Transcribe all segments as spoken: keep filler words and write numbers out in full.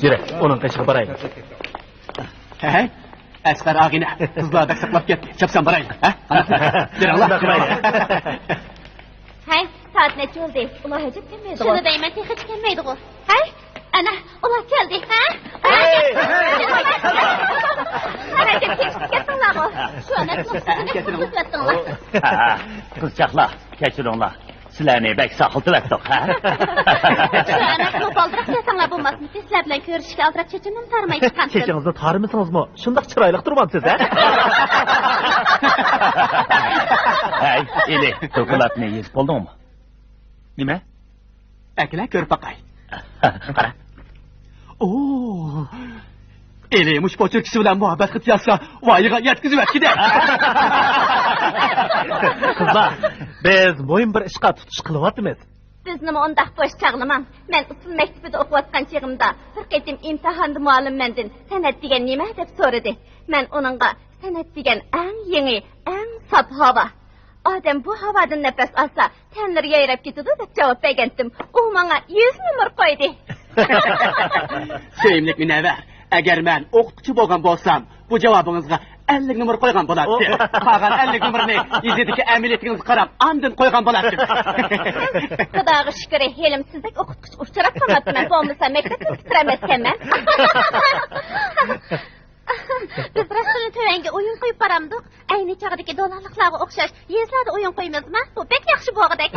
يۈرە، ئۇنىڭ قېشىغا بارايلى. ھەي، ئەسقەر ئاغىنە، قىزلار بەك ساقلاپ كەتتى. چاپسان بارايلى. ھە؟ قانداق؟ يۈرۈڭلار. ھەي، سائەت نەچچە بولدى؟ ئۇلار ھەجەپ كەلمەيدىغۇ؟ شۇنى دەيمەن، تېخىچە كەلمەيدىغۇ؟ ھەي، ئەنە، ئۇلار كەلدى. ھە؟ ھەي! ھەي! ھەي! ھەي! كەتتىڭلارغۇ؟ شۇ ئەمەس، نۇقسىزىنى كېتىۋەتتىڭلار. ھە، ھە. قىزچاقلار، كەچۈرۈڭلار. سىلەرنى بەك ساقلىتىۋەتتۇق، ھە؟ شۇ ئەمەس، بالدۇرراق كەلسەڭلار بولماسمىدى؟ سىلەر بىلەن كۆرۈشۈشكە ئالدىراپ چېچىمنىمۇ تارىماي چىققانتىم. چېچىڭىزنى تارىمىسىڭىزمۇ، شۇنداق چىرايلىق تۇرۇۋاتىسىز، ھە؟ ھەي، ئېلى، دوكلاتنى يېزىپ بولدۇڭمۇ؟ نېمە؟ ئەكېلە، كۆرۈپ باقاي. قارا. ئوو. ئېلى مۇشۇ پوچېركىسى بىلەن مۇھەببەت خېتى يازسا، ۋايىغا يەتكۈزۈۋەتكىدە. قىزلار، بىز مۇھىم بىر ئىشقا تۇتۇش قىلىۋاتىمىز. بىزنىمۇ ئۇنداق بوش چاغلىماڭ. مەن ئۇسسۇل مەكتىپىدە ئوقۇۋاتقان چېغىمدا، بىر قېتىم ئىمتىھاندا مۇئەللىم مەندىن، «سەنئەت دېگەن نېمە؟» دەپ سورىدى. مەن ئۇنىڭغا، «سەنئەت دېگەن ئەڭ يېڭى، ئەڭ ساپ ھاۋا. ئادەم بۇ ھاۋادىن نەپەس ئالسا، تەنلىرى يايراپ كېتىدۇ» دەپ جاۋاب بەرگەنتىم. ئۇ ماڭا يۈز نومۇر قويدى. سۆيۈملۈك مۇنەۋۋەر، ئەگەر مەن ئوقۇتقۇچى بولغان بولسام، بۇ جاۋابىڭىزغا ئەللىك نومۇر قويغان بولاتتىم. قالغان ئەللىك نومۇرنى يېزىدىكى ئەمەلىيىتىڭىزگە قاراپ، ئاندىن قويغان بولاتتىم. خۇداغا شۈكرى، ھېلىمۇ سىزدەك ئوقۇتقۇچىغا ئۇچراپ قالماپتىمەن. بولمىسا مەكتەپتىن پۈتتۈرەلمەسكەنمەن. بىز راستتىنلا تۆۋەنگە ئويۇن قويۇپ بارامدۇق. ئەينى چاغدىكى دولانلىقلارغا ئوخشاش يېزىلاردا ئويۇن قويىمىزما؟ بۇ بەك ياخشى بولغۇدەك.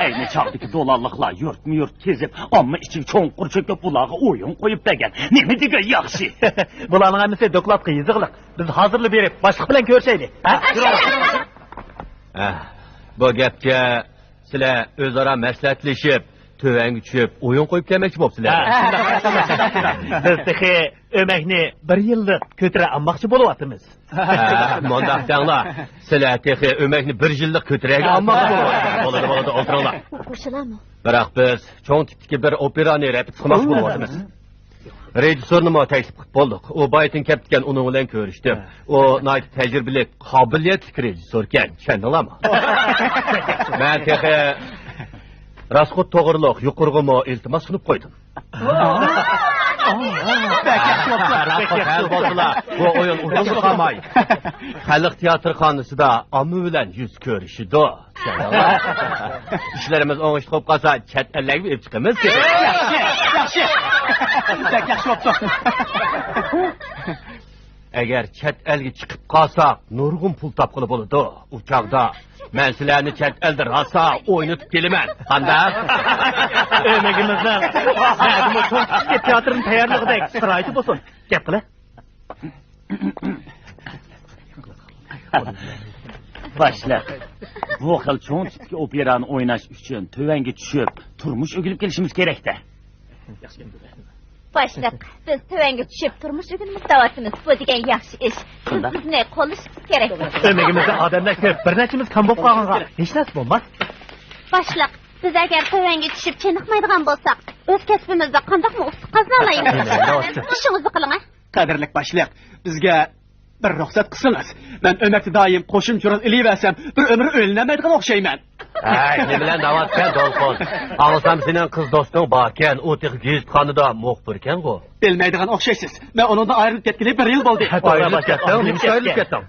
ئەينى چاغدىكى دولانلىقلار يۇرتمۇ يۇرت كېزىپ، ئامما ئىچىگە چوڭقۇر چۆكۈپ، ئۇلارغا ئويۇن قويۇپ بەرگەن. نېمە دېگەن ياخشى! بۇلارنىڭ ھەممىسى دوكلاتقا يېزىقلىق. بىز ھازىرلا بېرىپ، باشلىق بىلەن كۆرۈشەيلى. ھە؟ ھە، بۇ گەپكە سىلەر ئۆزئارا مەسلىھەتلىشىپ، تۆۋەنگە چۈشۈپ، ئويۇن قويۇپ كەلمەكچى بوپسىلەر. ھە، شۇنداق. بىز تېخى ئۆمەكنى بىر يىللىق كۆتۈرە ئالماقچى بولۇۋاتىمىز. ھە، مۇنداق دەڭلار. سىلەر تېخى ئۆمەكنى بىر يىللىق كۆتۈرەگە ئالماقچى بولۇۋاتىسىلەر. بولىدۇ، بولىدۇ، ئولتۇرۇڭلار. بۇ شۇلارمۇ؟ بىراق بىز چوڭ تىپتىكى بىر ئوپېرانى رېپېتىتسا قىلماقچى بولۇۋاتىمىز. رېژىسسورنىمۇ تەكلىپ قىلىپ بولدۇق. ئۇ بايىتىن كەپتىكەن، ئۇنىڭ بىلەن كۆرۈشتۈم. ھە. ئۇ ناھايىتى تەجرىبىلىك، قابىلىيەتلىك رېژىسسوركەن. چۈشەندىڭلارمۇ؟ مەن تېخى راسخوت توغرۇلۇق يۇقىرىغىمۇ ئىلتىماس قىلىپ قويدۇم. راسخوت ھەل بولسىلا، بۇ ئويۇن ئۇدۇلغا قالماي، خەلق تىياتىرخانىسىدا ئامما بىلەن يۈز كۆرۈشىدۇ. ئىشلىرىمىز ئوڭۇشلۇق بولۇپ قالسا، چەت ئەللەرگە ئېلىپ چىقىمىز. ياخشى، ياخشى. بەك ياخشى بوپتۇ. ئەگەر چەت ئەلگە چىقىپ قالساق، نۇرغۇن پۇل تاپقىلى بولىدۇ. ئۇ چاغدا مەن سىلەرنى چەت ئەلدە راسا ئوينىتىپ كېلىمەن. قانداق؟ ئۆمىكىمىزنىڭ نەدىمۇ چوڭ كىچىك تىياتىرنى تەييارلىغۇدەك شارائىتى بولسۇن. گەپ قىلە. باشلىق، بۇ خىل چوڭ تىپتىكى ئوپېرانى ئويناش ئۈچۈن تۆۋەنگە چۈشۈپ، تۇرمۇش ئۆگىنىپ كېلىشىمىز كېرەك-دە. باشلىق، بىز تۆۋەنگە چۈشۈپ، تۇرمۇش ئۆگىنىمىز دەۋاتىمىز. بۇ دېگەن ياخشى ئىش. سىز شۇنداق. بىزنى قوللىشىڭىز كېرەك. ئۆمىكىمىزدە ئادەملەر كۆپ، بىر نەچچىمىز كام بولۇپ قالغانغا ھېچ نەرسە بولماس. باشلىق، بىز ئەگەر تۆۋەنگە چۈشۈپ چېنىقمايدىغان بولساق، ئۆز كەسپىمىزدە قانداقمۇ ئۇتۇق قازىنالايمىز؟ ئىشىڭىزنى قىلىڭ، ھە؟ قەدىرلىك باشلىق، بىزگە بىر رۇخسەت قىلسىڭىز، مەن ئۆمەكتە دائىم قوشۇمچە رول ئېلىۋەرسەم، بىر ئۆمۈر ئۆيلىنەلمەيدىغان ئوخشايمەن. ھەي، نېمە بىلەن دەۋاتىسەن، دولقۇن؟ ئاڭلىسام، سېنىڭ قىز دوستۇڭ باركەن، ئۇ تېخى گېزىتخانىدا مۇخبىركەنغۇ؟ بىلمەيدىغان ئوخشايسىز. مەن ئۇنىڭدىن ئايرىلىپ كەتكىلى بىر يىل بولدى. ئايرىلىپ كەتتىڭ؟ نېمىشقا ئايرىلىپ كەتتىڭ؟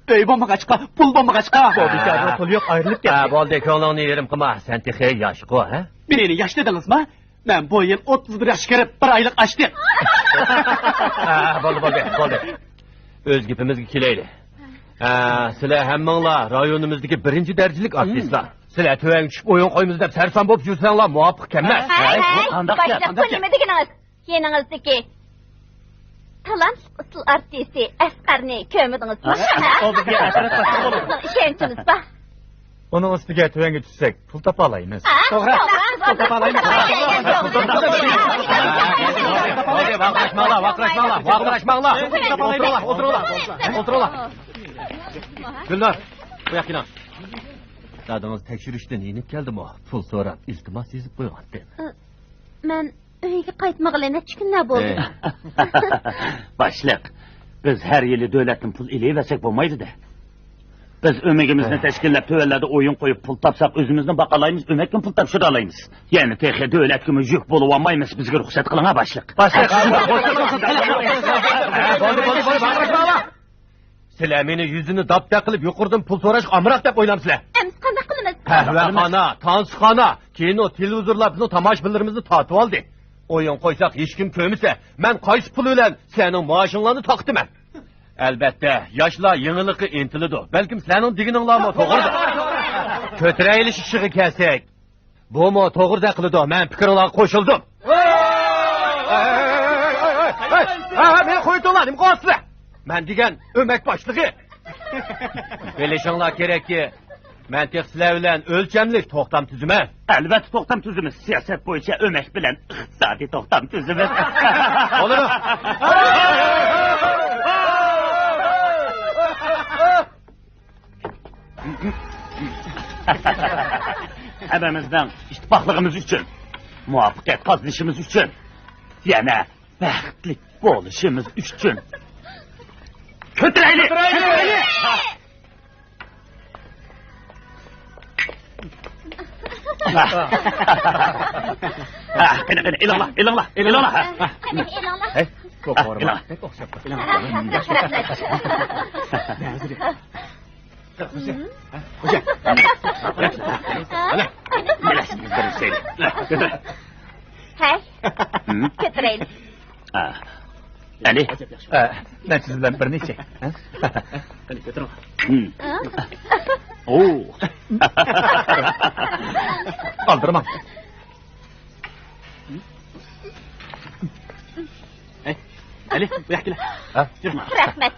ئۆي بولمىغاچقا، پۇل بولمىغاچقا. بۇ بىچارىنىڭ پۇلى يوق، ئايرىلىپ كەتتى. ھە، بولدى، كۆڭلۈڭنى يېرىم قىلما، سەن تېخى ياشقۇ، ھە؟ مېنى ياش دېدىڭىزمۇ؟ مەن بۇ يىل ئوتتۇز بىر ياشقا كىرىپ، بىر ئايلىق ئاشتىم. ھە، بولدى، بولدى، بولدى. ئۆز گېپىمىزگە كېلەيلى. ھە، سىلەر ھەممىڭلار رايونىمىزدىكى بىرىنچى دەرىجىلىك ئارتىسلار. سىلەر تۆۋەنگە چۈشۈپ ئويۇن قويىمىز دەپ سەرسان بولۇپ يۈرسەڭلار مۇۋاپىق ئىكەنمەس. ھەي، ھەي، ھەي، قانداق گەپ؟ باشلىق، بۇ نېمە دېگىنىڭىز؟ يېنىڭىزدىكى تالانتلىق ئۇسسۇل ئارتىسى ئەسقەرنى كۆرمىدىڭىزمۇ؟ ھە؟ ئۇ بىزگە ئەترەت باشلىقى بولىدۇ. ئىشەنچىمىز بار. ئۇنىڭ ئۈستىگە تۆۋەنگە چۈشسەك، پۇل تاپالايمىز. ھە؟ توغرا. توغرا. پۇل تاپالايمىز. ۋارقىراشماڭلار، ۋارقىراشماڭلار، ۋارقىراشماڭلار. ئولتۇرۇڭلار، ئولتۇرۇڭلار، ئولتۇرۇڭلار. گۈلنار، بۇ ياققا كېلىڭ. دادىڭىز تەكشۈرۈشتىن يېنىپ كەلدىمۇ؟ پۇل سوراپ، ئىلتىماس يېزىپ قويغانتىم. مەن ئۆيگە قايتمىغىلى نەچچە كۈنلەر بولدى. ئى. باشلىق، بىز ھەر يىلى دۆلەتتىن پۇل ئېلىۋەرسەك بولمايدۇ-دە. بىز ئۆمىكىمىزنى ئى. تەشكىللەپ، تۆۋەنلەردە ئويۇن قويۇپ پۇل تاپساق، ئۆزىمىزنى باقالايمىز، ئۆمەككىمۇ پۇل تاپشۇرالايمىز. يەنە تېخى دۆلەتكىمۇ يۈك بولۇۋالمايمىز، بىزگە رۇخسەت قىلىڭ ھە، باشلىق. باشلىق! بولدى، بولدى، بولدى، باشلىق! سىلەر مېنى يۈزىنى داپتەك قىلىپ يۇقىرىدىن پۇل سوراشقا ئامراق دەپ ئويلامسىلەر؟ ئەمىسە قانداق قىلىمىز؟ قەھۋەخانا، تانسىخانا، كىنو، تېلېۋىزورلار بىزنىڭ تاماشىبىنلىرىمىزنى تارتىۋالدى. ئويۇن قويساق ھېچكىم كۆرمىسە، مەن قايسى پۇل بىلەن سىلەرنىڭ مائاشىڭلارنى تارقىتىمەن؟ ئەلبەتتە، ياشلار يېڭىلىققا ئىنتىلىدۇ. بەلكىم سىلەرنىڭ دېگىنىڭلارمۇ توغرىدۇر. كۆتۈرەيلى ئىشىغا كەلسەك. بۇمۇ توغرىدەك قىلىدۇ، مەن پىكرىڭلارغا قوشۇلدۇم. ھە، مېنى قويۇۋېتىڭلار، نېمە قىلىۋاتىسىلەر؟ مەن دېگەن ئۆمەك باشلىقى. بىلىشىڭلار كېرەككى، مەن تېخى سىلەر بىلەن ئۆلچەملىك توختام تۈزىمەن. ئەلۋەتتە توختام تۈزىمىز، سىياسەت بويىچە ئۆمەك بىلەن ئىقتىسادىي توختام تۈزىمىز. بولىدۇ. ھەممىمىزنىڭ ئىتتىپاقلىقىمىز ئۈچۈن، مۇۋەپپەقىيەت قازىنىشىمىز ئۈچۈن، يەنە بەختلىك بولۇشىمىز ئۈچۈن. كۆتۈرەيلى! كۆتۈرەيلى! ھە، قېنى، قېنى، ئېلىڭلار، ئېلىڭلار، ئېلىڭلار. ھە. قېنى، ئېلىڭلار. ھەي، بۇ قورۇما بەك ئوخشاپ قاپتۇ. رەھمەت. خوجا. ھەي، كۆتۈرەيلى. ھە. ئەلى. ئە، مەن سىز بىلەن بىرنى ئىچەي. ھە؟ قېنى، كۆتۈرۈڭ. ھە؟ ئوو. ئالدىرىماڭ. ھەي، ئەلى، بۇ ياققا كېلە. ھە؟ يۈرە. رەھمەت.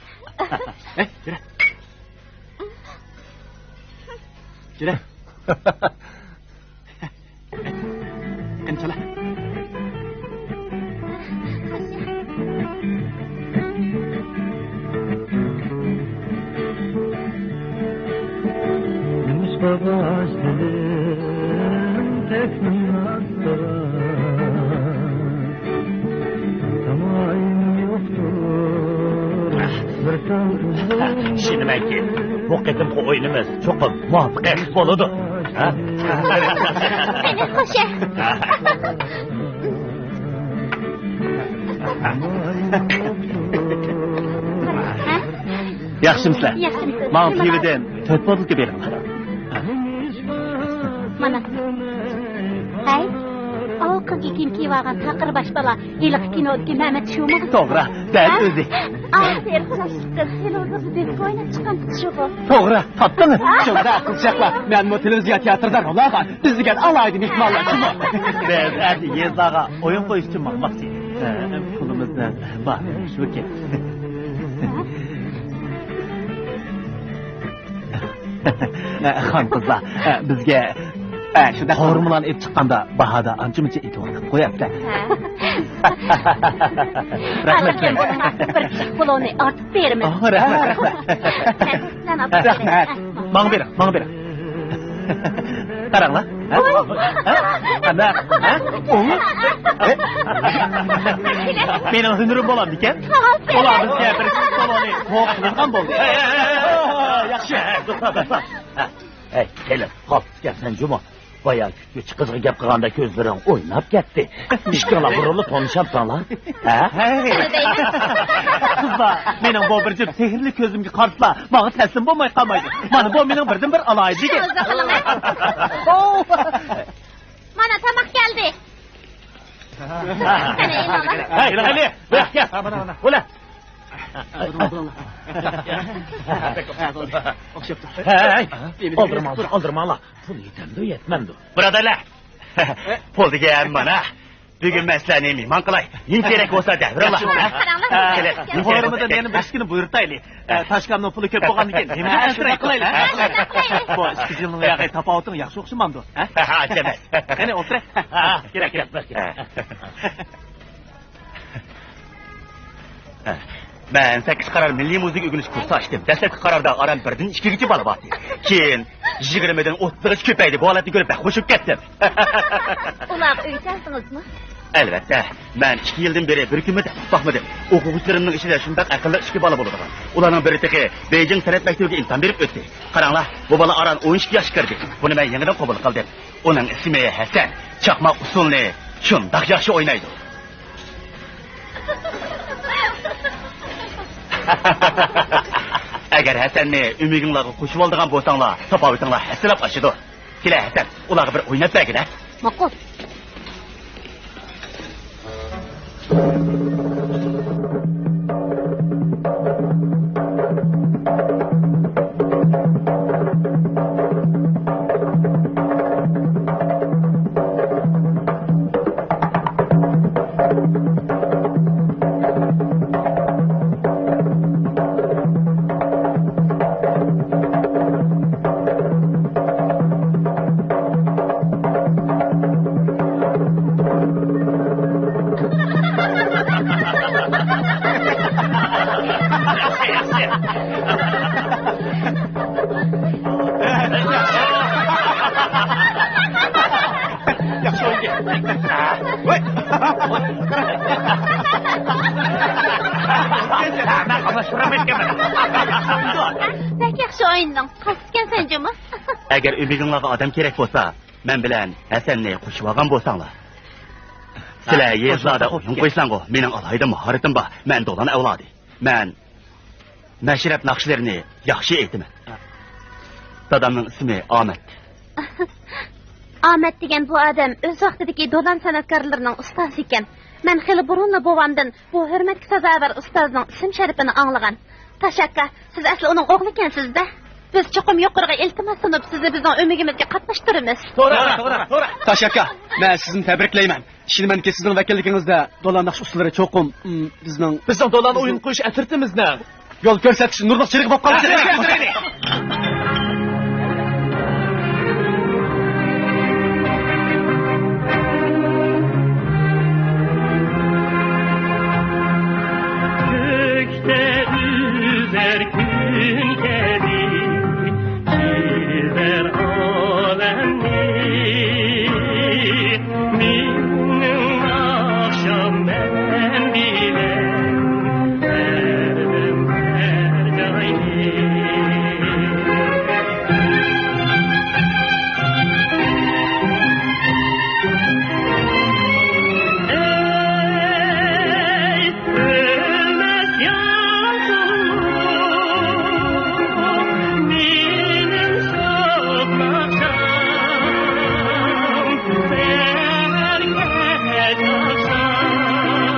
ھەي، يۈرە. يۈرە. قېنى، چالا. نېمىشقا باشلىدىم تەكلىماتقا؟ تامايىم يوقتۇر بىر تال ئۈزۈم. ئىشىنىمەنكى، بۇ قېتىمقى ئويۇنىمىز چوقۇم مۇۋەپپەقىيەتلىك بولىدۇ. ھە؟ قېنى، خوشە. ھە؟ ياخشىمۇسىلەر؟ ياخشىمۇسىز؟ ماڭا پىۋىدىن تۆت بوتۇلكا بېرىڭلار. مانا. ھەي، ئاۋۇ قىزغا كىيىم كىيىۋالغان تاقىر باش بالا ھېلىقى كىنودىكى مەمەت شۇمۇ؟ توغرا، دەل ھە؟ ئۆزى. ئاھ، ئېرىقىنىڭ ئىشقىلىپ تېلېۋىزوردا دىسكو ئويناپ چىققان شۇغۇ. توغرا، تاپتىڭىز. ھە؟ شۇنداق، قىزچاقلار، مەنمۇ تېلېۋىزىيە تىياتىرىدا رول ئالغان بىز دېگەن ئالاھىدە مېھمانلار شۇمۇ. بىز ئەتە يېزىلارغا ئويۇن قويۇش ئۈچۈن ماڭماقچى. ھە، پۇلىمىزنىڭ بار شۇكى. خان قىزلار، بىزگە، ھە، شۇنداق. قورۇمىلارنى ئېلىپ چىققاندا باھادا ئانچە-مۇنچە ئېتىۋالغان قوياپتە. ھە. رەھمەت. بىر كىشىلىك پۇلۇڭنى ئارتىپ بېرىمىز. ئاھ، رەھمەت، رەھمەت. رەھمەت. ماڭا بېرىڭ، ماڭا بېرىڭ. قاراڭلار. ھە؟ قانداق؟ ھە؟ ئوڭ؟ مېنىڭ ھۈنىرىم بولامدىكەن. ئۇلار بىزگە بىر ئىككى سولونى سوۋغا قىلىدىغان بولدى. ياخشى. ھەي، قېنى، قاپتىكەنسەن جۇمۇ. بايا كۈتكۈچى قىزغا گەپ قىلغاندا كۆزلىرىڭ ئويناپ كەتتى. ئىشىكىڭلار بۇرۇلۇپ تونۇشامساڭلار؟ ھە؟ ھەي. قىزلار، مېنىڭ بۇ بىر جۈپ سېھىرلىك كۆزۈمگە قارىسىلا، ماڭا تەسلىم بولماي قالمايدۇ. مانا بۇ مېنىڭ بىردىنبىر ئالاھىدىلىكىم. مانا تاماق كەلدى. قېنى، ئېلىڭلار. ھەي، قېنى، بۇيرۇڭ، كەل. ھە، مانا، مانا. بۇلا. ھەي، ئالدىرىماڭلار، ئالدىرىماڭلار. پۇل يېتەمدۇ، يەتمەمدۇ؟ بۇرادەرلەر، پۇل دېگەن مانا. بۈگۈن مەن سىلەرنى مېھمان قىلاي. نېمە كېرەك بولسا دەۋېرىڭلار. قاراڭلار. ھە، كېلىڭ. فورۇمدا يەنە بىر ئىشكىنى بۇيرۇتايلى. ئە، تاشكامنىڭ پۇلى كۆپ بولغاندىكىن، نېمە ئەسلىگە قىلايلى، ھە؟ بۇ ئىككى يىلنىڭ ياقى تاپاۋىتىڭ ياخشى ئوخشىمامدۇ، ھە؟ ھە، ئەمەس. قېنى، ئولتۇرە. ھە، كېرەك، كېرەك، كېرەك. ھە. مەن سەككىز قارار مىللىي مۇزىكا ئۆگىنىش كۇرسى ئاچتىم. دەسلەپكى قاراردا ئاران بىردىن ئىككىگىچە بالا بارتى. كېيىن يىگىرمىدىن ئوتتۇزغىچە كۆپەيدى. بۇ ھالەتنى كۆرۈپ بەك خۇش بولۇپ كەتتىم. ئۇلارغا ئۆي سالدىڭىزمۇ؟ ئەلۋەتتە. مەن ئىككى يىلدىن بېرى بىر كۈنمۇ دەپ باقمىدىم. ئوقۇغۇچىلىرىمنىڭ ئىچىدە شۇنداق ئەقىللىق ئىككى بالا بولىدىغان. ئۇلارنىڭ بىرى تېخى بېيجىڭ سەنئەت مەكتىۋىگە ئىمتىھان بېرىپ ئۆتتى. قاراڭلار، بۇ بالا ئاران ئون ئىككى ياشقا كىردى. بۇنى مەن يېڭىدىن قوبۇل قىلدىم. ئۇنىڭ ئىسمى ھەسەن. چاقماق ئۇسسۇلنى شۇنداق ياخشى ئوينايدۇ. ئەگەر ھەسەننى ئۆمىكىڭلارغا قوشۇۋالىدىغان بولساڭلار، تاپاۋىتىڭلار ھەسسىلەپ ئاشىدۇ. كېلە ھەسەن، ئۇلارغا بىر ئويناپ بەرگىنە. ماقۇل. ياخشى ئوينىدى. ۋاي. بەك ياخشى ئوينىدىڭ. قاستىكەنسەن جۇمۇ. ئەگەر ئۆمىكىڭلارغا ئادەم كېرەك بولسا، مەن بىلەن ھەسەننى قوشۇۋالغان بولساڭلار. سىلەر ھە، يېزىلاردا قوشۇلساڭ ئويۇن قويساڭغۇ، مېنىڭ ئالاھىدە ماھارىتىم بار. مەن دولان ئەۋلادى. مەن مەشرەپ ناخشىلىرىنى ياخشى ئېيتىمەن. دادامنىڭ ئىسمى ئامەت. ئامەت دېگەن بۇ ئادەم ئۆز ۋاقتىدىكى دولان سەنئەتكارلىرىنىڭ ئۇستازى ئىكەن. مەن خېلى بۇرۇنلا بوۋامدىن بۇ ھۆرمەتكە سازاۋەر ئۇستازنىڭ ئىسىم شەرىپىنى ئاڭلىغان. تاش ئاكا، سىز ئەسلى ئۇنىڭ ئوغلى ئىكەنسىز-دە. بىز چوقۇم يۇقىرىغا ئىلتىماس سۇنۇپ، سىزنى بىزنىڭ ئۆمىكىمىزگە قاتناشتۇرىمىز. توغرا، توغرا، توغرا. تاش ئاكا، مەن سىزنى تەبرىكلەيمەن. ئىشىنىمەنكى، سىزنىڭ ۋەكىللىكىڭىزدە دولان ناخشا ئۇستىلىرى چوقۇم، ئىم، بىزنىڭ، بىزنىڭ دولان ئويۇن قويۇش ئەترىتىمىزنىڭ يول كۆرسەتكۈچى نۇرلۇق چىرىغى بولۇپ قالىدۇ. كۆكتە ئۈزەر كۈن كەبى چىزەر ئالەمنى. مېنىڭ ناخشام مەن بىلەن ھەردەم ھەر جاينى. ئەي ئۆلمەس ياشلىق، مېنىڭ شاد ناخشام، سەھەر كەچ ئاخشام،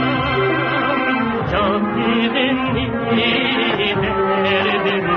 جان دىلىمنى دەردىم.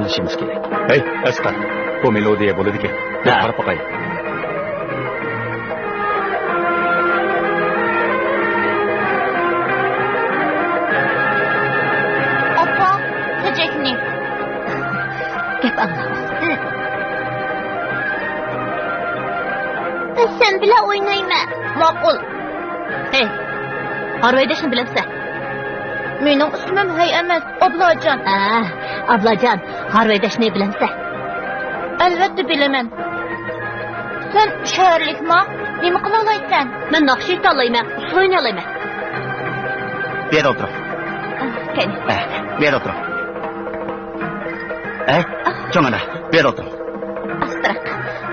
ئىشىمىز كېرەك. ھەي، ئەسقەر، بۇ مېلودىيە بولىدىكەن. بىر ھە. قاراپ باقايلى. ئاپا، تېجەكنى. گەپ ئاڭلاڭ. بىز سەن بىلەن ئوينايمەن. ماقۇل. ھەي، ھارۋايداشنى بىلەمسەن؟ مېنىڭ ئىسمىم ھەي ئەمەس، ئابلاجان. ھە، ئابلاجان، ھارۋايداشنى بىلەمسەن؟ ئەلۋەتتە بىلىمەن. سەن شەھەرلىكما؟ نېمە قىلالايسەن؟ مەن ناخشا ئېيتالايمەن، ئۇسسۇل ئوينىيالايمەن. بۇ يەردە ئولتۇرۇڭ. ئاھ، قېنى. ئە، بۇ يەردە ئولتۇرۇڭ. ئە، چوڭ ئانا، بۇ يەردە ئولتۇرۇڭ. ئاستىراق.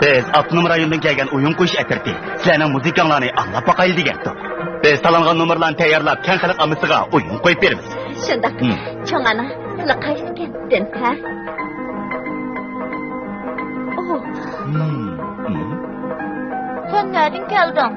بىز ئاپتونوم رايوندىن كەلگەن ئويۇن قويۇش ئەترىتى سىلەرنىڭ مۇزىكاڭلارنى ئاڭلاپ باقايلى دېگەنتۇق. بىز سالغان نومۇرلارنى تەييارلاپ، كەڭ خەلق ئاممىسىغا ئويۇن قويۇپ بېرىمىز. شۇنداق. ھىم. چوڭ ئانا، سىلەر قايسى كەنتتىن، ھە؟ ئوھ. ھىم، ھىم. سەن نەدىن كەلدىڭ؟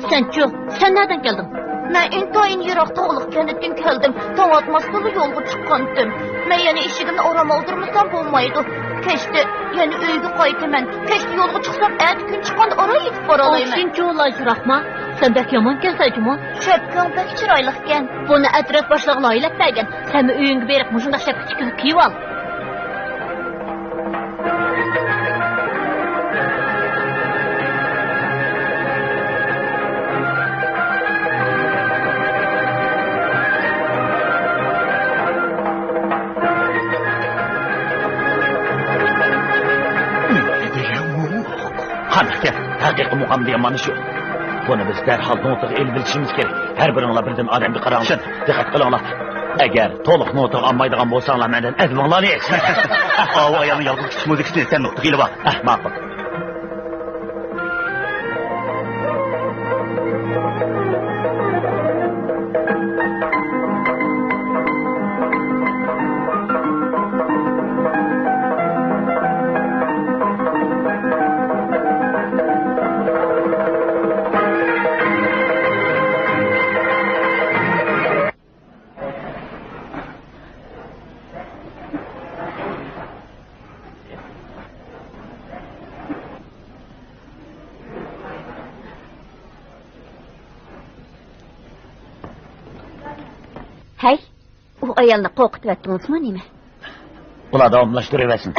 سەنچۇ، سەن نەدىن كەلدىڭ؟ مەن ئىنتايىن يىراق تاغلىق كەنتتىن كەلدىم. تاڭ ئاتماستىنلا يولغا چىققانتىم. مەن يەنە ئىشىكىمنى ئورام ئالدۇرمىسام بولمايدۇ. كەچتە يەنە ئۆيگە قايتىمەن. كەچتە يولغا چىقسام، ئەتە كۈن چىققاندا ئاران يېتىپ بارالايمەن. ئاشۇنچىۋالا يىراقما؟ سەن بەك يامانكەنسەن جۇمۇ. شەپكىڭ بەك چىرايلىقكەن. بۇنى ئەترەت باشلىقى لايىھەلەپ بەرگەن. سەنمۇ ئۆيۈڭگە بېرىپ مۇشۇنداق شەپكە تىكىلىپ كىيىۋال. قانداقكەن؟ ھەقىقىي مۇقام دېگەن مانا شۇ. بۇنى بىز دەرھال نوتىغا ئېلىۋېلىشىمىز كېرەك. ھەر بىرىڭلار بىردىن ئادەمگە قاراڭلار. دىققەت قىلىڭلار. ئەگەر تولۇق نوتىغا ئالمايدىغان بولساڭلار، مەندىن ئەدىپىڭلارنى ئېلىڭ. ئاۋۇ ئايالنىڭ يالغۇز كۈتۈش مۇزىكىسىنى سەن نوتىغا ئېلىۋال. ھە، ماقۇل. ھەي، ئۇ ئايالنى قورقۇتۇۋەتتىڭىزمۇ نېمە؟ ئۇلار داۋاملاشتۇرۇۋەرسۇن.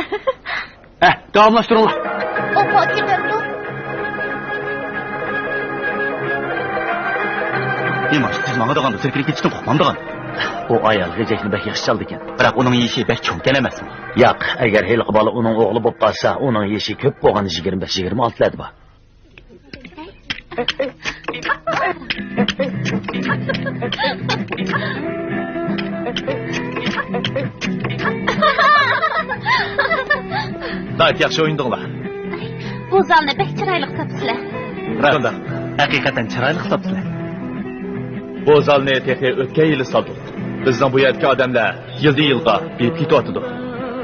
ھە، داۋاملاشتۇرۇڭلار. ئاپا كېتەمدۇ؟ نېمە، سىز ماڭىدىغاندا سىركىلىپ كېتىشتىن قورقمامدىغان؟ ئۇ ئايال غېجەكنى بەك ياخشى چالىدىكەن. بىراق ئۇنىڭ يېشى بەك چوڭكەن ئەمەسمۇ؟ ياق، ئەگەر ھېلىقى بالا ئۇنىڭ ئوغلى بولۇپ قالسا، ئۇنىڭ يېشى كۆپ بولغاندا يىگىرمە بەش، يىگىرمە ئالتىلاردا بار. ناھايىتى ياخشى ئوينىدىڭلار. بۇ زالنى بەك چىرايلىق تاپىسىلەر. راست. ھەقىقەتەن چىرايلىق تاپىسىلەر. بۇ زالنى تېخى ئۆتكەن يىلى سالدۇق. بىزنىڭ بۇ يەردىكى ئادەملەر يىلدىن يىلغا بېيىپ كېتىۋاتىدۇ.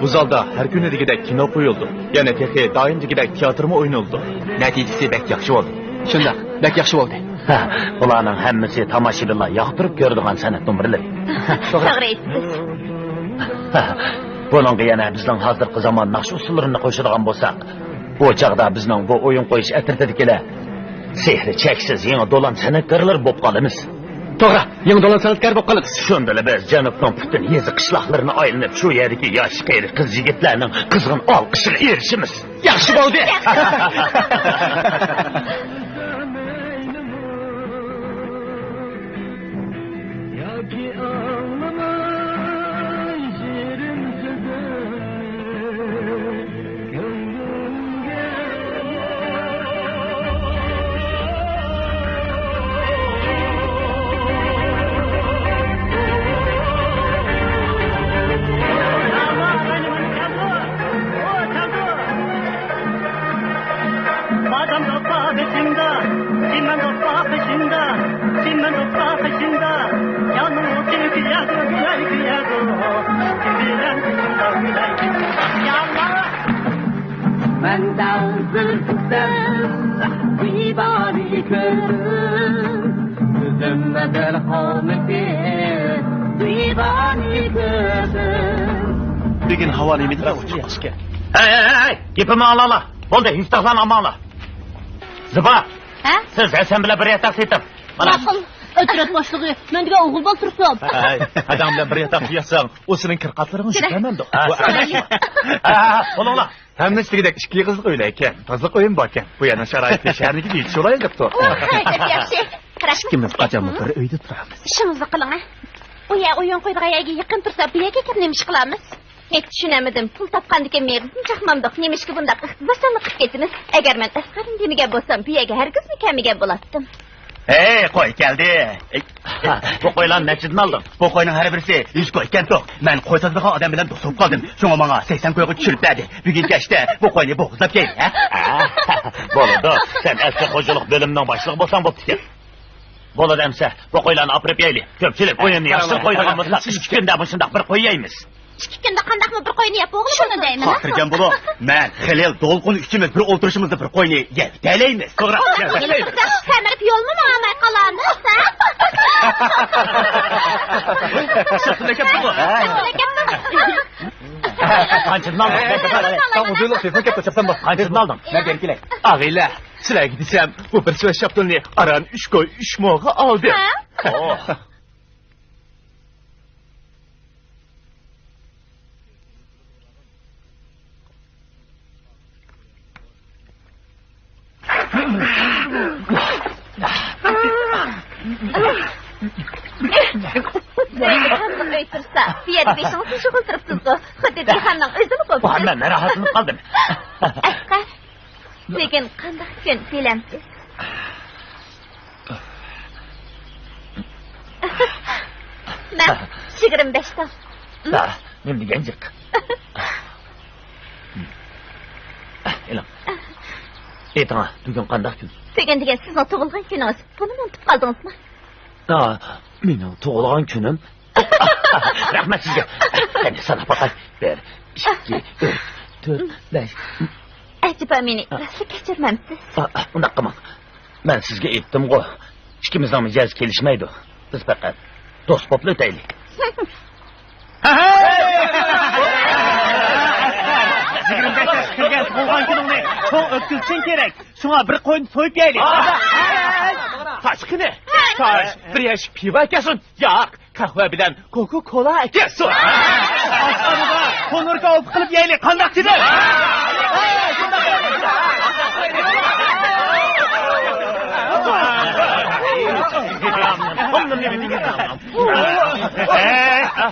بۇ زالدا ھەر كۈنى دېگۈدەك كىنو قويۇلىدۇ. يەنە تېخى دائىم دېگۈدەك تىياتىرمۇ ئوينىلىدۇ. نەتىجىسى بەك ياخشى بولدى. شۇنداق، بەك ياخشى بولدى. ھە، بۇلارنىڭ ھەممىسى تاماشىبىنلار ياقتۇرۇپ كۆرىدىغان سەنئەت نومۇرلىرى. توغرا ئېيتىپسىز. ھە، بۇنىڭغا يەنە بىزنىڭ ھازىرقى زامان ناخشا ئۇسسۇللىرىنى قوشىدىغان بولساق، بۇ چاغدا بىزنىڭ بۇ ئويۇن قويۇش ئەترىتىدىكىلەر سېھرى چەكسىز يېڭى دولان سەنئەتكارلىرى بولۇپ قالىمىز. توغرا، يېڭى دولان سەنئەتكارى بولۇپ قالىمىز. شۇندىلا بىز جەنۇبنىڭ پۈتۈن يېزا قىشلاقلىرىنى ئايلىنىپ، شۇ يەردىكى ياش قېرى قىز-يىگىتلەرنىڭ قىزغىن ئالقىشىغا ئېرىشىمىز. ياخشى بولدى. ياكى ئاڭلىماي شېرىن سۆزۈمنى. مەن دەۋزىلسەم زىبانى كۆردۈم، كۆزۈمدە دىل قالمىدى، زىبانى كۆردۈم. بۈگۈن ھاۋا نېمىدېگەن ئوچۇق ئىكەن. ھەي، ھەي، ھەي، ھەي! گېپىمنى ئاڭلاڭلار. بولدى، يۈكتاقلارنى ئالماڭلار. زىبا! ھە؟ سىز ھەسەن بىلەن بىر ياتاق سېتىڭ. مانا. ماقۇل. ئۆترەت باشلىقى، مەن دېگەن ئوغۇل بالا تۇرسۇن. ھەي، ھەدەڭ بىلەن بىر ياتاقتا ياتساڭ، ئۇ سېنىڭ كىر قاتلىرىڭنى جۈپەمەمدۇ؟ ھە، ھە، ھە، بولۇڭلار. ھەممىسى دېگۈدەك ئىككى ئېغىزلىق ئۆيلەر ئىكەن. تازىلىق ئۆيمۇ باركەن. بۇ يەرنىڭ شارائىتى شەھەرنىكىگە يېتىشىۋالايلى دەپتۇ. ئوھ، بەك ياخشى. قاراڭ. ئىككىمىز قاچانمۇ بىر ئۆيدە تۇرىمىز. ئىشىڭىزنى قىلىڭ، ھە. ئۇ يەر ئويۇن قويىدىغان يەرگە يېقىن تۇرسا، بۇ يەرگە كىرىپ نېمە ئىش قىلامىز؟ ھېچ چۈشىنەلمىدىم. پۇل تاپقاندىكىن مېغىزنى چاقمامدۇق. نېمىشقا بۇنداق ئىقتىدارچانلىق قىلىپ كېتىمىز؟ ئەگەر مەن ئەسقەرنى دېمىگەن بولسام، بۇ يەرگە ھەرگىزمۇ كەلمىگەن بولاتتىم. ھەي، قوي كەلدى. ئەي، بۇ قويلارنى نەچچىدىن ئالدىڭ؟ بۇ قوينىڭ ھەر بىرسى يۈز كوي ئىكەن، توق. مەن قوي ساتىدىغان ئادەم بىلەن دوست بولۇپ قالدىم. شۇڭا ماڭا سەكسەن كويغا چۈشۈرۈپ بەردى. بۈگۈن كەچتە بۇ قوينى بوغۇزلاپ يەيلى، ھە؟ ھە، بولىدۇ. سەن ئەسلى خوجىلىق بۆلۈمىنىڭ باشلىقى بولساڭ بوپتىكەن. بولىدۇ ئەمسە، بۇ قويلارنى ئاپىرىپ يەيلى. كۆپچىلىك ئويۇننى ياخشى قويىدىغان بولسا، ئىككى كۈندە مۇشۇنداق بىر قوي يەيمىز. ئىككى كۈندە قانداقمۇ بىر قوينى يەپ بولغىلى شۇنى دەيمەن. خاتىرجەم بولۇڭ. مەن خېلىل دولقۇن ئۈچىمىز بىر ئولتۇرۇشىمىزدا بىر قوينى يەپ بىتەلەيمىز. توغرا. سەمرىپ يولمۇ ماڭالماي قالامىز، ھە؟ سىرتىدا كەپتىغۇ. سىرتىدا كەپتىغۇ. قانچىدىن ئالدىڭ؟ ئۇزۇنلۇق تېلېفون كەپتۇ، چاپسان بول. قانچىدىن ئالدىڭ؟ مەن بېرىپ كېلەي. ئاغىلە، سىلەرگە دېسەم، بۇ بىر سۈرە شاپتۇلنى ئاران ئۈچ كوي ئۈچ موغا ئالدىم. ھە؟ ئوھ. ئۆي تۇرسا، بۇ يەردە بېشىڭىزنى شۇغۇلتۇرۇپسىزغۇ. خۇددى دېھقاننىڭ ئۆزىلا بولۇپسىز. ھەممە راھەتلىنىپ قالدىم. ئەسقەر، بۈگۈن قانداق كۈن بىلەمسىز؟ مەن يىگىرمە بەش تال. ھە، نېمە دېگەن جىق؟ ئېلىڭ. ئېيتىڭا، بۈگۈن قانداق كۈن؟ بۈگۈن دېگەن سىزنىڭ تۇغۇلغان كۈنىڭىز. بۇنىمۇ ئۇنتۇپ قالدىڭىزمۇ؟ ھا، مېنىڭ تۇغۇلغان كۈنۈم؟ رەھمەت سىزگە. قېنى، ساناپ باقاي. بىر، ئىككى، ئۈچ، تۆت، بەش. ئەجەبا مېنى راستلا كەچۈرمەمسىز؟ ئا، ئا، ئۇنداق قىلماڭ. مەن سىزگە ئېيتتىمغۇ، ئىككىمىزنىڭ مىجەزى كېلىشمەيدۇ. بىز پەقەت دوست بولۇپلا ئۆتەيلى. يىگىرمە بەش ياشقا كىرگەن تۇغۇلغان كۈنۈڭنى چوڭ ئۆتكۈزۈشۈڭ كېرەك. شۇڭا بىر قوينى سويۇپ يەيلى. تاش قېنى؟ تاش، بىر يەشىك پىۋا ئەكەلسۇن. ياق، قەھۋە بىلەن كوكا كولا ئەكەلسۇن. ئاشخانىدا تونۇر كاۋاپ قىلىپ يەيلى، قانداق دېدىم؟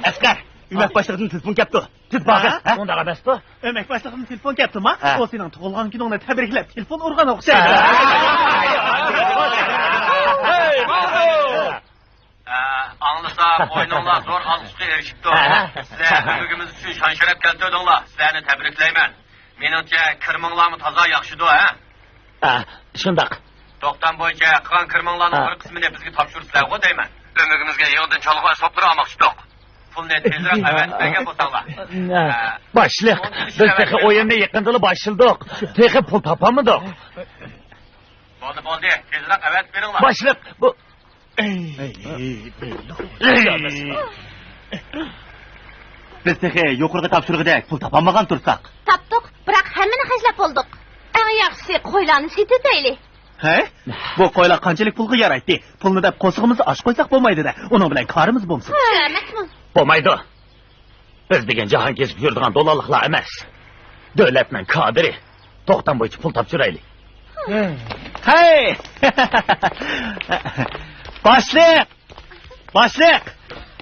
ئەسقەر، ئۆمەك باشلىقىدىن تېلېفون كەپتۇ. تېز بارغىن، ھە؟ ئۇنداق ئەمەستۇ. ئۆمەك باشلىقىدىن تېلېفون كەپتۇما؟ ھە. ئۇ سېنىڭ تۇغۇلغان كۈنۈڭنى تەبرىكلەپ تېلېفون ئۇرغان ئوخشايدۇ. ھەي، ماڭدۇ! ئە، ئاڭلىسام، ئويۇنۇڭلار زور ئالقىشقا ئېرىشىپتۇ. ھە. سىلەر ئۆمىكىمىز ئۈچۈن شان-شەرەپ كەلتۈردۈڭلار. سىلەرنى تەبرىكلەيمەن. مېنىڭچە، كىرىمىڭلارمۇ تازا ياخشىدۇ، ھە؟ ھە، شۇنداق. توختام بويىچە قىلغان كىرىمىڭلارنىڭ ھە. بىر قىسمىنى بىزگە تاپشۇرىسىلەرغۇ دەيمەن. ئۆمىكىمىزگە يېڭىدىن چالغۇ ئەسۋابلىرى ئالماقچىدۇق. پۇلنى تېزرەك ئەۋەتىپ بەرگەن بولساڭلار. ھە. باشلىق، بىز تېخى ئويۇننى يېقىندىلا باشلىدۇق. تېخى پۇل تاپالمىدۇق. بولدى، بولدى، تېزرەك ئەۋەتىپ بېرىڭلار. باشلىق، بۇ بىز تېخى يۇقىرىقى تاپشۇرغۇدەك پۇل تاپالمىغان تۇرساق. تاپتۇق، بىراق ھەممىنى خەجلەپ بولدۇق. ئەڭ ياخشىسى قويلارنى سېتىۋېتەيلى. ھەي؟ بۇ قويلار قانچىلىك پۇلغا يارايتتى؟ پۇلنى دەپ قورسىقىمىزنى ئاچ قويساق بولمايدۇ-دە. ئۇنىڭ بىلەن كارىمىز بولمىسۇن. ھە، ئەمەسمۇ؟ بولمايدۇ. بىز دېگەن جاھان كېزىپ يۈرىدىغان دولانلىقلار ئەمەس. دۆلەتنىڭ كادىرى. توختام بويىچە پۇل تاپشۇرايلى. ھەي! باشلىق! باشلىق!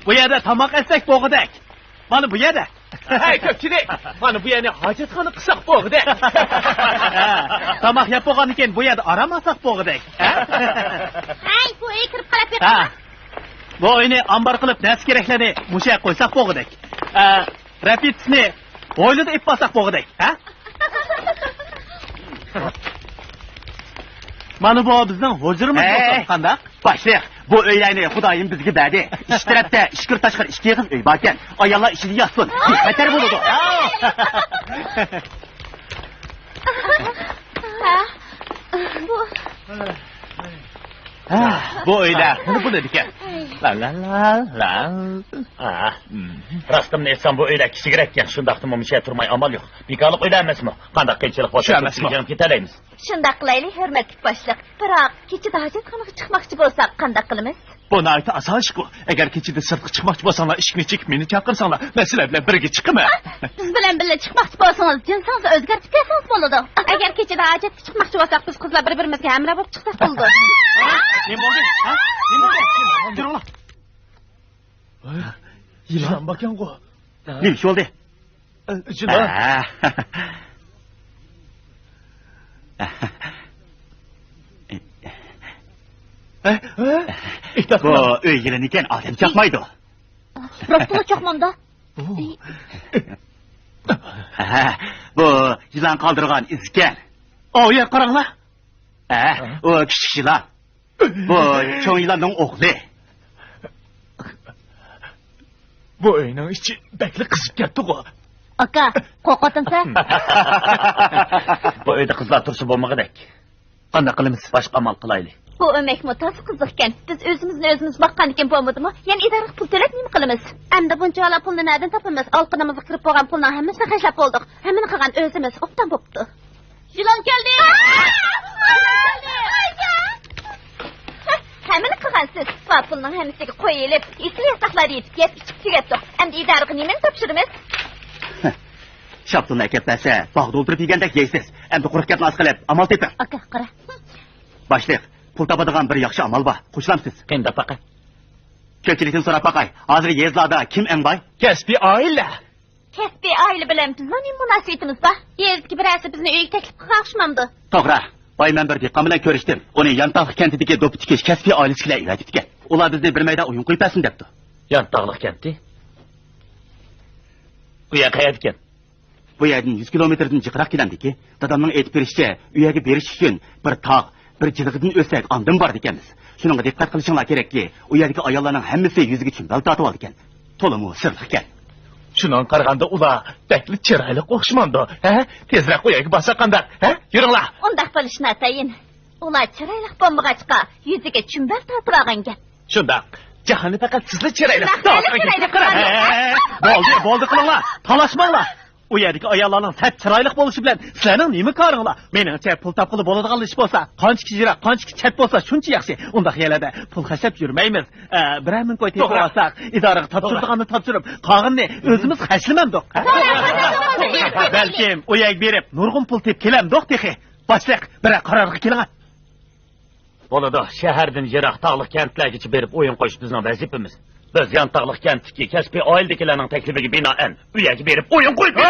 بۇ يەردە تاماق ئەتسەك بولغۇدەك. مانا بۇ يەردە. ھەي، كۆپچىلىك! مانا بۇ يەرنى ھاجەتخانا قىلساق بولغۇدەك. تاماق يەپ بولغاندىن كېيىن بۇ يەردە ئارام ئالساق بولغۇدەك. ھەي، بۇ ئۆيگە كىرىپ قاراپ بېقىڭ. ھە. بۇ ئۆينى ئامبار قىلىپ، نەرسە-كېرەكلەرنى مۇشۇ يەرگە قويساق بولغۇدەك. ئە، رەپىتىسىنى ھويلىدا ئېلىپ بارساق بولغۇدەك، ھە؟ مانا بۇ بىزنىڭ ھۇجرىمىز بولسۇن، قانداق؟ باشلىق، بۇ ئۆيلەرنى خۇدايىم بىزگە بەردى. ئىچ تەرەپتە ئىچكىرى تاشقىرى ئىككى ئېغىز ئۆي باركەن. ئاياللار ئىچىدە ياتسۇن، بىخەتەر بولىدۇ. ھە؟ بۇ ھە، بۇ ئۆيلەر بۇ بولىدىكەن. لا، لا، لا، لا. ھە. مم. راستىمنى ئېيتسام، بۇ ئۆيلەر كىچىكرەككەن. شۇنداقتىمۇ مۇشۇ يەردە تۇرماي ئامال يوق. بىكارلىق ئۆيلەر ئەمەسمۇ؟ قانداق قىيىنچىلىق بولسا، شۇ ئەمەسمۇ؟ يېڭىپ كېتەلەيمىز. شۇنداق قىلايلى، ھۆرمەتلىك باشلىق. بىراق، كېچىدە ھاجەتخانىغا چىقماقچى بولساق، قانداق قىلىمىز؟ بۇ ناھايىتى ئاسان ئىشقۇ. ئەگەر كېچىدە سىرتقا چىقماقچى بولساڭلار، ئىشىكنى چېكىپ مېنى چاقىرساڭلار، مەن سىلەر بىلەن بىرگە چىقىمەن. بىز بىلەن بىللە چىقماقچى بولسىڭىز، جىنسىڭىزنى ئۆزگەرتىپ كەلسىڭىز بولىدۇ. ئەگەر كېچىدە ھاجەتكە چىقماقچى بولساق، بىز قىزلار بىر-بىرىمىزگە ھەمراھ بولۇپ چىقساق بولىدۇ. نېمە بولدى؟ ھە؟ نېمە بولدى؟ تۇرۇڭلار. يىلان باركەنغۇ. نېمە ئىش بولدى؟ يىلان. ھە. ھە؟ ھە؟ بۇ ئۆي يىلىنى ئىكەن، ئادەم چاقمايدۇ. راستلا چاقمامدا. ھە، بۇ يىلان قالدۇرغان ئىز ئىكەن. ئاۋۇ يەر قاراڭلار. ھە، ئۇ كىچىك يىلان. بۇ چوڭ يىلاننىڭ ئوغلى. بۇ ئۆينىڭ ئىچى بەكلا قىزىپ كەتتىغۇ. ئاكا، قورقۇۋاتامسەن؟ بۇ ئۆيدە قىزلار تۇرسا بولمىغۇدەك. قانداق قىلىمىز؟ باشقا ئامال قىلايلى. بۇ ئۆمەكمۇ تازا قىزىقكەن. بىز ئۆزىمىزنى ئۆزىمىز باققاندىكىن بولمىدىمۇ؟ يەنە ئىدارىگە پۇل تۆلەپ نېمە قىلىمىز؟ ئەمدى بۇنچىۋالا پۇلنى نەدىن تاپىمىز؟ ئالىقىنىمىزغا كىرىپ بولغان پۇلنىڭ ھەممىسىنى خەجلەپ بولدۇق. ھەممىنى قىلغان ئۆزىمىز. ئوبدان بوپتۇ. يىلان كەلدى! ھەممىنى قىلغانسىز. بار پۇلنىڭ ھەممىسىگە قوي ئېلىپ، ئېسىل ياساقلاردا يېتىپ يەپ ئىچىپ تۈگەتتۇق. ئەمدى ئىدارىغا نېمىنى تاپشۇرىمىز؟ شاپتۇلنى ئەكەپ بەرسە، باغدا ئولتۇرۇپ يېگەندەك يەيسىز. ئەمدى قۇرۇق گەپنى ئاز قىلىپ، ئامال تېپىڭ. ئاكا، قارا. باشلىق، پۇل تاپىدىغان بىر ياخشى ئامال بار. قوشۇلامسىز؟ قېنى دەپ باقاي. كۆپچىلىكتىن سوراپ باقاي. ھازىر يېزىلاردا كىم ئەڭ باي؟ كەسپىي ئائىلە. كەسپىي ئائىلە بىلەن بىزنىڭ نېمە مۇناسىۋىتىمىز بار؟ يېزىدىكى بىرەرسى بىزنى ئۆيگە تەكلىپ قىلغان ئوخشىمامدۇ؟ توغرا. باي، مەن بىر دېھقان بىلەن كۆرۈشتۈم. ئۇنى يانتاغلىق كەنتىدىكى دوپپا تىكىش كەسپىي ئائىلىسىگە ئەۋەتىپتىكەن. ئۇلار بىزنى بىر مەيدان ئويۇن قويۇپ بەرسۇن دەپتۇ. يانتاغلىق كەنتى؟ بۇ يەر قەيەردىكەن؟ بۇ يەردىن يۈز كىلومېتىردىن جىقراق كېلەمدىكى. دادامنىڭ ئېيتىپ بېرىشىچە، ئۇ يەرگە بېرىش ئۈچۈن بىر تاغ، بىر جىلغىدىن ئۆتسەك، ئاندىن بارىدىكەنمىز. شۇنىڭغا دىققەت قىلىشىڭلار كېرەككى، ئۇ يەردىكى ئاياللارنىڭ ھەممىسى يۈزىگە چۈمبەل تارتىۋالىدىكەن. تولىمۇ سىرلىقكەن. شۇنىڭغا قارىغاندا، ئۇلار بەكلا چىرايلىق ئوخشىمامدۇ؟ ھە؟ تېزرەك ئۇ يەرگە بارساق قانداق؟ ھە؟ يۈرۈڭلار! ئۇنداق بولۇشى ناتايىن. ئۇلار چىرايلىق بولمىغاچقا، يۈزىگە چۈمبەل تارتىۋالغان گەپ. شۇنداق. جاھاندا پەقەت سىزلا چىرايلىق. مەن خېلى چىرايلىق. ھە، بولدى، بولدى قىلىڭلار. تالاشماڭلار. ئۇ يەردىكى ئاياللارنىڭ سەت چىرايلىق بولۇشى بىلەن سىلەرنىڭ نېمە كارىڭلار؟ مېنىڭچە، پۇل تاپقىلى بولىدىغان ئىش بولسا، قانچىكى يىراق، قانچىكى چەت بولسا، شۇنچە ياخشى. ئۇنداق يەرلەردە پۇل خەجلەپ يۈرمەيمىز. ئە، بىرەر مىڭ كوي تېپىۋالساق، ئىدارىگە تاپشۇرىدىغاننى تاپشۇرۇپ، قالغىنىنى ئۆزىمىز خەجلىمەمدۇق. بەلكىم ئۇ يەرگە بېرىپ، نۇرغۇن پۇل تېپىپ كېلەمدۇق تېخى. باشلىق، بىرەر قارارغا كېلىڭە. بولىدۇ، شەھەردىن يىراق تاغلىق كەنتلەرگىچە بېرىپ ئويۇن قويۇش بىزنىڭ ۋەزىپىمىز. بىز يان تاغلىق كەنتتىكى كەسپىي ئائىلىدىكىلەرنىڭ تەكلىپىگە بىنائەن ئۇ يەرگە بېرىپ ئويۇن قويدۇق.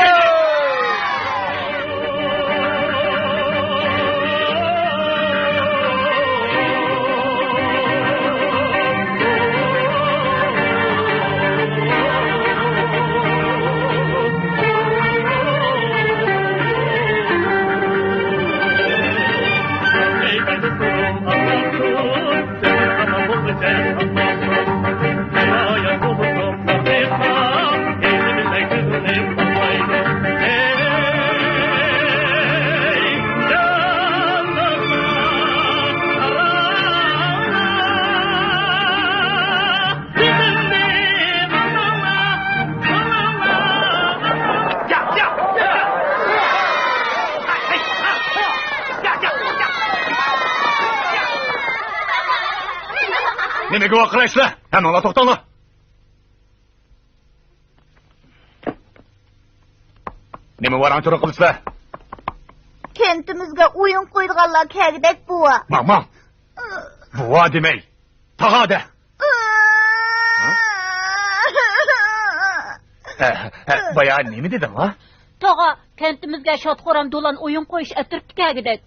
نېمىگە ۋارقىرايسىلەر؟ ھەممىڭلار توختاڭلار! نېمە ۋاراڭ-چۇرۇڭ قىلىسىلەر؟ كەنتىمىزگە ئويۇن قويىدىغانلار كەلگۈدەك، بوۋا. ماڭ، ماڭ! بوۋا دېمەي، تاغا دە! ھە، ھە، بايا نېمە دېدىڭ، ھە؟ تاغا، كەنتىمىزگە شاد-خۇرام دولان ئويۇن قويۇش ئەترىتى كەلگۈدەك.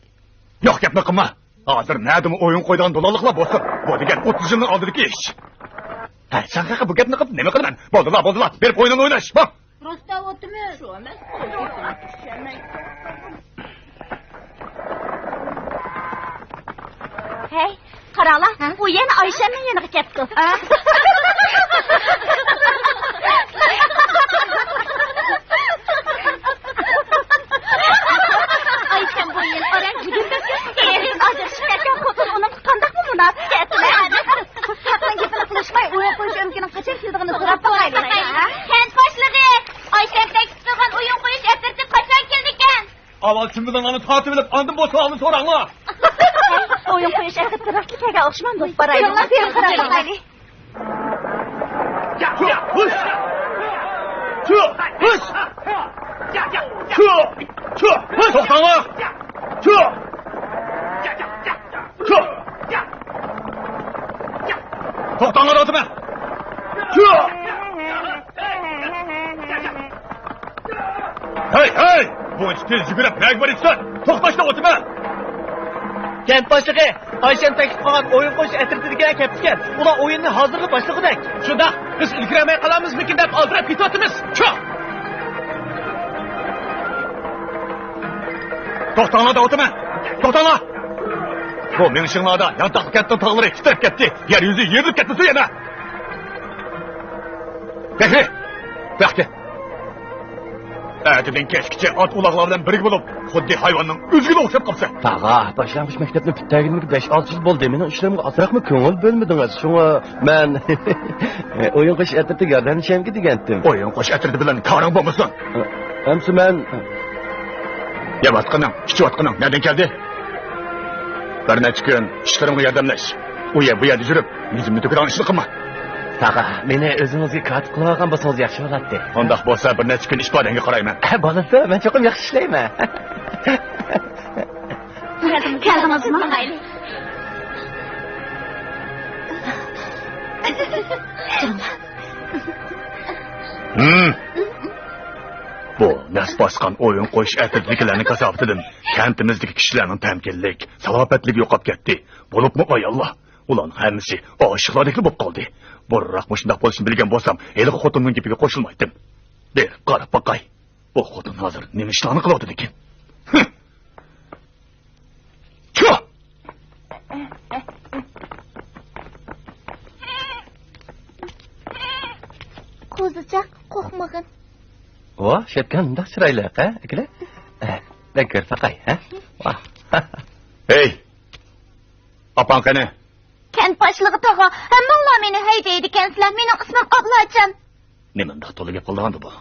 يوق گەپنى قىلما. ھازىر نەدىمۇ ئويۇن قويىدىغان دولانلىقلار بولسۇن. بۇ دېگەن ئوتتۇز يىلنىڭ ئالدىدىكى ئىش. ھە، سەن خەققە بۇ گەپنى قىلىپ نېمە قىلىمەن؟ بولدىلا، بولدىلا. بېرىپ ئويۇنۇڭنى ئويناش. بار. رۇستا ئوتىمىز. ھەي، قاراڭلار، ھە؟ ئۇ يەنە ئايشەمنىڭ يېنىغا كەپتۇ. ئايشەم بۇ يىل ئاران يىگىرمە ياشقا كىرگەن. ئاجرىشىپ كەتكەن خوتۇن ئۇنىڭغا قانداقمۇ مۇناسىپ؟ ئاۋۋال چۈمبىلىڭلارنى تارتىۋېلىپ، ئاندىن بولسا ئالدىن سوراڭلار. ئويۇن قويۇش ئەترىتى راكېتكىگە ئوخشىمامدۇ؟ بارايلى. يوللار بېرىپ قارايلى. توختاڭلار! توختاڭلار، ئاتىمەن! ھەي، ھەي! بۇنچە تېز يۈگۈرۈپ نەگە بارىسەن؟ توختاشلا ئۆتىمەن! كەنت باشلىقى، ئايشەم تەكلىپ قىلغان ئويۇن قويۇش ئەترىتىدىكىلەر كەپتىكەن. ئۇلار ئويۇننى ھازىرلا باشلىغۇدەك. شۇنداق، بىز ئۈلگۈرەلمەي قالامىزمىكىن دەپ ئالدىراپ كېتىۋاتىمىز. چۇ! توختاڭلار دەۋاتىمەن! توختاڭلار! بۇ مېڭىشىڭلاردا يانتاقلىق كەنتنىڭ تاغلىرى تىترەپ كەتتى. يەر يۈزى يېرىلىپ كەتمىسۇن يەنە! بەكرى! بەختى! ئەتىدىن كەچكىچە ئات ئۇلاغلار بىلەن بىرگە بولۇپ، خۇددى ھايۋاننىڭ ئۆزىگىلا ئوخشاپ قاپسەن. تاغا، باشلانغۇچ مەكتەپنى پۈتتۈرگىنىمگە بەش-ئالتە يىل بولدى. مېنىڭ ئىشلىرىمغا ئازراقمۇ كۆڭۈل بۆلمىدىڭىز. شۇڭا مەن ئويۇن قويۇش ئەترىتىگە ياردەملىشەمگە دېگەنتىم. ئويۇن قويۇش ئەترىتى بىلەن كارىڭ بولمىسۇن. ئەمسە مەن يەۋاتقىنىڭ، ئىچىۋاتقىنىڭ نەدىن كەلدى؟ بىر نەچچە كۈن ئىشلىرىمغا ياردەملەش. ئۇ يەر، بۇ يەردە يۈرۈپ، يۈزۈمنى تۆكىدىغان ئىشنى قىلما. تاغا، مېنى ئۆزىڭىزگە كاتىپ قىلىۋالغان بولسىڭىز ياخشى بولاتتى. ئۇنداق بولسا، بىر نەچچە كۈن ئىپادەڭگە قارايمەن. ھە، بولىدۇ، مەن چوقۇم ياخشى ئىشلەيمەن. كەلدىڭىزمۇ؟ ھىم. بۇ نەس باسقان ئويۇن قويۇش ئەترىتىدىكىلەرنىڭ كاساپىتىدىن كەنتىمىزدىكى كىشىلەرنىڭ تەمكىنلىك، سالاپەتلىكى يوقاپ كەتتى. بولۇپمۇ ئاياللار. ئۇلارنىڭ ھەممىسى ئاشىقلاردەكلا بولۇپ قالدى. بۇرۇنراق مۇشۇنداق بولۇشىنى بىلگەن بولسام، ھېلىقى خوتۇننىڭ گېپىگە قوشۇلمايتتىم. بېرىپ قاراپ باقاي. بۇ خوتۇن ھازىر نېمە ئىشلارنى قىلىۋاتىدىكىن؟ ھىم. چۇ! قوزىچاق، قورقمىغىن. ۋا، شەپكەڭ مۇنداق چىرايلىق، ھە، ئەكىلە؟ بەك كۆرۈپ باقاي، ھە؟ ۋا. ھەي! ئاپاڭ قېنى؟ كەنت باشلىقى تاغا، ھەممىڭلار مېنى ھەي دەيدىكەنسىلەر، مېنىڭ ئىسمىم ئابلاجان. نېمانداق تولا گەپ قىلىدىغاندۇ بۇ؟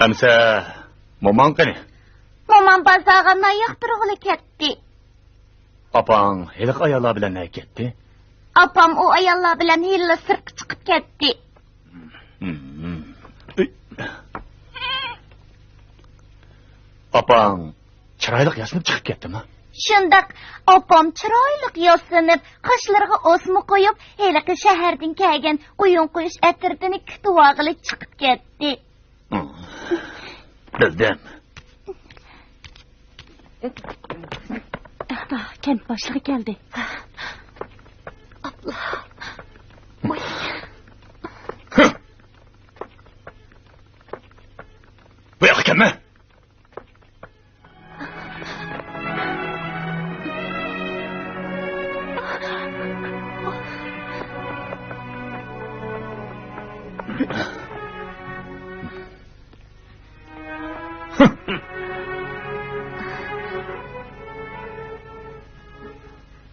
ئەمسە موماڭ قېنى؟ مومام بازارغا نان ياقتۇرغىلى كەتتى. ئاپاڭ ھېلىقى ئاياللار بىلەن نەگە كەتتى؟ ئاپام ئۇ ئاياللار بىلەن ھېلىلا سىرتقا چىقىپ كەتتى. ھىم. ئاپاڭ چىرايلىق ياسىنىپ چىقىپ كەتتىمۇ؟ شۇنداق، ئاپام چىرايلىق ياسىنىپ، قاشلىرىغا ئاسما قويۇپ، ھېلىقى شەھەردىن كەلگەن ئويۇن قويۇش ئەترىتىنى كۈتۈۋالغىلى چىقىپ كەتتى. بىلدىم. كەنت باشلىقى كەلدى. ئاپلا. بۇ ياققا كەلمە.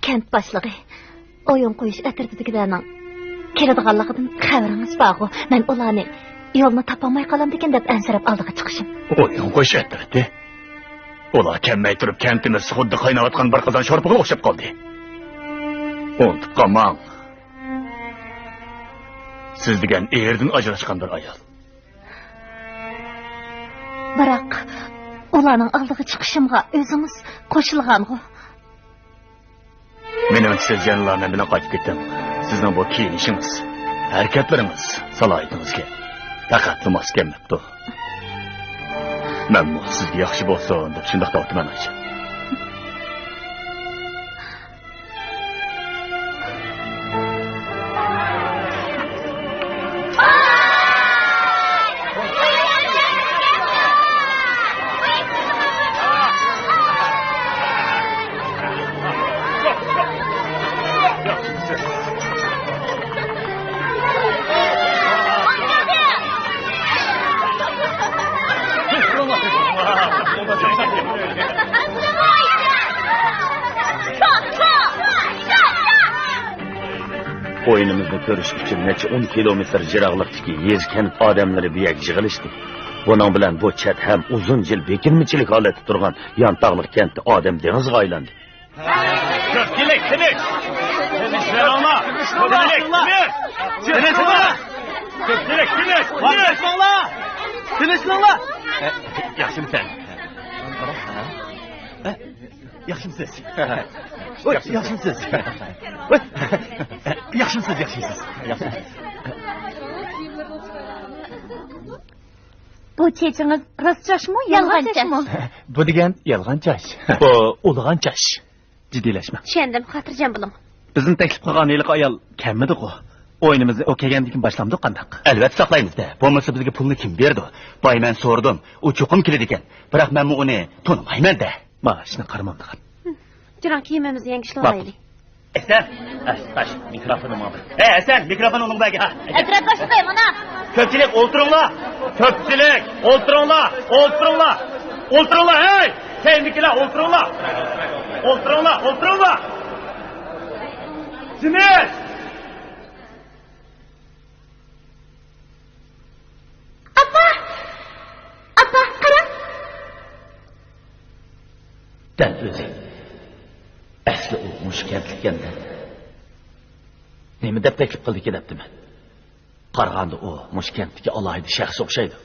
كەنت باشلىقى، ئويۇن قويۇش ئەترىتىدىكىلەرنىڭ كېلىدىغانلىقىدىن خەۋىرىڭىز بارغۇ؟ مەن ئۇلارنى يولنى تاپالماي قالامدىكىن دەپ ئەنسىرەپ ئالدىغا چىقىشىم. ئويۇن قويۇش ئەترىتى؟ ئۇلار كەلمەي تۇرۇپ كەنتىمىز خۇددى قايناۋاتقان بىر قازان شورپىغىلا ئوخشاپ قالدى. ئۇنتۇپ قالماڭ. سىز دېگەن ئېرىدىن ئاجراشقان بىر ئايال. بىراق، ئۇلارنىڭ ئالدىغا چىقىشىمغا ئۆزىڭىز قوشۇلغانغۇ؟ مېنىڭچە، سىز يەنىلا مەن بىلەن قايتىپ كېتىڭ. سىزنىڭ بۇ كىيىنىشىڭىز، ھەرىكەتلىرىڭىز سالاھىيىتىڭىزگە پەقەتلا ماس كەلمەپتۇ. مەنمۇ سىزگە ياخشى بولسۇن دەپ شۇنداق دەۋاتىمەن، ئايجان. ئويۇنىمىزنى كۆرۈش ئۈچۈن نەچچە ئون كىلومېتىر يىراقلىقتىكى يېزا-كەنت ئادەملىرى بۇ يەرگە يىغىلىشتى. بۇنىڭ بىلەن بۇ چەت ھەم ئۇزۇن يىل بېكىنمىچىلىك ھالەتتە تۇرغان يانتاغلىق كەنت ئادەم دېڭىزىغا ئايلاندى. كۆپچىلىك، تىنچ! تىنچلىنىڭلار! كۆپچىلىك، تىنچ! كۆپچىلىك، تىنچ! تىنچلىنىڭلار! تىنچلىنىڭلار! ياخشىمۇ سەن؟ ياخشىمۇسىز؟ ياخشىمۇسىز؟ ياخشىمۇسىز؟ ياخشىمۇسىز؟ بۇ چېچىڭىز راست چاچمۇ، يالغان چاچمۇ؟ بۇ دېگەن يالغان چاچ. بۇ ئۇلىغان چاچ. جىددىيلەشمەڭ. چۈشەندىم، خاتىرجەم بولۇڭ. بىزنى تەكلىپ قىلغان ھېلىقى ئايال كەلمىدىغۇ؟ ئويۇنىمىزنى ئۇ كەلگەندىن كېيىن باشلامدۇق قانداق؟ ئەلۋەتتە ساقلايمىز-دە. بولمىسا بىزگە پۇلنى كىم بېرىدۇ؟ باي، مەن سورىدىم. ئۇ چوقۇم كېلىدىكەن. بىراق مەنمۇ ئۇنى تونۇمايمەن-دە. ماڭا ئىشنى قارىمامدىغان. جىراڭ كىيىمىمىزنى يەڭگىشلىۋالايلى. ھەسەن! ھە، تاش، مىكروفوننى ماڭا بېرىڭ. ھەي، ھەسەن، مىكروفوننى ئۇنىڭغا بەرگىن. ھە، ئەترەت باشلىقى، مانا! كۆپچىلىك، ئولتۇرۇڭلار! كۆپچىلىك، ئولتۇرۇڭلار! ئولتۇرۇڭلار! ئولتۇرۇڭلار، ھەي! كەينىدىكىلەر، ئولتۇرۇڭلار! ئولتۇرۇڭلار، ئولتۇرۇڭلار! تىنچ! ئاپا! ئاپا، قاراڭ! دەل ئۆزى. ئەسلى ئۇ مۇشۇ كەنتلىككەن-دە. نېمە دەپ تەكلىپ قىلدىكىن دەپتىمەن. قارىغاندا ئۇ مۇشۇ كەنتتىكى ئالاھىدە شەخس ئوخشايدۇ.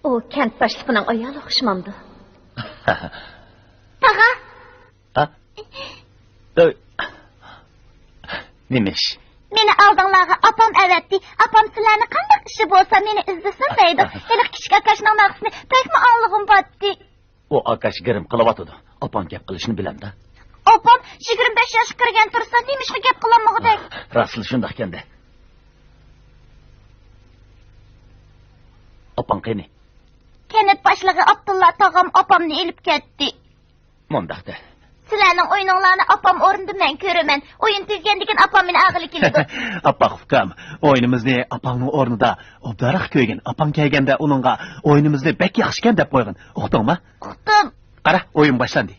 ئۇ كەنت باشلىقىنىڭ ئايالى ئوخشىمامدۇ؟ تاغا! ھە؟ ئۆي. نېمە ئىش؟ مېنى ئالدىڭلارغا ئاپام ئەۋەتتى. ئاپام سىلەرنى قانداق ئىشى بولسا مېنى ئىزدىسۇن دەيدۇ. ھېلىقى كىچىك ئاكاشنىڭ ناخشىسىنى بەكمۇ ئاڭلىغۇم بارتتى. ئۇ ئاكاش گىرىم قىلىۋاتىدۇ. ئاپاڭ گەپ قىلىشنى بىلەمدۇ. ئاپام يىگىرمە بەش ياشقا كىرگەن تۇرسا نېمىشقا گەپ قىلالمىغۇدەك؟ راستلا شۇنداقكەن-دە. ئاپاڭ قېنى؟ كەنت باشلىقى ئابدۇللا تاغام ئاپامنى ئېلىپ كەتتى. مۇنداق دە. سىلەرنىڭ ئويۇنۇڭلارنى ئاپام ئورنىدا مەن كۆرىمەن. ئويۇن تۈگىگەندىن كېيىن ئاپام مېنى ئاغىلى كېلىدۇ. ئاپاق ئۇكام، ئويۇنىمىزنى ئاپاڭنىڭ ئورنىدا ئوبدانراق كۆرگىن. ئاپاڭ كەلگەندە ئۇنىڭغا ئويۇنىمىزنى بەك ياخشىكەن دەپ قويغىن. ئۇقتۇڭما؟ ئۇقتۇم. قارا، ئويۇن باشلاندى.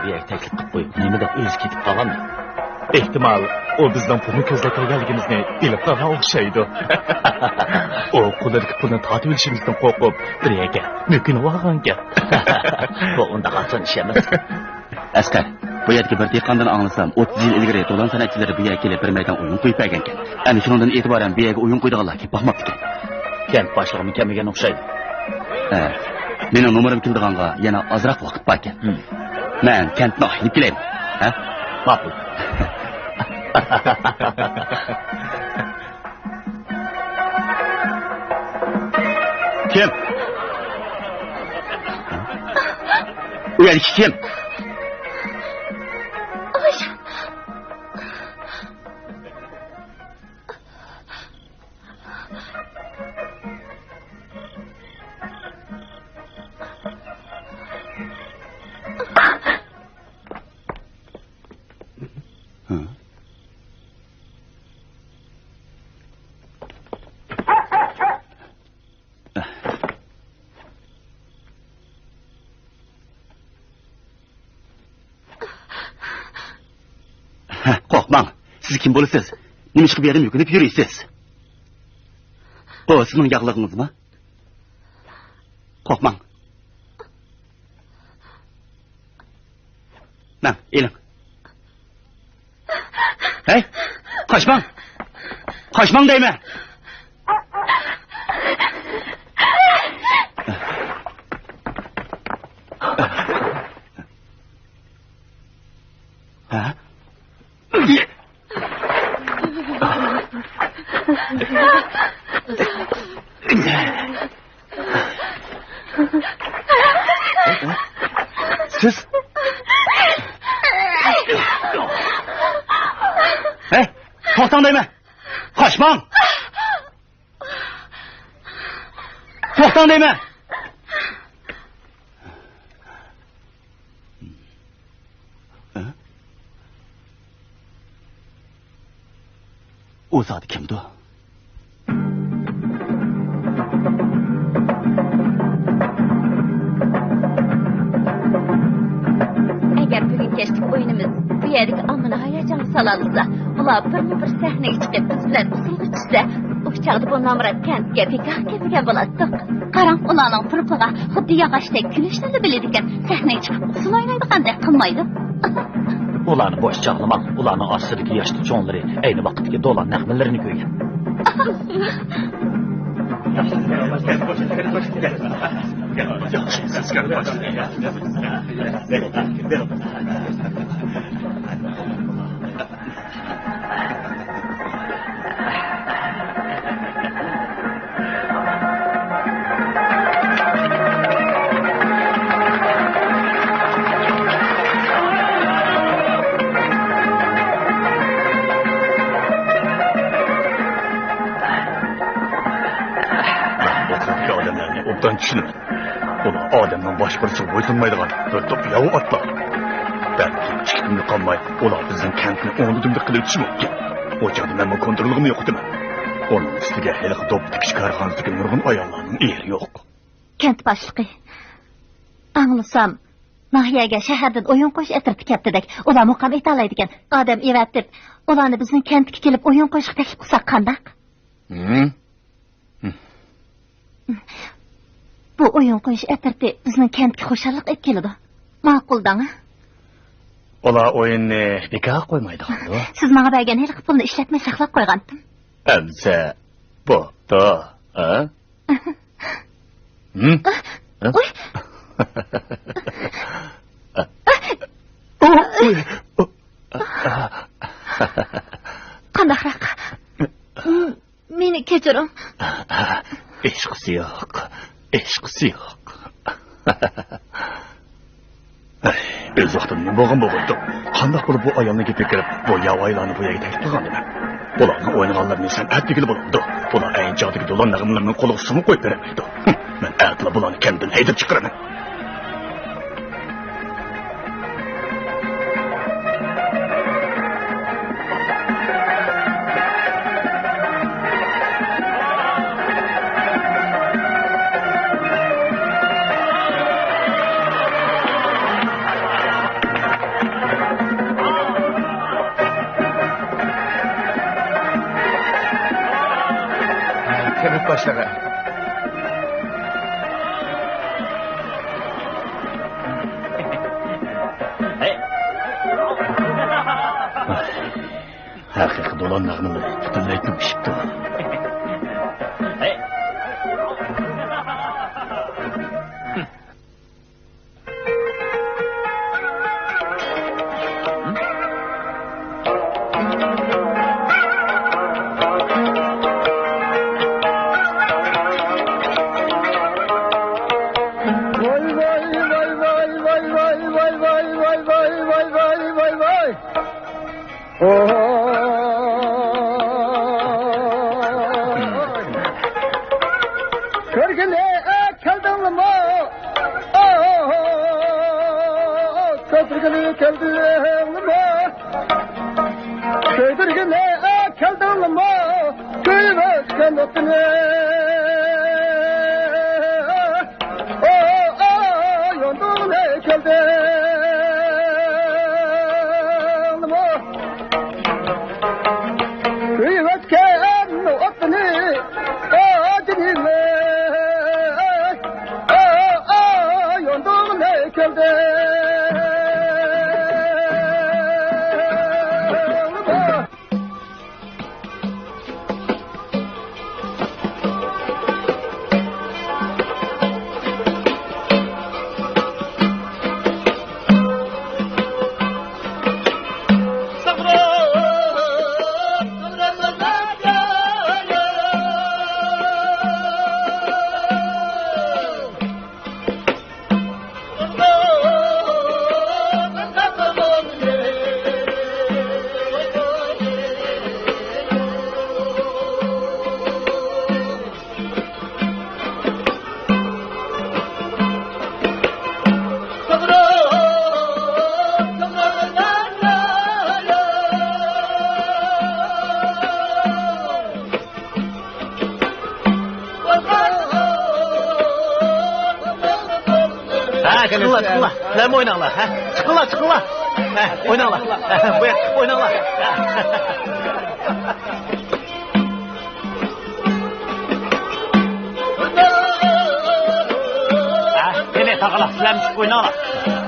بۇ يەرگە تەكلىپ قىلىپ قويۇپ، نېمىدەپ ئۆزى كېتىپ قالغاندۇ؟ ئېھتىمال، ئۇ بىزنىڭ پۇلنى كۆزلەپ كەلگەنلىكىمىزنى بىلىپ قالغان ئوخشايدۇ. ئۇ قولىدىكى پۇلنى تارتىۋېلىشىمىزدىن قورقۇپ، بىر يەرگە مۆكۈنۈۋالغانىكەن. بۇ ئۇنداق ئاسان ئىش ئەمەس. ئەسقەر، بۇ يەردىكى بىر دېھقاندىن ئاڭلىسام، ئوتتۇز يىل ئىلگىرى دولان سەنئەتچىلىرى بۇ يەرگە كېلىپ بىر مەيدان ئويۇن قويۇپ بەرگەنكەن. ئەنە شۇنىڭدىن ئېتىبارەن بۇ يەرگە ئويۇن قويىدىغانلار كېلىپ باقماپتىكەن. كەنت باشلىقىمۇ كەلمىگەن ئوخشايدۇ. ھە، مېنىڭ نومۇرۇم كېلىدىغانغا يەنە ئازراق ۋاقىت باركەن. ھىم. مەن كەنتنى ئايلىنىپ كېلەي. ھە؟ ماقۇل. كىم؟ ئۇ يەردىكى كىم؟ ھە، قورقماڭ. سىز كىم بولىسىز؟ نېمىشقا بۇ يەردە مۆكۈنۈپ يۈرىسىز؟ بۇ سىزنىڭ ياغلىقىڭىزمۇ؟ قورقماڭ. ماڭ، ئېلىڭ. ھەي، قاچماڭ! قاچماڭ دەيمەن! ھە؟ توختاڭ دەيمەن! قاچماڭ! توختاڭ دەيمەن! ئۇ زادى كىمدۇ؟ ئەگەر بۈگۈن كەچلىك ئويۇنىمىز بۇ يەردىكى ئاممىنى ھاياجانغا سالالىسا، ئۇلار بىرمۇ بىر سەھنىگە چىقىپ بىز بىلەن ئۇسسۇلغا چۈشسە، ئۇ چاغدا بۇ نامرات كەنتكە بىكاھ كەلمىگەن بولاتتۇق. قاراڭ، ئۇلارنىڭ تۇرۇپلىرىغا خۇددى ياغاچتەك كۈلۈشلەرنى بىلىدىكەن. سەھنىگە چىقىپ ئۇسسۇل ئوينايدىغاندەك قىلمايدۇ. ئۇلارنى بوش چاغلىماڭ. ئۇلارنىڭ ئاستىدىكى ياشلىق چوڭلىرى ئەينى ۋاقىتتىكى دولان نەغمىلىرىنى كۆرگەن. بۇ خىلدىكى ئادەملەرنى ئوبدان چۈشىنىمەن. ئۇلار ئادەمنىڭ باشقىسىغا بويسۇنمايدىغان بىر توپ ياۋا ئاتلار. بەلكى ئىككى كۈندىن قالماي ئۇلار بىزنىڭ كەنتنى ئوڭدىدىمدە قىلىۋېتىشى مۇمكىن. ئۇ چاغدا مەنمۇ كونترولغىمۇ يوقىتىمەن. ئۇنىڭ ئۈستىگە ھېلىقى دوپپا تىكىش كارخانىسىدىكى نۇرغۇن ئاياللارنىڭ ئېرى يوق. كەنت باشلىقى، ئاڭلىسام، ناھىيەگە شەھەردىن ئويۇن قويۇش ئەترىتى كەپتىدەك. ئۇلار مۇقام ئېتالايدىكەن. ئادەم ئېۋەتىپ، ئۇلارنى بىزنىڭ كەنتكە كېلىپ ئويۇن قويۇشقا تەكلىپ قىلساق قانداق؟ ھىم؟ بۇ ئويۇن قويۇش ئەترىتى بىزنىڭ كەنتكە خۇشاللىق ئېلىپ كېلىدۇ. ماقۇل دەڭ. ئۇلار ئويۇننى بىكار قويمايدىغاندۇ؟ سىز ماڭا بەرگەن ھېلىقى پۇلنى ئىشلەتمەي ساقلاپ قويغانتىم. ئەمسە بوپتۇ، ھە؟ ھىم؟ ئۇي! قانداقراق؟ مېنى كەچۈرۈڭ. ھېچقىسى يوق. ھېچقىسى يوق. ئەي، ئۆز ۋاقتىدا نېمە بولغان بولغىيدۇ؟ قانداق بولۇپ بۇ ئايالنىڭ گېپىگە كىرىپ، بۇ ياۋايىلارنى بۇ يەرگە تەكلىپ قىلغاندىمەن؟ بۇلارنىڭ ئوينىغانلىرىنى سەن ئەتىگىلى بولامدۇ؟ بۇلار ئەينى چاغدىكى دولان نەغمىلىرىنىڭ قولىغا سۇمۇ قويۇپ بېرەلمەيدۇ. ھىم، مەن ئەتىلا بۇلارنى كەنتتىن ھەيدەپ چىقىرىمەن. كەنت باشلىقى. ھەقىقىي دولان نەغمىلىرى پۈتۈنلەي تۈگىشىپتۇ. كۆرگىلى كەلدىڭمۇ؟ كۆتۈرگىلى كەلدىڭمۇ؟ كۆيدۈرگىلى كەلدىڭمۇ؟ كۆيۈپ ئۆتكەن ئوتنى. ئو، ئو، يوندۇرغىلى كەلدىڭمۇ؟ كۆيۈۋەتكەن ئوتنى، ئاجىنىم، يوندۇرغىلى كەلدىڭ. چىقىڭلار، چىقىڭلار. سىلەرمۇ ئويناڭلار، ھە؟ چىقىڭلار، چىقىڭلار. ھە، ئويناڭلار. ھە، بۇ ياققا ئويناڭلار. ھە، قېنى، تاغىلار، سىلەرمۇ چىقىپ ئويناڭلار.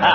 ھە.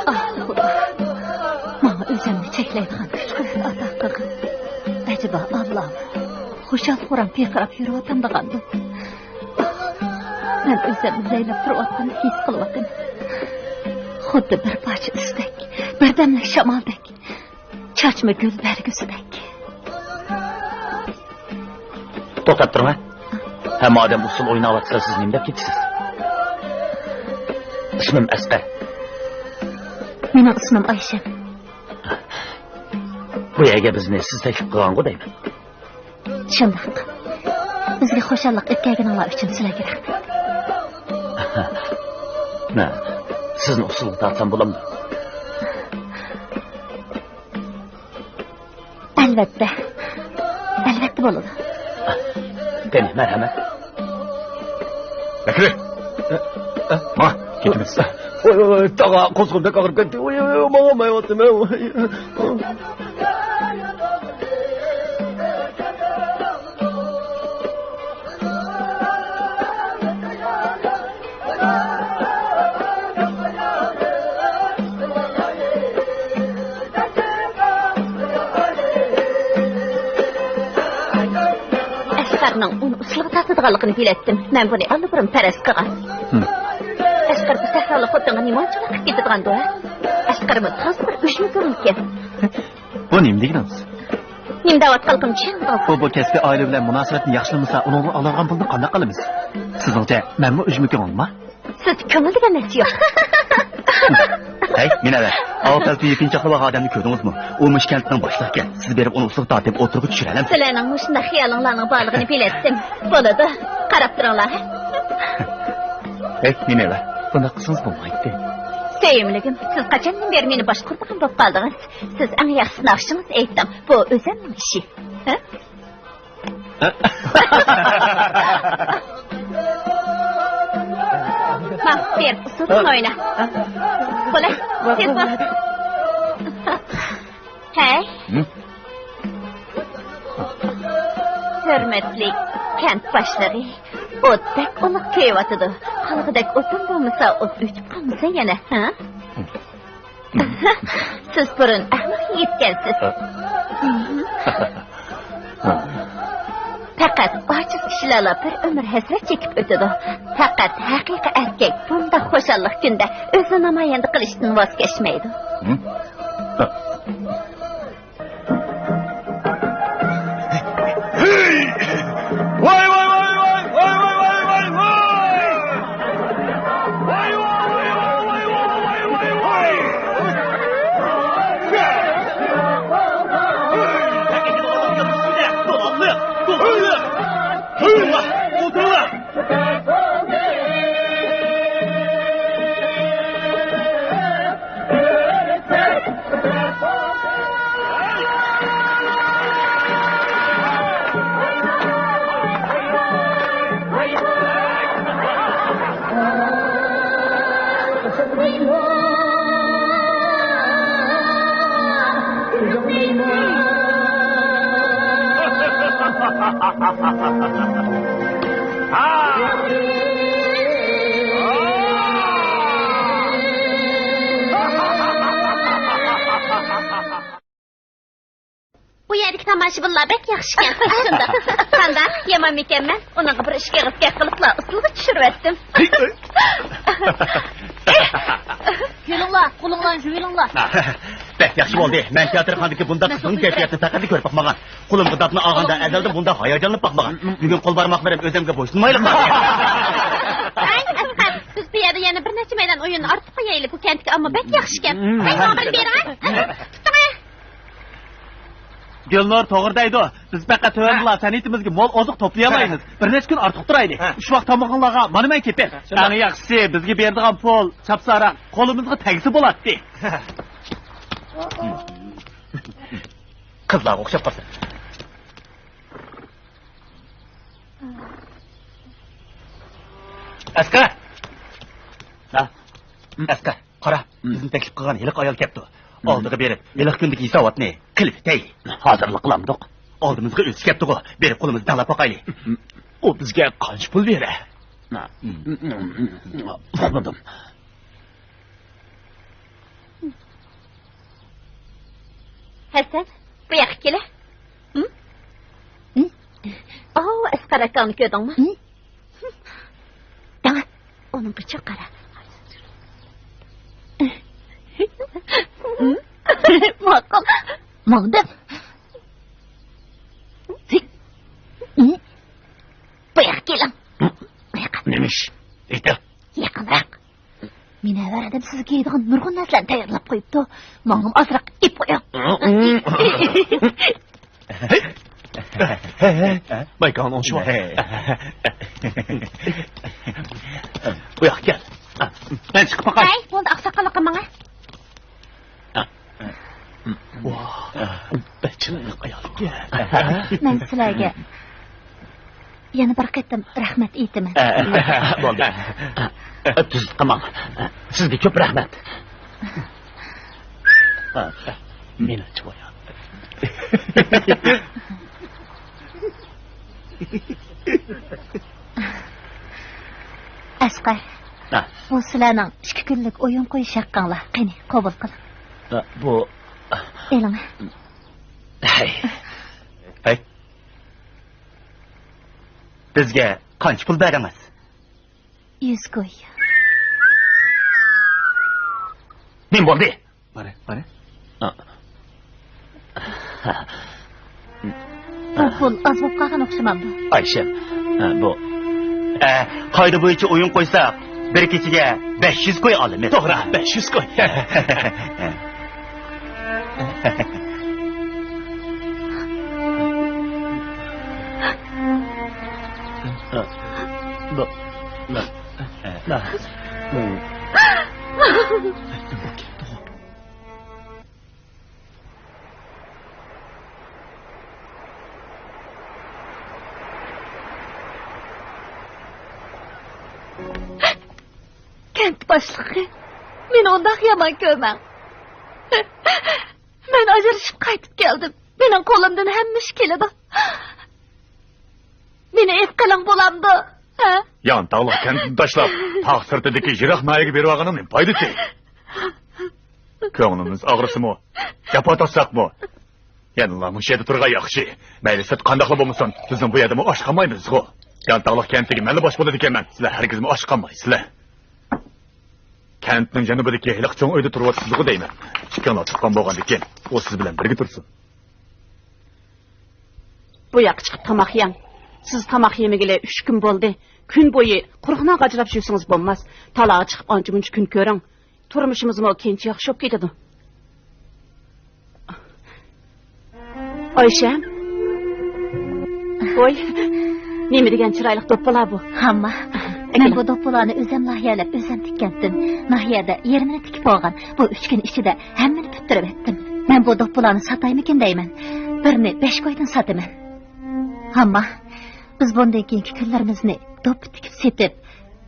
ئاھ، خۇدا، ماڭا ئۆزۈمنى چەكلەيدىغان كۈچ-قۇۋۋەت ئاتا قىلغىن. ئەجەبا، ئاللام، خۇشال-خۇرام پىرقىراپ يۈرۈۋاتامدىغاندۇ؟ ئاھ، مەن ئۆزۈمنى لەيلەپ تۇرۇۋاتقاننى ھېس قىلىۋاتىمەن. خۇددى بىر پارچە تۈستەك، بىر دەملىك شامالدەك، چاچما گۈل بەرگۈسىدەك. توختاپ تۇرۇڭ، ھە. ھەممە ئادەم ئۇسسۇل ئويناۋاتسا، سىز نېمە دەپ كېتىسىز؟ ئىسمىم ئەسقەر. مېنىڭ ئىسمىم ئايشەم. بۇ يەرگە بىزنى سىز تەكلىپ قىلغانغۇ دەيمەن. شۇنداق. بىزگە خۇشاللىق ئېلىپ كەلگىنىڭلار ئۈچۈن سىلەرگە رەھمەت. مەن سىزنى ئۇسسۇلغا تارتسام بولامدۇ؟ ئەلۋەتتە. ئەلۋەتتە بولىدۇ. قېنى، مەرھەمەت. بەكرى! ماڭا، كېتىمىز. ۋاي، ۋاي، ۋاي، تاغا، قورسىقىم بەك ئاغرىپ كەتتى. ۋاي، ۋاي، ۋاي، ماڭالمايۋاتىمەن. ۋاي. ئەسقەرنىڭ ئۇنى ئۇسسۇلغا تارتىدىغانلىقىنى بىلەتتىم. مەن بۇنى ئاللىبۇرۇن پەرەز قىلغان. ھىم. ئەسقەر بۇ سەھرالىق خوتۇنغا نېمانچىلىك قىلىپ كېتىدىغاندۇ، ھە؟ ئەسقەرمۇ تازا بىر ئۆچمە گۈلمىكەن. بۇ نېمە دېگىنىڭىز؟ نېمە دەۋاتقانلىقىمنى چۈشەندىڭىزمۇ؟ ئۇ بۇ كەسپىي ئائىلە بىلەن مۇناسىۋەتنى ياخشىلىمىسا، ئۇنىڭدىن ئالىدىغان پۇلنى قانداق قىلىمىز؟ سىزنىڭچە، مەنمۇ ئۆچمە كۆڭۈلما؟ سىز كۆڭۈل دېگەن نەرسە يوق. ھەي، مىنەۋەر، ئاۋۇ پەلتىيى پىنچاقلاۋالغان ئادەمنى كۆردىڭىزمۇ؟ ئۇ مۇشۇ كەلتىنىڭ باشلىقى ئىكەن. سىز بېرىپ ئۇنى ئۇسسۇلغا تارتىپ ئوتتۇرىغا چۈشۈرەلەمسىز؟ سىلەرنىڭ مۇشۇنداق خىيالىڭلارنىڭ بارلىقىنى بىلەتتىم. بولىدۇ، قاراپ تۇرۇڭلار. ھەي، مىنەۋەر، بۇنداق قىلسىڭىز بولمايتتى. سۆيۈملۈكۈم، سىز قاچاندىن بېرى مېنى باشقۇرىدىغان بولۇپ قالدىڭىز؟ سىز ئەڭ ياخشىسىنى ئاخشىڭىز ئېيتىڭ. بۇ ئۆزۈمنىڭ ئىشى. ھە؟ ماڭ، بېرىپ ئۇسسۇلدىن ئوينا. بولە، تېز بول. ھەي. ھىم؟ ھۆرمەتلىك كەنت باشلىقى، ئوتتەك ئۇلۇغ كۆيۈۋاتىدۇ. قالغۇدەك ئوتۇن بولمىسا، ئوت ئۆچۈپ قالمىسا يەنە، ھە؟ سىز بۇرۇن ئەخمەق يىگىتكەنسىز. پەقەت ئاجىز كىشىلەرلا بىر ئۆمۈر ھەسرەت چېكىپ ئۆتىدۇ. پەقەت ھەقىقىي ئەركەك بۇنداق خۇشاللىق كۈندە ئۆزىنى نامايەندە قىلىشتىن ۋاز كەچمەيدۇ. ۋاي، ۋاي، ۋاي، ۋاي! بۇ يەردىكى تاماشىبىنلار بەك ياخشىكەن. شۇنداق. قانداق؟ يامانمىكەنمەن؟ ئۇنىڭغا بىر ئىككى ئېغىز گەپ قىلىپلا ئۇسسۇلغا چۈشۈرۈۋەتتىم. كېلىڭلار، قولۇڭلارنى يۇيۇۋېلىڭلار. بەك ياخشى بولدى. مەن تىياتىرخانىدىكى بۇنداق قىزغىن كەيپىياتنى پەقەتلا كۆرۈپ باقمىغان. قولۇمغا داپنى ئالغاندا ئەزەلدىن بۇنداق ھاياجانلىنىپ باقمىغان. بۈگۈن قول بارماقلىرىم ئۆزۈمگە بويسۇنمايلا قالدى. ھەي، ئەسقەر، بىز بۇ يەردە يەنە بىر نەچچە مەيدان ئويۇننى ئارتۇق قويايلى. بۇ كەنتتىكى ئامما بەك ياخشىكەن. ھەي، ماڭا بىر بېرىڭە. تۇتۇڭە. گۈلنۇر توغرا دەيدۇ. بىز پەقەت تۆۋەندىلا سەنئىتىمىزگە مول ئوزۇق توپلىيالايمىز. بىر نەچچە كۈن ئارتۇق تۇرايلى. ھە. ئۇش ۋاق تامىقىڭلارغا مانا مەن كېپىل. شۇنداق. ئەڭ ياخشىسى بىزگە بېرىدىغان پۇل چاپسانراق قولىمىزغا تەگسە بولاتتى. قىزلارغا ئوخشاپ قالسا. ئەسقەر! ھە؟ ئەسقەر، قارا، بىزنى تەكلىپ قىلغان ھېلىقى ئايال كەپتۇ. ئالدىغا بېرىپ، ھېلىقى كۈندىكى ھېساباتنى قىلىۋېتەيلى. ھازىرلا قىلامدۇق. ئالدىمىزغا ئۆزى كەپتىغۇ، بېرىپ قولىمىزنى تەڭلەپ باقايلى. ئۇ بىزگە قانچە پۇل بېرە؟ ئۇقمىدىم. ھەسەن، بۇ ياققا كېلە. ھىم؟ ھىم؟ ئاۋۇ ئەسقەر ئاكاڭنى كۆردۈڭمۇ؟ ھىم؟ دەڭە، ئۇنىڭغىچە قارا. ھىم؟ ماقۇل. ماڭدىم. ھىم؟ بۇ ياققا كېلىڭ. نېمە ئىش؟ ئېيتە. يېقىنراق. مۇنەۋۋەر ئادەم سىزگە كىيىدىغان نۇرغۇن نەرسىلەرنى تەييارلاپ قويۇپتۇ. ماڭىمۇ ئازراق ئېلىپ قويۇڭ. بايكاڭ ئوڭشىۋال. بۇ ياققا كەل. مەن چىقىپ باقاي. ھەي، بولدى، ئاقساقاللىققا ماڭە. ۋاھ، بەك چىرايلىق ئايال ئىكەن. مەن سىلەرگە يەنە بىر قېتىم رەھمەت ئېيتىمەن. بولدى. تۈزۈت قىلماڭ. سىزگە كۆپ رەھمەت. مېنىڭچە بۇ. ئەسقەر، ھە. بۇ سىلەرنىڭ ئىككى كۈنلۈك ئويۇن قويۇش ھەققىڭلار. قېنى، قوبۇل قىلىڭ. ھە، بۇ. ئېلىڭ. ھەي. ھەي. بىزگە قانچە پۇل بەردىڭىز؟ يۈز كوي. نېمە بولدى؟ بارە، بارە. بۇ پۇل ئاز بولۇپ قالغان ئوخشىمامدۇ؟ ئايشەم، بۇ، قائىدە بويىچە ئويۇن قويساق، بىر كېچىگە بەش يۈز كوي ئالىمىز. توغرا، بەش يۈز كوي. كەنت باشلىقى، مېنى ئۇنداق يامان كۆرمەڭ. مەن ئاجرىشىپ قايتىپ كەلدىم. مېنىڭ قولۇمدىن ھەممە ئىش كېلىدۇ. مېنى ئېلىپ قېلىڭ بولامدۇ؟ ھە؟ يانتاغلىق كەنتنى تاشلاپ، تاغ سىرتىدىكى يىراق ناھىيەگە بېرىۋالغاننىڭ نېمە پايدىسى؟ كۆڭلىمىز ئاغرىسىمۇ، جاپا تارتساقمۇ، يەنىلا مۇشۇ يەردە تۇرغان ياخشى. مەيلى سىرت قانداقلا بولمىسۇن، بىزنىڭ بۇ يەردىمۇ ئاچ قالمايمىزغۇ. يانتاغلىق كەنتىگە مەنلا باش بولىدىكەنمەن، سىلەر ھەرگىزمۇ ئاچ قالمايسىلەر. كەنتنىڭ جەنۇبىدىكى ھېلىقى چوڭ ئۆيدە تۇرۇۋاتىسىزغۇ دەيمەن. ئىككىڭلار تۇغقان بولغاندىكىن، ئۇ سىز بىلەن بىرگە تۇرسۇن. بۇ ياققا چىقىپ تاماق يەڭ. سىز تاماق يېمىگىلى ئۈچ كۈن بولدى. كۈن بويى قۇرۇق نان غاجىلاپ يۈرسىڭىز بولماس. تالاغا چىقىپ ئانچە-مۇنچە كۈن كۆرۈڭ. تۇرمۇشىمىزمۇ كېيىنچە ياخشى بولۇپ كېتىدۇ. ئايشەم. ۋوي، نېمە دېگەن چىرايلىق دوپپىلار بۇ. ھامما، مەن بۇ دوپپىلارنى ئۆزۈم لايىھەلەپ، ئۆزۈم تىككەنتىم. ناھىيەدە يېرىمىنى تىكىپ بولغان. بۇ ئۈچ كۈن ئىچىدە ھەممىنى پۈتتۈرۈۋەتتىم. مەن بۇ دوپپىلارنى ساتايمىكىن دەيمەن. بىرنى بەش كويدىن ساتىمەن. ھامما، بىز بۇندىن كېيىنكى كۈنلىرىمىزنى دوپپا تىكىپ سېتىپ،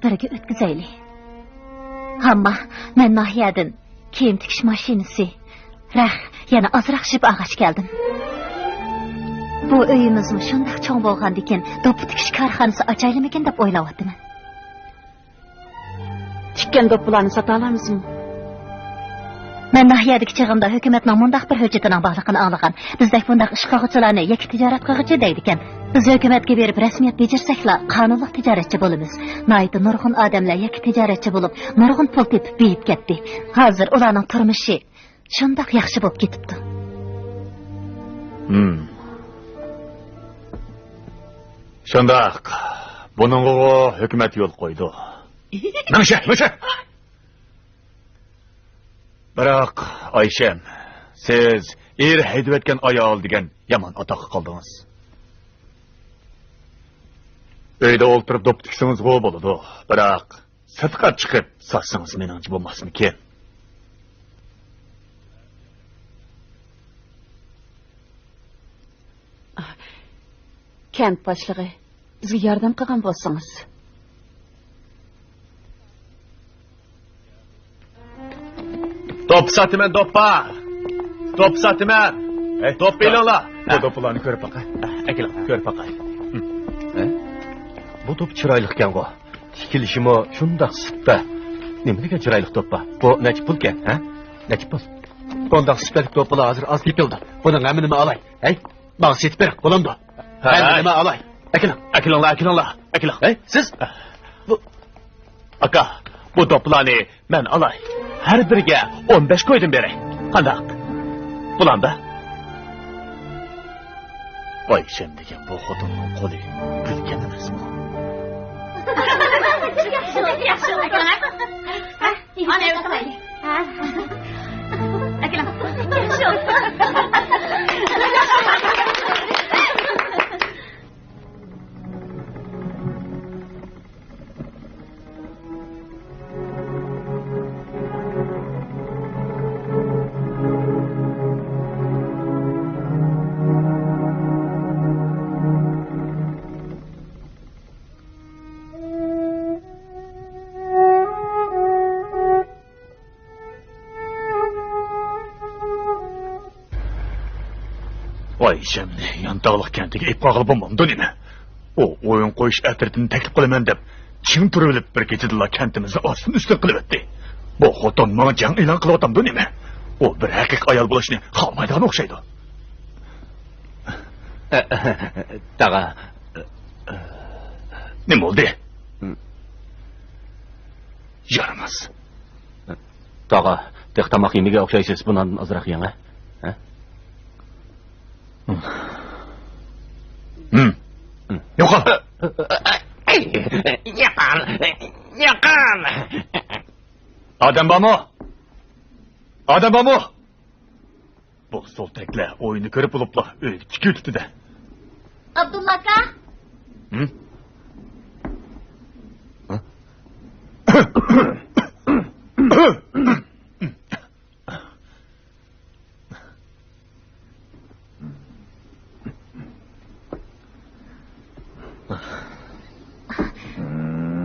بىرگە ئۆتكۈزەيلى. ھامما، مەن ناھىيەدىن كىيىم تىكىش ماشىنىسى، رەخ، يەنە ئازراق جىپ ئالغاچ كەلدىم. بۇ ئۆيىمىزمۇ شۇنداق چوڭ بولغاندىكىن، دوپپا تىكىش كارخانىسى ئاچايلىمىكىن دەپ ئويلاۋاتىمەن. تىككەن دوپپىلارنى ساتالامسىڭ؟ مەن ناھىيەدىكى چېغىمدا ھۆكۈمەتنىڭ مۇنداق بىر ھۆججىتىنىڭ بارلىقىنى ئاڭلىغان. بىزدەك بۇنداق ئىش قىلغۇچىلارنى يەككە تىجارەت قىلغۇچى دەيدىكەن. بىز ھۆكۈمەتكە بېرىپ رەسمىيەت بېجىرسەكلا، قانۇنلۇق تىجارەتچى بولىمىز. ناھايىتى نۇرغۇن ئادەملەر يەككە تىجارەتچى بولۇپ، نۇرغۇن پۇل تېپىپ بېيىپ كەتتى. ھازىر ئۇلارنىڭ تۇرمۇشى شۇنداق ياخشى بولۇپ كېتىپتۇ. ھىم. شۇنداق. بۇنىڭغىغۇ ھۆكۈمەت يول قويىدۇ. مېڭىشە، مېڭىشە! بىراق، ئايشەم، سىز ئېرى ھەيدىۋەتكەن ئايال دېگەن يامان ئاتاققا قالدىڭىز. ئۆيدە ئولتۇرۇپ دوپپا تىكسىڭىزغۇ بولىدۇ، بىراق سىرتقا چىقىپ ساتسىڭىز مېنىڭچە بولماسمىكىن؟ كەنت باشلىقى، بىزگە ياردەم قىلغان بولسىڭىز. دوپپا ساتىمەن، دوپپا! دوپپا ساتىمەن! ھەي، دوپپا ئېلىڭلار! بۇ دوپپىلارنى كۆرۈپ باقاي. ئەكېلىڭ، كۆرۈپ باقاي. ھە؟ بۇ دوپپا چىرايلىقكەنغۇ. تىكىلىشىمۇ شۇنداق سىپتا. نېمە دېگەن چىرايلىق دوپپا؟ بۇ نەچچە پۇلكەن، ھە؟ نەچچە پۇل؟ بۇنداق سۈپەتلىك دوپپىلار ھازىر ئاز تېپىلىدۇ. بۇنىڭ ھەممىنىمۇ ئالاي. ھەي، ماڭا سېتىپ بېرىڭ، بولامدۇ؟ ھەي. ھەممىنىمۇ ئالاي. ئەكېلىڭ. ئەكېلىڭلار، ئەكېلىڭلار، ئەكېلىڭ. ھەي، سىز؟ بۇ ئاكا، بۇ دوپپىلارنى مەن ئالاي. ھەر بىرىگە ئون بەش كويدىن بېرەي. قانداق؟ بولامدا؟ ئايشەم دېگەن بۇ خوتۇننىڭ قولى كۈلگەن ئەمەسمۇ؟ ياخشى، ياخشى. ئايشەمنى يانتاغلىق كەنتىگە ئېلىپ قالغىلى بولمامدۇ نېمە؟ ئۇ ئويۇن قويۇش ئەترىتىنى تەكلىپ قىلىمەن دەپ، چىڭ تۇرۇۋېلىپ، بىر كېچىدىلا كەنتىمىزنى ئاستىن ئۈستۈن قىلىۋەتتى. بۇ خوتۇن ماڭا جەڭ ئېلان قىلىۋاتامدۇ نېمە؟ ئۇ بىر ھەقىقىي ئايال بولۇشنى خالىمايدىغان ئوخشايدۇ. تاغا. نېمە بولدى؟ يارىماس. تاغا، تېخى تاماق يېمىگەن ئوخشايسىز، بۇنىڭدىن ئازراق يەڭ، ھە؟ ھىم. يوقال! يوقال! يوقال! ئادەم بارمۇ؟ ئادەم بارمۇ؟ بۇ سولتەكلەر ئويۇننى كۆرۈپ بولۇپلا ئۆيگە تىكىۋېتىپتۇ-دە. ئابدۇللا ئاكا! ھىم؟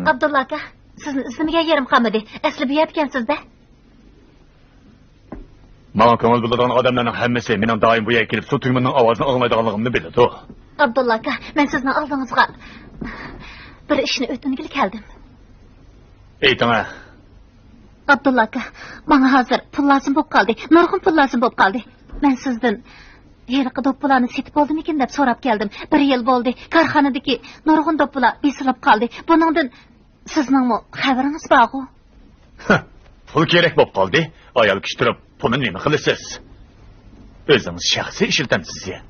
ئابدۇللا ئاكا، سىزنى ئىزدىمىگەن يېرىم قالمىدى. ئەسلى بۇ يەردىكەنسىز-دە. ماڭا كۆڭۈل بۆلىدىغان ئادەملەرنىڭ ھەممىسى مېنىڭ دائىم بۇ يەرگە كېلىپ سۇ تۈگمىنىنىڭ ئاۋازىنى ئاڭلايدىغانلىقىمنى بىلىدۇ. ئابدۇللا ئاكا، مەن سىزنىڭ ئالدىڭىزغا بىر ئىشنى ئۆتۈنگىلى كەلدىم. ئېيتىڭە. ئابدۇللا ئاكا، ماڭا ھازىر پۇل لازىم بولۇپ قالدى. نۇرغۇن پۇل لازىم بولۇپ قالدى. مەن سىزدىن ھېلىقى دوپپىلارنى سېتىپ بولدىمىكىن دەپ سوراپ كەلدىم. بىر يىل بولدى، كارخانىدىكى نۇرغۇن دوپپىلار بېسىلىپ قالدى. بۇنىڭدىن سىزنىڭمۇ خەۋىرىڭىز بارغۇ؟ پۇل كېرەك بولۇپ قالدى. ئايال كىشى تۇرۇپ پۇلنى نېمە قىلىسىز؟ ئۆزىڭىز شەخسىي ئىشلىتەمسىز يا؟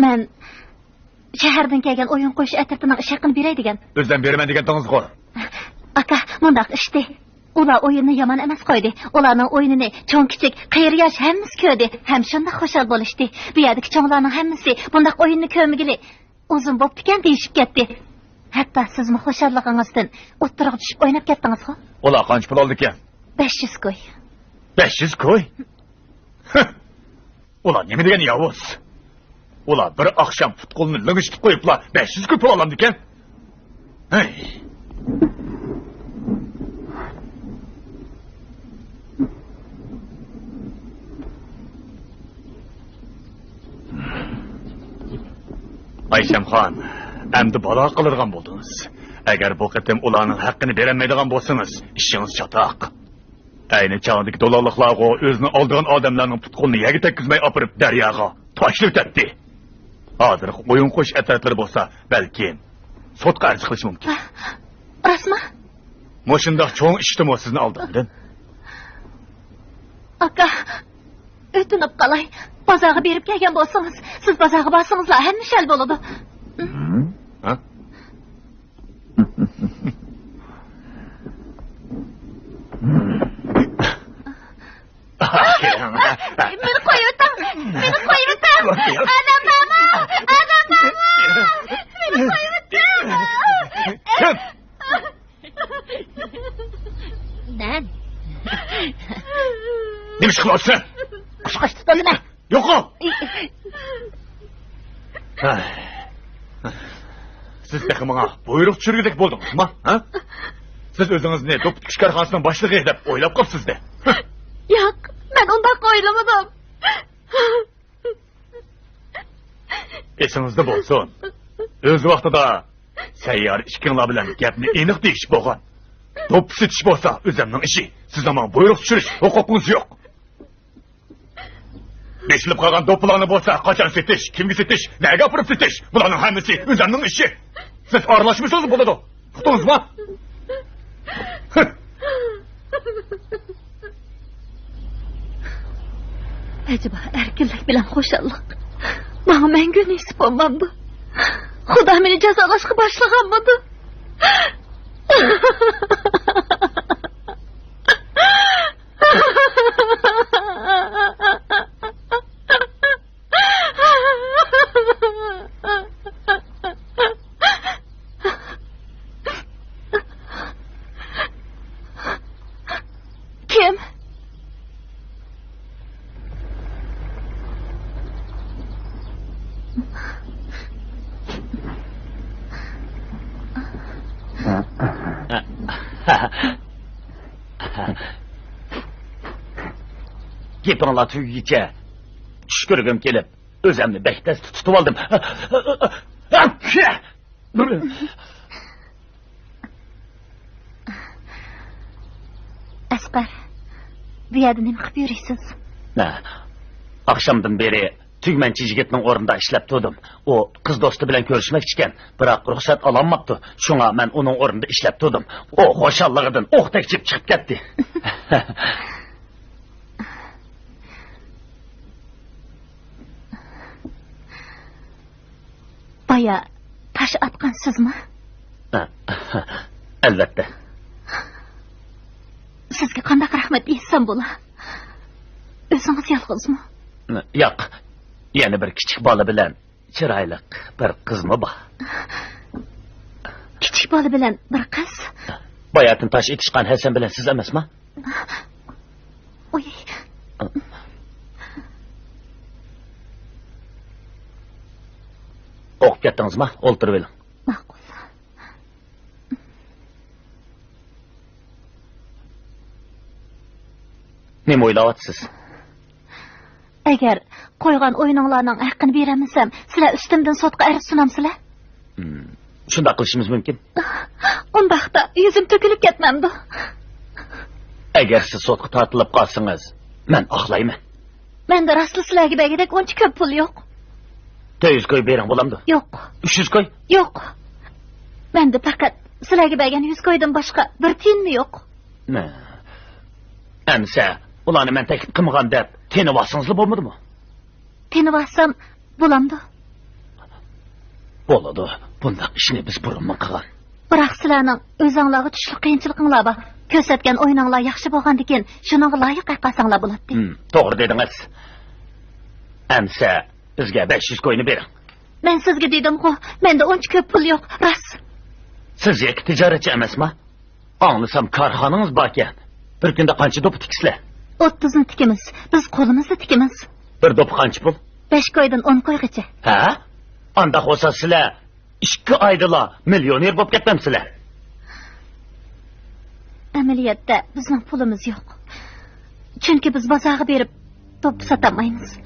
مەن شەھەردىن كەلگەن ئويۇن قويۇش ئەترىتىنىڭ ئىش ھەققىنى بېرەي دېگەن. ئۆزۈم بېرىمەن دېگەنتىڭىزغۇ؟ ئاكا، مۇنداق ئىشتى. ئۇلار ئويۇننى يامان ئەمەس قويدى. ئۇلارنىڭ ئويۇنىنى چوڭ-كىچىك، قېرى-ياش ھەممىسى كۆردى ھەم شۇنداق خۇشال بولۇشتى. بۇ يەردىكى چوڭلارنىڭ ھەممىسى بۇنداق ئويۇننى كۆرمىگىلى ئۇزۇن بوپتىكەن دېيىشىپ كەتتى. ھەتتا سىزمۇ خۇشاللىقىڭىزدىن ئوتتۇرىغا چۈشۈپ ئويناپ كەتتىڭىزغۇ؟ ئۇلار قانچە پۇل ئالىدىكەن؟ بەش يۈز كوي. بەش يۈز كوي؟ ئۇلار نېمە دېگەن ياۋۇز؟ ئۇلار بىر ئاخشام پۇت-قولىنى لىڭشىتىپ قويۇپلا بەش يۈز كوي پۇل ئالامدىكەن؟ ھەي! ئايشەمخان، ئەمدى بالا قىلىدىغان بولدىڭىز. ئەگەر بۇ قېتىم ئۇلارنىڭ ھەققىنى بېرەلمەيدىغان بولسىڭىز، ئىشىڭىز چاتاق. ئەينى چاغدىكى دولانلىقلارغۇ ئۆزىنى ئالدىغان ئادەملەرنىڭ پۇت-قولىنى يەرگە تەگكۈزمەي ئاپىرىپ دەرياغا تاشلىۋېتەتتى. ھازىرقى ئويۇن قويۇش ئەترەتلىرى بولسا بەلكىم سوتقا ئەرز قىلىشى مۇمكىن. راستمۇ؟ مۇشۇنداق چوڭ ئىشتىمۇ سىزنى ئالدامدىم؟ ئاكا، ئۆتۈنۈپ قالاي. بازارغا بېرىپ كەلگەن بولسىڭىز، سىز بازارغا بارسىڭىزلا ھەممە ئىش ھەل بولىدۇ. ھە؟ مېنى قويۇۋېتىڭ! مېنى قويۇۋېتىڭ! ئادەم بارمۇ؟ ئادەم بارمۇ؟ مېنى قويۇۋېتىڭ! كىم؟ مەن. نېمە ئىش قىلىۋاتىسەن؟ قۇشقاچ تۇتۇۋالىمەن. يوقال! سىز تېخى ماڭا بۇيرۇق چۈشۈرگۈدەك بولدىڭىزما؟ ھە؟ سىز ئۆزىڭىزنى دوپپا تىكىش كارخانىسىنىڭ باشلىقى دەپ ئويلاپ قاپسىز-دە. ياق، مەن ئۇنداق ئويلىمىدىم. ئېسىڭىزدە بولسۇن. ئۆز ۋاقتىدا سەييارە ئىككىڭلار بىلەن گەپنى ئېنىق دېيىشىپ بولغان. دوپپا سېتىش بولسا ئۆزۈمنىڭ ئىشى. سىزنىڭ ماڭا بۇيرۇق چۈشۈرۈش ھوقۇقىڭىز يوق. بېسىلىپ قالغان دوپپىلارنى بولسا قاچان سېتىش، كىمگە سېتىش، نەگە ئاپىرىپ سېتىش، بۇلارنىڭ ھەممىسى ئۆزۈمنىڭ ئىشى. سىز ئارىلاشمىسىڭىز بولىدۇ. ئۇقتىڭىزمۇ؟ ئەجەبا، ئەركىنلىك بىلەن خۇشاللىق ماڭا مەڭگۈ نېسىپ بولمامدۇ؟ خۇدا مېنى جازالاشقا باشلىغانمىدۇ؟ كىم؟ گېپىڭلار تۈگىگىچە چۈش كۆرگۈم كېلىپ، ئۆزۈمنى بەك تەستە تۇتۇۋالدىم. ئەسقەر، بۇ يەردە نېمە قىلىپ يۈرىسىز؟ ھە، ئاخشامدىن بېرى تۈگمەنچى يىگىتنىڭ ئورنىدا ئىشلەپ تۇردۇم. ئۇ قىز دوستى بىلەن كۆرۈشمەكچىكەن، بىراق رۇخسەت ئالالماپتۇ. شۇڭا مەن ئۇنىڭ ئورنىدا ئىشلەپ تۇردۇم. ئۇ خۇشاللىقىدىن ئوقتەك چىپ چىقىپ كەتتى. بايا تاش ئاتقان سىزمۇ؟ ئەلۋەتتە. سىزگە قانداق رەھمەت ئېيتسام بولا؟ ئۆزىڭىز يالغۇزمۇ؟ ياق، يەنە بىر كىچىك بالا بىلەن چىرايلىق بىر قىزمۇ بار. كىچىك بالا بىلەن بىر قىز؟ باياتىن تاش ئېتىشقان ھەسەن بىلەن سىز ئەمەسما؟ ئۇي. قورقۇپ كەتتىڭىزما؟ ئولتۇرۇۋېلىڭ. ماقۇل. نېمە ئويلاۋاتىسىز؟ ئەگەر قويغان ئويۇنۇڭلارنىڭ ھەققىنى بېرەلمىسەم، سىلەر ئۈستۈمدىن سوتقا ئەرز سۇنامسىلەر؟ ھىم، شۇنداق قىلىشىمىز مۇمكىن. ئۇنداقتا يۈزۈم تۆكۈلۈپ كەتمەمدۇ؟ ئەگەر سىز سوتقا تارتىلىپ قالسىڭىز، مەن ئاقلايمەن. مەندە راستلا سىلەرگە بەرگۈدەك ئۇنچە كۆپ پۇل يوق. تۆت يۈز كوي بېرىڭ، بولامدۇ؟ يوق. ئۈچ يۈز كوي؟ يوق. مەندە پەقەت سىلەرگە بەرگەن يۈز كويدىن باشقا بىر تىيىنمۇ يوق. مە-، ئەمسە ئۇلارنى مەن تەكلىپ قىلمىغان دەپ تېنىۋالسىڭىزلا بولمىدىمۇ؟ تېنىۋالسام بولامدۇ؟ بولىدۇ. بۇنداق ئىشنى بىز بۇرۇنمۇ قىلغان. بىراق سىلەرنىڭ ئۆزۈڭلارغا چۈشلۈك قىيىنچىلىقىڭلار بار. كۆرسەتكەن ئويۇنۇڭلار ياخشى بولغاندىكىن، شۇنىڭغا لايىق ئەقەلسەڭلار بولاتتى. ھىم، توغرا دېدىڭىز. ئەمسە بىزگە بەش يۈز كوينى بېرىڭ. مەن سىزگە دېدىمغۇ، مەندە ئۇنچە كۆپ پۇل يوق، راست. سىز يەككە تىجارەتچى ئەمەسما؟ ئاڭلىسام، كارخانىڭىز باركەن. بىر كۈندە قانچە دوپپا تىكىسىلەر؟ ئوتتۇزنى تىكىمىز. بىز قولىمىزدا تىكىمىز. بىر دوپپا قانچە پۇل؟ بەش كويدىن ئون كويغىچە. ھە؟ ئانداق بولسا سىلەر ئىككى ئايدىلا مىليونېر بولۇپ كەتمەمسىلەر؟ ئەمەلىيەتتە بىزنىڭ پۇلىمىز يوق. چۈنكى بىز بازارغا بېرىپ دوپپا ساتالمايمىز.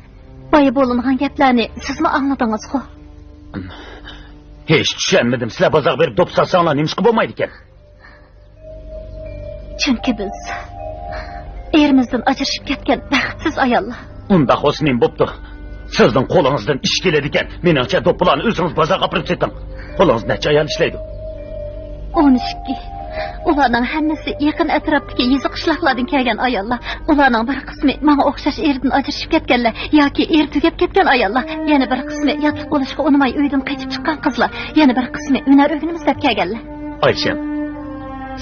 بايا بولۇنغان گەپلەرنى سىزمۇ ئاڭلىدىڭىزغۇ؟ ھېچ چۈشەنمىدىم. سىلەر بازارغا بېرىپ دوپپا ساتساڭلار نېمىشقا بولمايدىكەن؟ چۈنكى بىز ئېرىمىزدىن ئاجرىشىپ كەتكەن بەختسىز ئاياللار. ئۇنداق بولسا نېمە بوپتۇ؟ سىزنىڭ قولىڭىزدىن ئىش كېلىدىكەن. مېنىڭچە، دوپپىلارنى ئۆزىڭىز بازارغا ئاپىرىپ سېتىڭ. قولىڭىزدا نەچچە ئايال ئىشلەيدۇ؟ ئون ئىككى. ئۇلارنىڭ ھەممىسى يېقىن ئەتراپتىكى يېزا قىشلاقلاردىن كەلگەن ئاياللار. ئۇلارنىڭ بىر قىسمى ماڭا ئوخشاش ئېرىدىن ئاجرىشىپ كەتكەنلەر ياكى ئېرى تۈگەپ كەتكەن ئاياللار. يەنە بىر قىسمى ياتلىق بولۇشقا ئۇنىماي ئۆيدىن قېچىپ چىققان قىزلار. يەنە بىر قىسمى ھۈنەر ئۆگىنىمىز دەپ كەلگەنلەر. ئايشەم،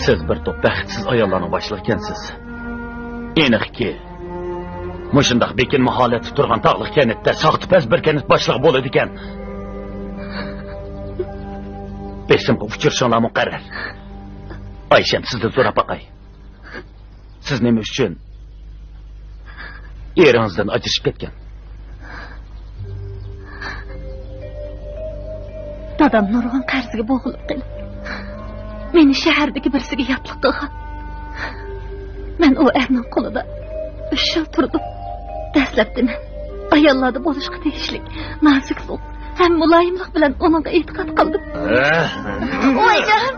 سىز بىر توپ بەختسىز ئاياللارنىڭ باشلىقى ئىكەنسىز. ئېنىقكى، مۇشۇنداق بېكىنمە ھالەتتە تۇرغان تاغلىق كەنتتە ساختىپەز بىر كەنت باشلىقى بولىدىكەن. بېسىمغا ئۇچرىشىڭلار مۇقەررەر. ئايشەم، سىزدىن سوراپ باقاي. سىز نېمە ئۈچۈن ئېرىڭىزدىن ئاجرىشىپ كەتكەن؟ دادام نۇرغۇن قەرزگە بوغۇلۇپ قېلىپ، مېنى شەھەردىكى بىرسىگە ياتلىق قىلغان. مەن ئۇ ئەرنىڭ قولىدا ئۈچ يىل تۇردۇم. دەسلەپتە مەن ئاياللاردا بولۇشقا تېگىشلىك نازۇكلۇق ھەم مۇلايىملىق بىلەن ئۇنىڭغا ئېتىقاد قىلدىم. ۋايجان!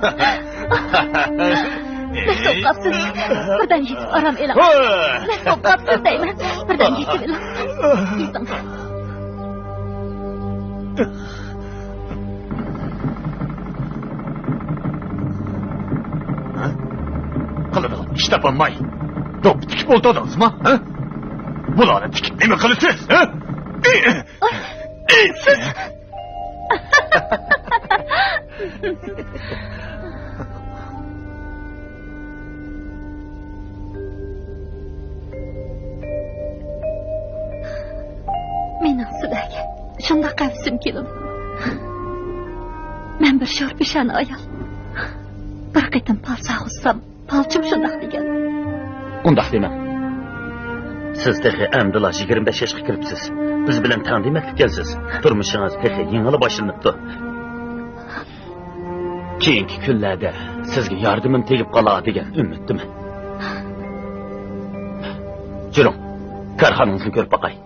مەست بولۇپ قاپسىز. بىردەم يېتىپ ئارام ئېلىڭ. مەست بولۇپ قاپسىز دەيمەن. بىردەم يېتىۋېلىڭ. يېتىڭ. ھە؟ قىلىدىغان ئىش تاپالماي، دوپپا تىكىپ ئولتۇردىڭىزمۇ؟ ھە؟ بۇلارنى تىكىپ نېمە قىلىسىز؟ ھە؟ ئى! ئى! سىز! مېنىڭ سىلەرگە شۇنداق ھەۋىسىم كېلىدۇ. مەن بىر شورپىشانە ئايال. بىر قېتىم پالچاق ئۇرسام، پالچىم شۇنداق دېگەن. ئۇنداق دېمەڭ. سىز تېخى ئەمدىلا يىگىرمە بەش ياشقا كىرىپسىز. بىز بىلەن تەڭ دېمەكلىككەنسىز. تۇرمۇشىڭىز تېخى يېڭىلا باشلىنىپتۇ. كېيىنكى كۈنلەردە سىزگە ياردىمىم تېگىپ قالار دېگەن ئۈمىدتىمەن. جۈرۈڭ، كارخانىڭىزنى كۆرۈپ باقاي.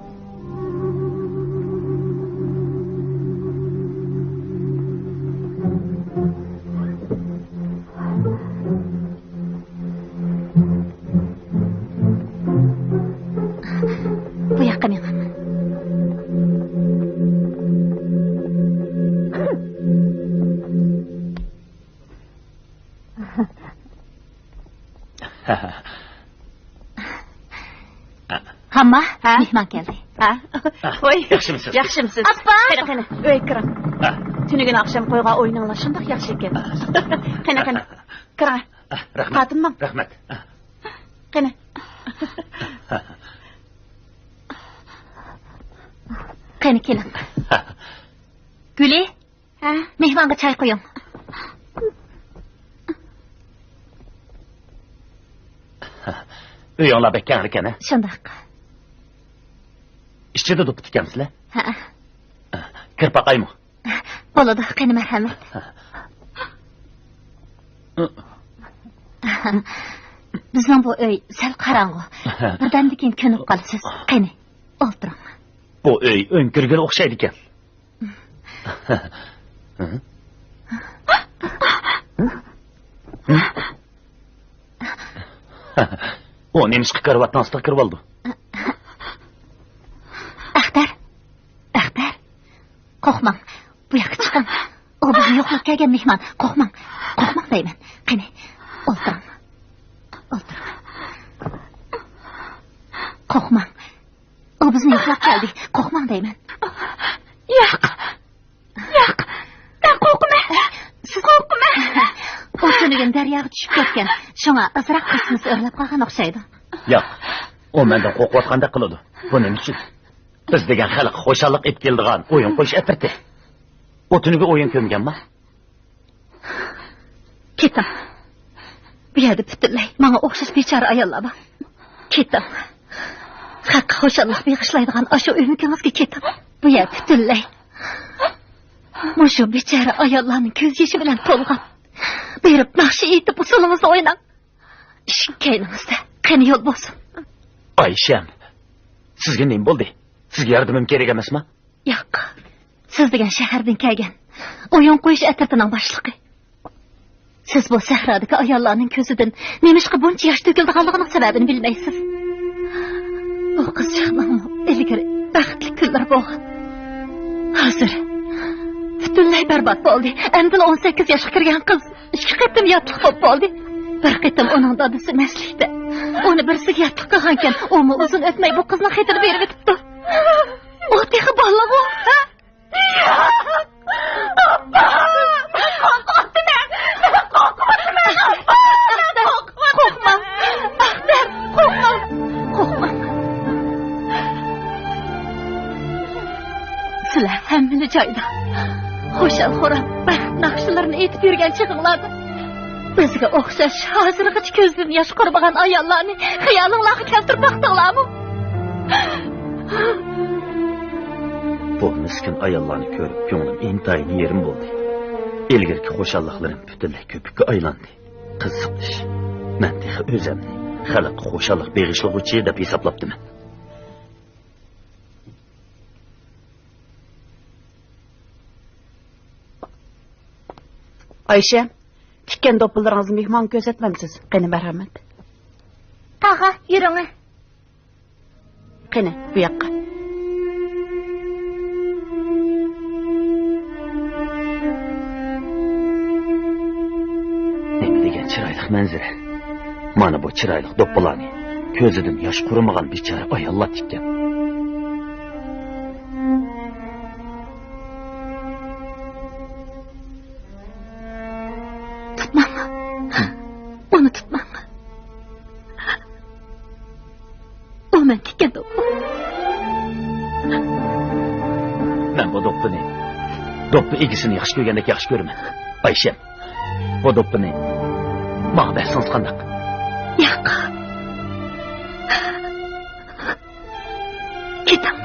بۇ ياققا مېڭىڭ. ھامما، ھە؟ مېھمان كەلدى. ھە؟ ۋاي، ياخشىمۇسىز؟ ياخشىمۇسىز؟ ئاپا! قېنى، قېنى، ئۆيگە كىرىڭ. ھە. تۈنۈگۈن ئاخشام قويغان ئويۇنۇڭلار شۇنداق ياخشى ئىكەن. قېنى، قېنى. ھە، رەھمەت. پاتىمنىڭ. رەھمەت. قېنى. قېنى، كېلىڭ. گۈلى. ھە؟ مېھمانغا چاي قۇيۇڭ. ئۆيۈڭلار بەك كەڭرىكەن، ھە؟ شۇنداق. ئىچىدە دوپپا تىكەمسىلەر؟ ھە. كىرىپ باقايمۇ؟ بولىدۇ، قېنى، مەرھەمەت. بىزنىڭ بۇ ئۆي سەل قاراڭغۇ. بىردەمدىن كېيىن كۆنۈپ قالىسىز. قېنى، ئولتۇرۇڭ. بۇ ئۆي ئۆڭكۈرگىلى ئوخشايدىكەن. ئۇ نېمىشقا كارىۋاتنىڭ ئاستىغا كىرىۋالىدۇ؟ ئەختەر! ئەختەر! قورقماڭ! بۇ ياققا چىقىڭ! ئۇ بىزنى يوقلاپ كەلگەن مېھمان! قورقماڭ! قورقماڭ دەيمەن! قېنى، ئولتۇرۇڭ! ئولتۇرۇڭ! قورقماڭ! ئۇ بىزنى يوقلاپ كەلدى! قورقماڭ دەيمەن! ياق! ياق، مەن قورقىمەن. سىز قورقىمەن. ئۇ تۈنۈگۈن دەرياغا چۈشۈپ كەتكەن. شۇڭا ئازراق ئاسمىسى ئۆرلەپ قالغان ئوخشايدۇ. ياق، ئۇ مەندىن قورقۇۋاتقاندەك قىلىدۇ. بۇ نېمە ئۈچۈن؟ بىز دېگەن خەلققە خۇشاللىق ئېلىپ كېلىدىغان ئويۇن قويۇش ئەترىتى. ئۇ تۈنۈگۈن ئويۇن كۆمگەنما؟ كېتىڭ. بۇ يەردە پۈتۈنلەي ماڭا ئوخشاش بىچارە ئاياللار بار. كېتىڭ. خەققە خۇشاللىق بېغىشلايدىغان ئاشۇ ئۆمىكىڭىزگە كېتىڭ. بۇ يەر پۈتۈنلەي مۇشۇ بىچارە ئاياللارنىڭ كۆز يېشى بىلەن تولغان. بېرىپ ناخشا ئېيتىپ، ئۇسسۇلىڭىزنى ئويناڭ. ئىشىك كەينىڭىزدە. قېنى، يول بولسۇن. ئايشەم، سىزگە نېمە بولدى؟ سىزگە ياردىمىم كېرەك ئەمەسما؟ ياق. سىز دېگەن شەھەردىن كەلگەن ئويۇن قويۇش ئەترىتىنىڭ باشلىقى. سىز بۇ سەھرادىكى ئاياللارنىڭ كۆزىدىن نېمىشقا بۇنچە ياش تۆكۈلىدىغانلىقىنىڭ سەۋەبىنى بىلمەيسىز. بۇ قىزچاقنىڭمۇ ئىلگىرى بەختلىك كۈنلىرى بولغان. ھازىر پۈتۈنلەي بەربات بولدى. ئەمدىلا ئون سەككىز ياشقا كىرگەن قىز ئىككى قېتىم ياتلىق بولۇپ بولدى. بىر قېتىم ئۇنىڭ دادىسى مەستلىكتە ئۇنى بىرسىگە ياتلىق قىلغانكەن، ئۇمۇ ئۇزۇن ئۆتمەي بۇ قىزنىڭ خېتىنى بېرىۋېتىپتۇ. ئۇ تېخى بالىغۇ. قورقۇپتىمەن. قورقۇپتىمەن. قورقۇپتىمەن. قورقۇپتىمەن. قورقۇپتىمەن. قورقۇپتىمەن. قورقۇپتىمەن. قورقۇپتىمەن. قورقۇپتىمەن. قورقۇپتىمەن. سىلەر ھەممىلا جايدا خۇشال-خۇرام بەخت ناخشىلىرىنى ئېيتىپ يۈرگەن چېغىڭلاردا، بىزگە ئوخشاش ھازىرغىچە كۆزىدىن ياش قۇرۇمىغان ئاياللارنى خىيالىڭلارغا كەلتۈرۈپ باقتىڭلارمۇ؟ بۇ مىسكىن ئاياللارنى كۆرۈپ كۆڭلۈم ئىنتايىن يېرىم بولدى. ئىلگىرىكى خۇشاللىقلىرىم پۈتۈنلەي كۆپۈككە ئايلاندى. قىزىق ئىش، مەن تېخى ئۆزۈمنى خەلققە خۇشاللىق بېغىشلىغۇچى دەپ ھېسابلاپتىمەن. ئايشە، تىككەن دوپپىلىرىڭىزنى مېھمانغا كۆرسەتمەمسىز؟ قېنى، مەرھەمەت. تاغا، يۈرۈڭە. قېنى، بۇ ياققا. نېمە دېگەن چىرايلىق مەنزىرە! مانا بۇ چىرايلىق دوپپىلارنى كۆزىدىن ياش قۇرۇمىغان بىچارە ئاياللار تىككەن. تۇتماڭ. ئۇنى تۇتماڭ. ئۇ مەن تىككەن دوپپا. مەن بۇ دوپپىنى دوپپا ئىگىسىنى ياخشى كۆرگەندەك ياخشى كۆرىمەن. ئايشەم، بۇ دوپپىنى ماڭا بەرسىڭىز قانداق؟ ياق. كېتىڭ.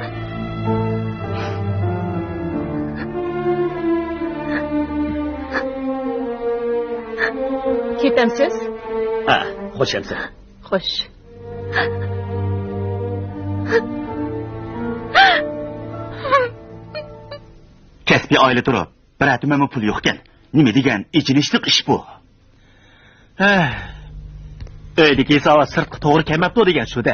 كېتەمسىز؟ ھە، خوش ئەمىسە. خوش. كەسپىي ئائىلە تۇرۇپ، بىرەر تۈمەنمۇ پۇل يوقكەن. نېمە دېگەن ئېچىنىشلىق ئىش بۇ. ھە. ئۆيدىكى ھېسابات سىرتقا توغرا كەلمەپتۇ دېگەن شۇ-دە.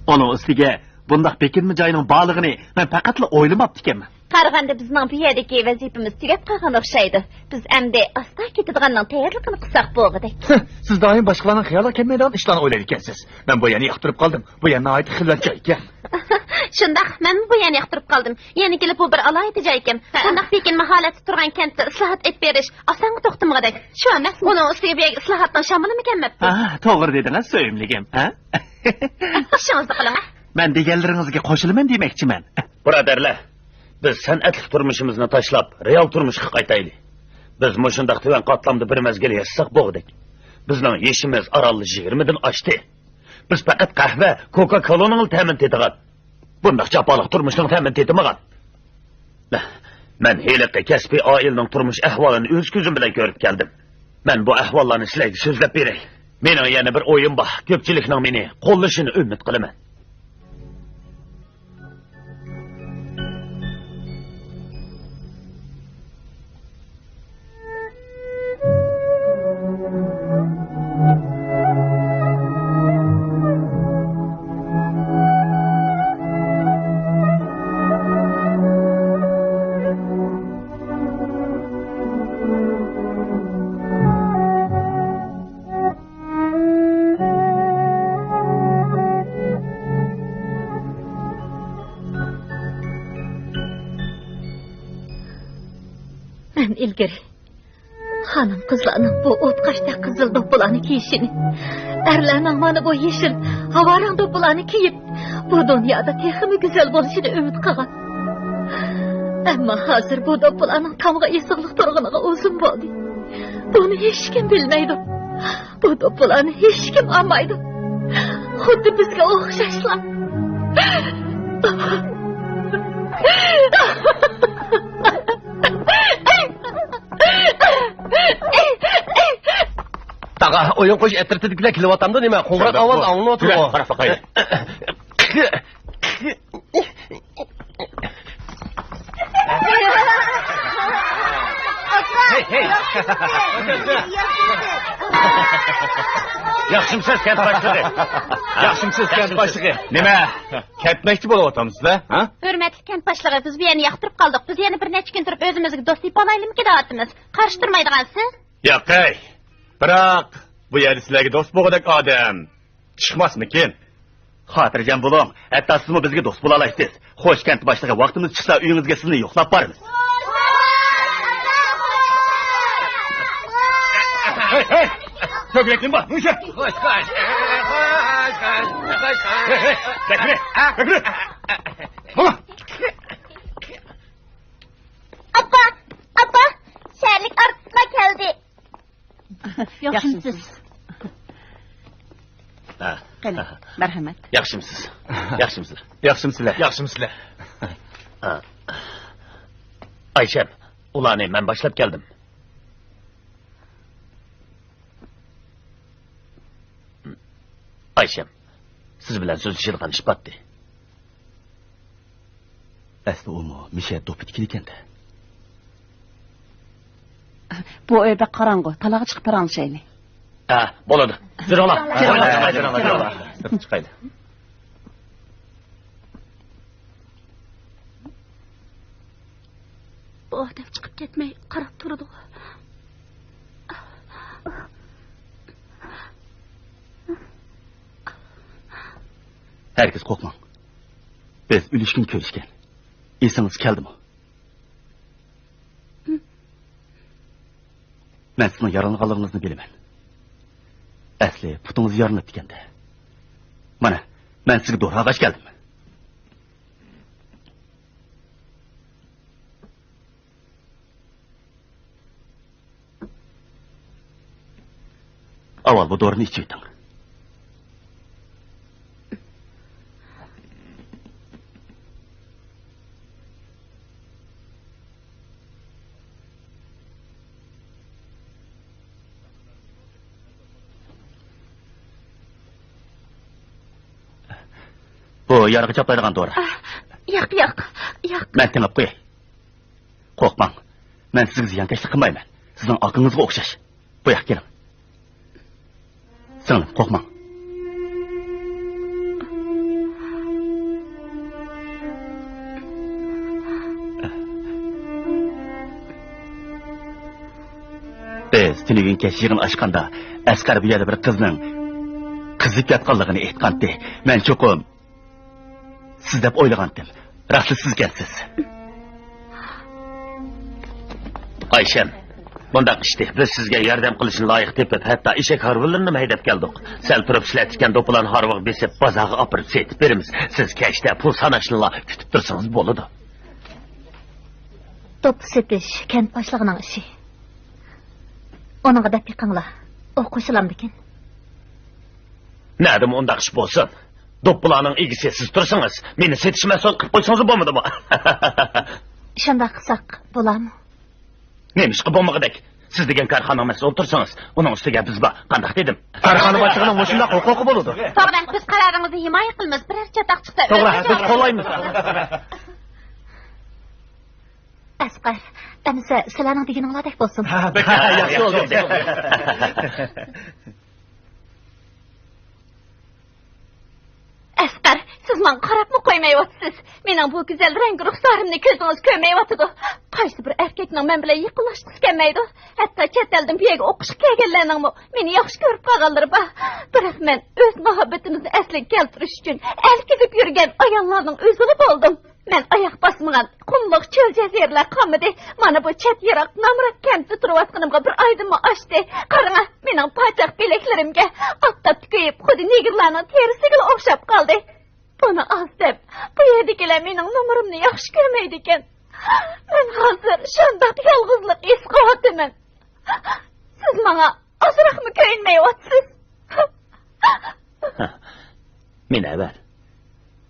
ئۇنىڭ ئۈستىگە بۇنداق بېكىنمە جاينىڭ بارلىقىنى مەن پەقەتلا ئويلىماپتىكەنمەن. قارىغاندا بىزنىڭ بۇ يەردىكى ۋەزىپىمىز تۈگەپ قالغان ئوخشايدۇ. بىز ئەمدى ئاستا كېتىدىغاننىڭ تەييارلىقىنى قىلساق بولغۇدەك. سىز دائىم باشقىلارنىڭ خىيالىغا كەلمەيدىغان ئىشلارنى ئويلايدىكەنسىز. مەن بۇ يەرنى ياقتۇرۇپ قالدىم. بۇ يەر ناھايىتى خىلۋەت جاي ئىكەن. شۇنداق، مەنمۇ بۇ يەرنى ياقتۇرۇپ قالدىم. يەنە كېلىپ بۇ بىر ئالاھىدە جاي ئىكەن. ھە. بۇنداق بېكىنمە ھالەتتە تۇرغان كەنتتە ئىسلاھات ئېلىپ بېرىش ئاسانغا توختىمىغۇدەك. شۇ ئەمەس، ئۇنىڭ ئۈستىگە بۇ يەرگە ئىسلاھاتنىڭ شامىلىمۇ كەلمەپتۇ. ھە، توغرا دېدىڭىز، سۆيۈملۈكۈم. ھە؟ ئىشىڭىزنى قىلىڭ، ھە؟ مەن دېگەنلىرىڭىزگە قوشۇلىمەن دېمەكچىمەن. بۇرادەرلەر، بىز سەنئەتلىك تۇرمۇشىمىزنى تاشلاپ، رېئال تۇرمۇشقا قايتايلى. بىز مۇشۇنداق تۆۋەن قاتلامدا بىر مەزگىل ياشىساق بولغۇدەك. بىزنىڭ يېشىمىز ئارانلا يىگىرمىدىن ئاشتى. بىز پەقەت قەھۋە، كوكا-كولانىڭلا تەمىنى تېتىغان. بۇنداق جاپالىق تۇرمۇشنىڭ تەمىنى تېتىمىغان. مەن ھېلىقى كەسپىي ئائىلىنىڭ تۇرمۇش ئەھۋالىنى ئۆز كۆزۈم بىلەن كۆرۈپ كەلدىم. مەن بۇ ئەھۋاللارنى سىلەرگە سۆزلەپ بېرەي. مېنىڭ يەنە بىر ئويۇم بار، كۆپچىلىكنىڭ مېنى قوللىشىنى ئۈمىد قىلىمەن. مەن ئىلگىرى خانىم-قىزلارنىڭ بۇ ئوتقاشتەك قىزىل دوپپىلارنى كىيىشىنى، ئەرلەرنىڭ مانا بۇ يېشىل ھاۋارەڭ دوپپىلارنى كىيىپ، بۇ دۇنيادا تېخىمۇ گۈزەل بولۇشىنى ئۈمىد قىلغان. ئەمما ھازىر بۇ دوپپىلارنىڭ تامغا ئېسىقلىق تۇرغىنىغا ئۇزۇن بولدى. بۇنى ھېچكىم بىلمەيدۇ. بۇ دوپپىلارنى ھېچكىم ئالمايدۇ. خۇددى بىزگە ئوخشاشلا. تاغا، ئويۇن قويۇش ئەترىتىدىكىلەر كېلىۋاتامدۇ نېمە؟ قوڭغۇراق ئاۋازى ئاڭلىنىۋاتىدۇ. يۈرە، قاراپ باقايلى. ھەي، ھەي. ياخشىمۇسىز، كەنت باشلىقى؟ ياخشىمسىز، كەنت باشلىقى؟ نېمە؟ كەتمەكچى بولۇۋاتامسىز-ھە؟ ھە؟ ھۆرمەتلىك كەنت باشلىقى، بىز بۇ يەرنى ياقتۇرۇپ قالدۇق. بىز يەنە بىر نەچچە كۈن تۇرۇپ ئۆزىمىزگە دوست تېپىۋالايلىمىكىن دەۋاتىمىز. قارشى تۇرمايدىغانسىز؟ ياقەي. بىراق، بۇ يەردە سىلەرگە دوست بولغۇدەك ئادەم چىقماسمىكىن؟ خاتىرجەم بولۇڭ، ھەتتا سىزمۇ بىزگە دوست بولالايسىز. خوش، كەنت باشلىقى، ۋاقتىمىز چىقسا ئۆيىڭىزگە سىزنى يوقلاپ بارىمىز. ھەي، ھەي! كۆكرەكنى بار، مۇشە! خوش، خوش! خوش، خوش! خوش، خوش! ھەي، ھەي! بەكرى! بەكرى! مانا! ئاپا! ئاپا! شەھەرلىك ئارتىسلار كەلدى. ياخشىمسىز؟ ھە. قېنى، مەرھەمەت. ياخشىمسىز؟ ياخشىمسىز؟ ياخشىمسىلەر؟ ياخشىمسىلەر؟ ھە. ئايشەم، ئۇلارنى مەن باشلاپ كەلدىم. ئايشەم، سىز بىلەن سۆزلىشىدىغان ئىش باتتى. ئەسلى ئۇمۇ مىشە دوپپا تىكىدىكەن-دە. بۇ ئۆي بەك قاراڭغۇ، تالاغا چىقىپ پاراڭلىشايلى. ھە، بولىدۇ. جۈرۈڭلار. جۈرۈڭلار. جۈرۈڭلار. جۈرۈڭلار. سىرتقا چىقايلى. بۇ ئادەم چىقىپ كەتمەي قاراپ تۇرىدىغۇ. ھەرگىز قورقماڭ. بىز ئۆلۈشكىمۇ كۆرۈشكەن. ئېسىڭىزگە كەلدىمۇ؟ مەن سىزنىڭ يارىلانغانلىقىڭىزنى بىلىمەن. ئەسلى پۇتىڭىز يارىلىنىپتىكەن-دە. مانا، مەن سىزگە دورا ئالغاچ كەلدىم. ئاۋۋال بۇ دورىنى ئىچىۋېتىڭ. بۇ يارىغا چاپلايدىغان دورا. ئاھ، ياق، ياق، ياق. مەن تېڭىپ قوياي. قورقماڭ. مەن سىزگە زىيانكەشلىك قىلمايمەن. سىزنىڭ ئاكىڭىزغا ئوخشاش. بۇ ياققا كېلىڭ. سىڭلىم، قورقماڭ. بىز تۈنۈگۈن كەچ يىغىن ئاچقاندا، ئەسقەر بۇ يەردە بىر قىزنىڭ قىزىپ ياتقانلىقىنى ئېيتقانتى. مەن چوقۇم سىز دەپ ئويلىغانتىم. راستلا سىزكەنسىز. ئايشەم، مۇنداق ئىشتى. بىز سىزگە ياردەم قىلىشنى لايىق تېپىپ، ھەتتا ئېشەك ھارۋىلىرىنىمۇ ھەيدەپ كەلدۇق. سەل تۇرۇپ ئىشلەتكەن دوپپىلارنى ھارۋىغا بېسىپ، بازارغا ئاپىرىپ سېتىپ بېرىمىز. سىز كەچتە پۇل ساناشنىلا كۈتۈپ تۇرسىڭىز بولىدۇ. دوپپا سېتىش كەنت باشلىقىنىڭ ئىشى. ئۇنىڭغا دەپ بېقىڭلار. ئۇ قوشۇلامدىكىن؟ نەدىمۇ ئۇنداق ئىش بولسۇن؟ دوپپىلارنىڭ ئىگىسى سىز تۇرسىڭىز، مېنى سېتىش مەسئۇل قىلىپ قويسىڭىز بولمىدىمۇ؟ شۇنداق قىلساق بولارمۇ؟ نېمىشقا بولمىغۇدەك؟ سىز دېگەن كارخانىنىڭ مەسئۇلى تۇرسىڭىز، ئۇنىڭ ئۈستىگە بىز بار. قانداق دېدىم؟ كارخانا باشلىقىنىڭ مۇشۇنداق ھوقۇقى بولىدۇ. توغرا، بىز قارارىڭىزنى ھىمايە قىلىمىز. بىرەر چاتاق چىقسا، توغرا، بىز قوللايمىز. ئەسقەر، ئەمىسە سىلەرنىڭ دېگىنىڭلاردەك بولسۇن. ھە، بەك ياخشى بولدى. ئەسقەر، سىز ماڭا قاراپمۇ قويمايۋاتىسىز. مېنىڭ بۇ گۈزەل رەڭگى رۇخسارىمنى كۆزىڭىز كۆرمەيۋاتىدۇ. قايسى بىر ئەركەكنىڭ مەن بىلەن يېقىنلاشقۇسى كەلمەيدۇ. ھەتتا چەت ئەلدىن بۇ يەرگە ئوقۇشقا كەلگەنلەرنىڭمۇ مېنى ياخشى كۆرۈپ قالغانلىرى بار. بىراق مەن ئۆز مۇھەببىتىمىزنى ئەسلىگە كەلتۈرۈش ئۈچۈن ئەركىلىپ يۈرگەن ئاياللارنىڭ ئۆزىلا بولدۇم. مەن ئاياق باسمىغان قۇملۇق چۆل جەزىرىلەر قالمىدى. مانا بۇ چەت يىراق نامرات كەنتتە تۇرۇۋاتقىنىمغا بىر ئايدىنمۇ ئاشتى. قاراڭا، مېنىڭ پاچاق بىلەكلىرىمگە ئاپتاپتا كۆيۈپ، خۇددى نېگىرلارنىڭ تېرىسىگىلا ئوخشاپ قالدى. بۇنى ئاز دەپ، بۇ يەردىكىلەر مېنىڭ نومۇرۇمنى ياخشى كۆرمەيدىكەن. مەن ھازىر شۇنداق يالغۇزلۇق ھېس قىلىۋاتىمەن. سىز ماڭا ئازراقمۇ كۆيۈنمەيۋاتىسىز؟ مىنەۋەر،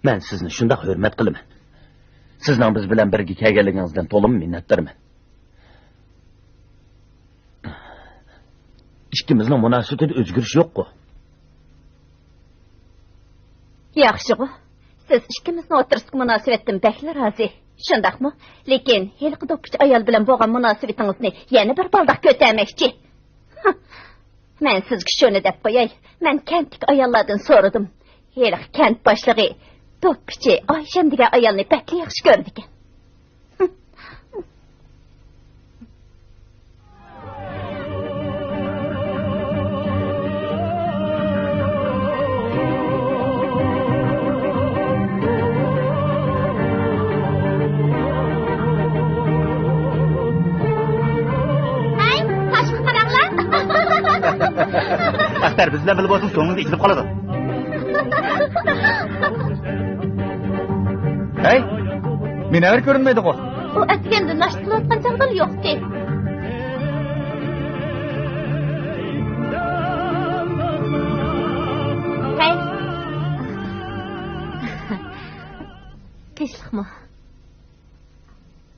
مەن سىزنى شۇنداق ھۆرمەت قىلىمەن. سىزنىڭ بىز بىلەن بىرگە كەلگەنلىكىڭىزدىن تولىمۇ مىننەتدارمەن. ئىككىمىزنىڭ مۇناسىۋىتىدە ئۆزگىرىش يوققۇ؟ ياخشىغۇ. سىز ئىككىمىزنىڭ ئوتتۇرىسىدىكى مۇناسىۋەتتىن بەكلا رازى. شۇنداقمۇ؟ لېكىن ھېلىقى دوپپىچى ئايال بىلەن بولغان مۇناسىۋىتىڭىزنى يەنە بىر بالداق كۆتەرمەكچى. مەن سىزگە شۇنى دەپ قوياي، مەن كەنتتىكى ئاياللاردىن سورىدىم. ھېلىقى كەنت باشلىقى دوپپىچى ئايشەم دېگەن ئايالنى بەكلا ياخشى كۆرىدىكەن. ھەي، تاشقا قاراڭلار. ئەختەر، بىز بىلەن بىللە بولسىڭىز، كۆڭلىڭىز ئېچىلىپ قالىدۇ. ھەي، مۇنەۋۋەر كۆرۈنمەيدىغۇ؟ ئۇ ئەتىگەندىن ناشتا قىلىۋاتقان چاغدىلا يوقتى. ھەي. تىنچلىقمۇ؟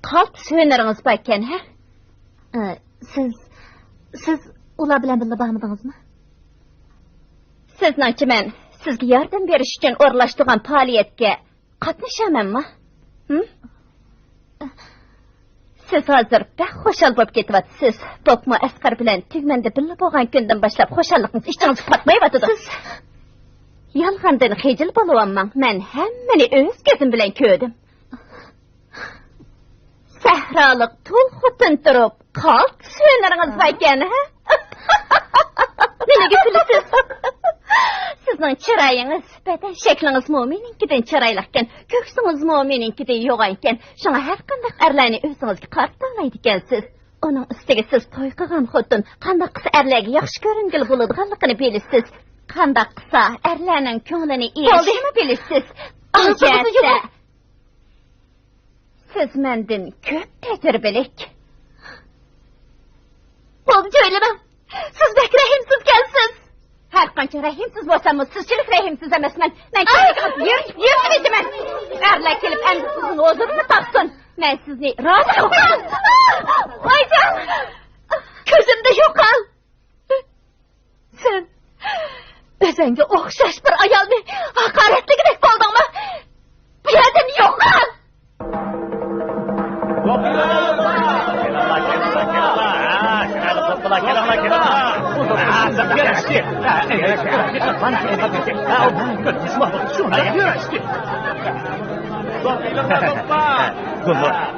قالتىس ھۈنىرىڭىز باركەن، ھە؟ ئە، سىز، سىز ئۇلار بىلەن بىللە بارمىدىڭىزمۇ؟ سىزنىڭچە مەن سىزگە ياردەم بېرىش ئۈچۈن ئورۇنلاشتۇرغان پائالىيەتكە قاتنىشامەنما؟ ھىم؟ سىز ھازىر بەك خۇشال بولۇپ كېتىۋاتىسىز. بولۇپمۇ ئەسقەر بىلەن تۈگمەندە بىللە بولغان كۈندىن باشلاپ خۇشاللىقىڭىز ئىچىڭىزگە پاتمايۋاتىدۇ. سىز يالغاندىن خىجىل بولۇۋالماڭ. مەن ھەممىنى ئۆز كۆزۈم بىلەن كۆردۈم. سەھرالىق تۇل خوتۇن تۇرۇپ، قالتىس ھۈنىرىڭىز باركەن، ھە؟ نېمىگە كۈلىسىز؟ سىزنىڭ چىرايىڭىز، بەدەن شەكلىڭىزمۇ مېنىڭكىدىن چىرايلىقكەن، كۆكسىڭىزمۇ مېنىڭكىدىن يوغانكەن. شۇڭا ھەرقانداق ئەرلەرنى ئۆزىڭىزگە قارىتالايدىكەنسىز. ئۇنىڭ ئۈستىگە سىز توي قىلغان خوتۇن، قانداق قىلسا ئەرلەرگە ياخشى كۆرۈنگىلى بولىدىغانلىقىنى بىلىسىز. قانداق قىلسا ئەرلەرنىڭ كۆڭلىنى ئېلىشنىمۇ بىلىسىز. ئىنكەسە. سىز مەندىن كۆپ تەجرىبىلىك. بولدى، جۆيلىمەڭ. سىز بەك رەھىمسىزكەنسىز. ھەرقانچە رەھىمسىز بولساممۇ، سىزچىلىك رەھىمسىز ئەمەسمەن. مەن كەينىگە قېتىپ يۈرۈپ، يۈرۈپ كېتىمەن. ئەرلەر كېلىپ ئەمدى سىزنىڭ ھۇزۇرىڭىزنى تاپسۇن. مەن سىزنى رازى قىلىمەن. ۋايجان! كۆزۈمدىن يوقال! سەن ئۆزۈڭگە ئوخشاش بىر ئايالنى ھاقارەتلىگۈدەك بولدۇڭمۇ؟ بۇ يەردىن يوقال!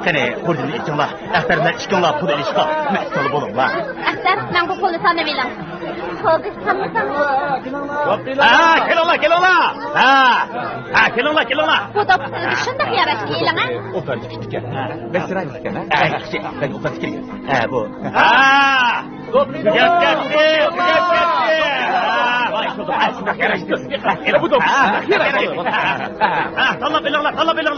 قېنى، خۇرجۇننى ئېچىڭلار. ئەختەر بىلەن ئىككىڭلار پۇل ئېلىشقا مەسئۇل بولۇڭلار. ئەختەر، ماڭا بۇ پۇلنى سانىۋېلىڭ. بولدى، سانىساڭ. ھە، كېلىڭلار، كېلىڭلار. ھە، ھە، كېلىڭلار، كېلىڭلار. بۇ دوپپا سىزگە شۇنداق ياراشتى، ئېلىڭ، ھە. ئوبدان تىكىپ ئىكەن. ھە، بەك چىرايلىق ئىكەن، ھە. ھە، ياخشى. بەك ئوبدان تىكىلگەن. ھە، بۇ. ھە. تۈگەپ كەتتى، تۈگەپ كەتتى. ھە، ۋاي، شۇنداق. ھە، شۇنداق ياراشتى. ھە، بۇ دوپپا. ھە، ھە، تاللاپ ئېلىڭلار، تاللاپ ئېلىڭلار.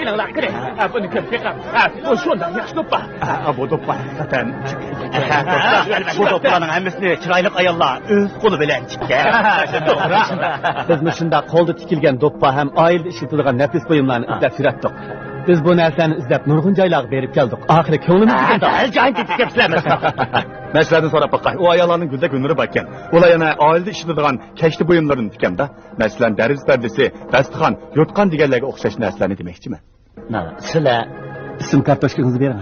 ئېلىڭلار، قېنى. ھە، بۇنى كۆرۈپ بېقىڭ. ھە، بۇ شۇنداق ياخشى دوپپا. ھە، بۇ دوپپا ھەقىقەتەن. بۇ دوپپىلارنىڭ ھەممىسىنى چىرايلىق ئاياللار ئۆز قولى بىلەن تىككەن. توغرا. بىز مۇشۇنداق قولدا تىكىلگەن دوپپا ھەم ئائىلىدە ئىشلىتىلىدىغان نەپىس بۇيۇملارنى ئىزدەپ يۈرەتتۇق. بىز بۇ نەرسىلەرنى ئىزدەپ نۇرغۇن جايلارغا بېرىپ كەلدۇق. ئاخىرى كۆڭلىمىزگە كەلدى. ھە، جايىنى تېپىپ كەپسىلەر، مەسىلەن. مەن سىلەردىن سوراپ باقاي، ئۇ ئاياللارنىڭ گۈلدەك ھۈنىرى باركەن. ئۇلار يەنە ئائىلىدە ئىشلىتىدىغان كەشتە بۇيۇملىرىنى تىكەمدا؟ مەسىلەن، دەرۋىزە پەردىسى، داستىخان، يوتقان دېگەنلەرگە ئوخشاش نەرسىلەرنى دېمەكچىمەن. نا، سىلە ئىسىم كارتوچكىڭىزنى بېرىڭ.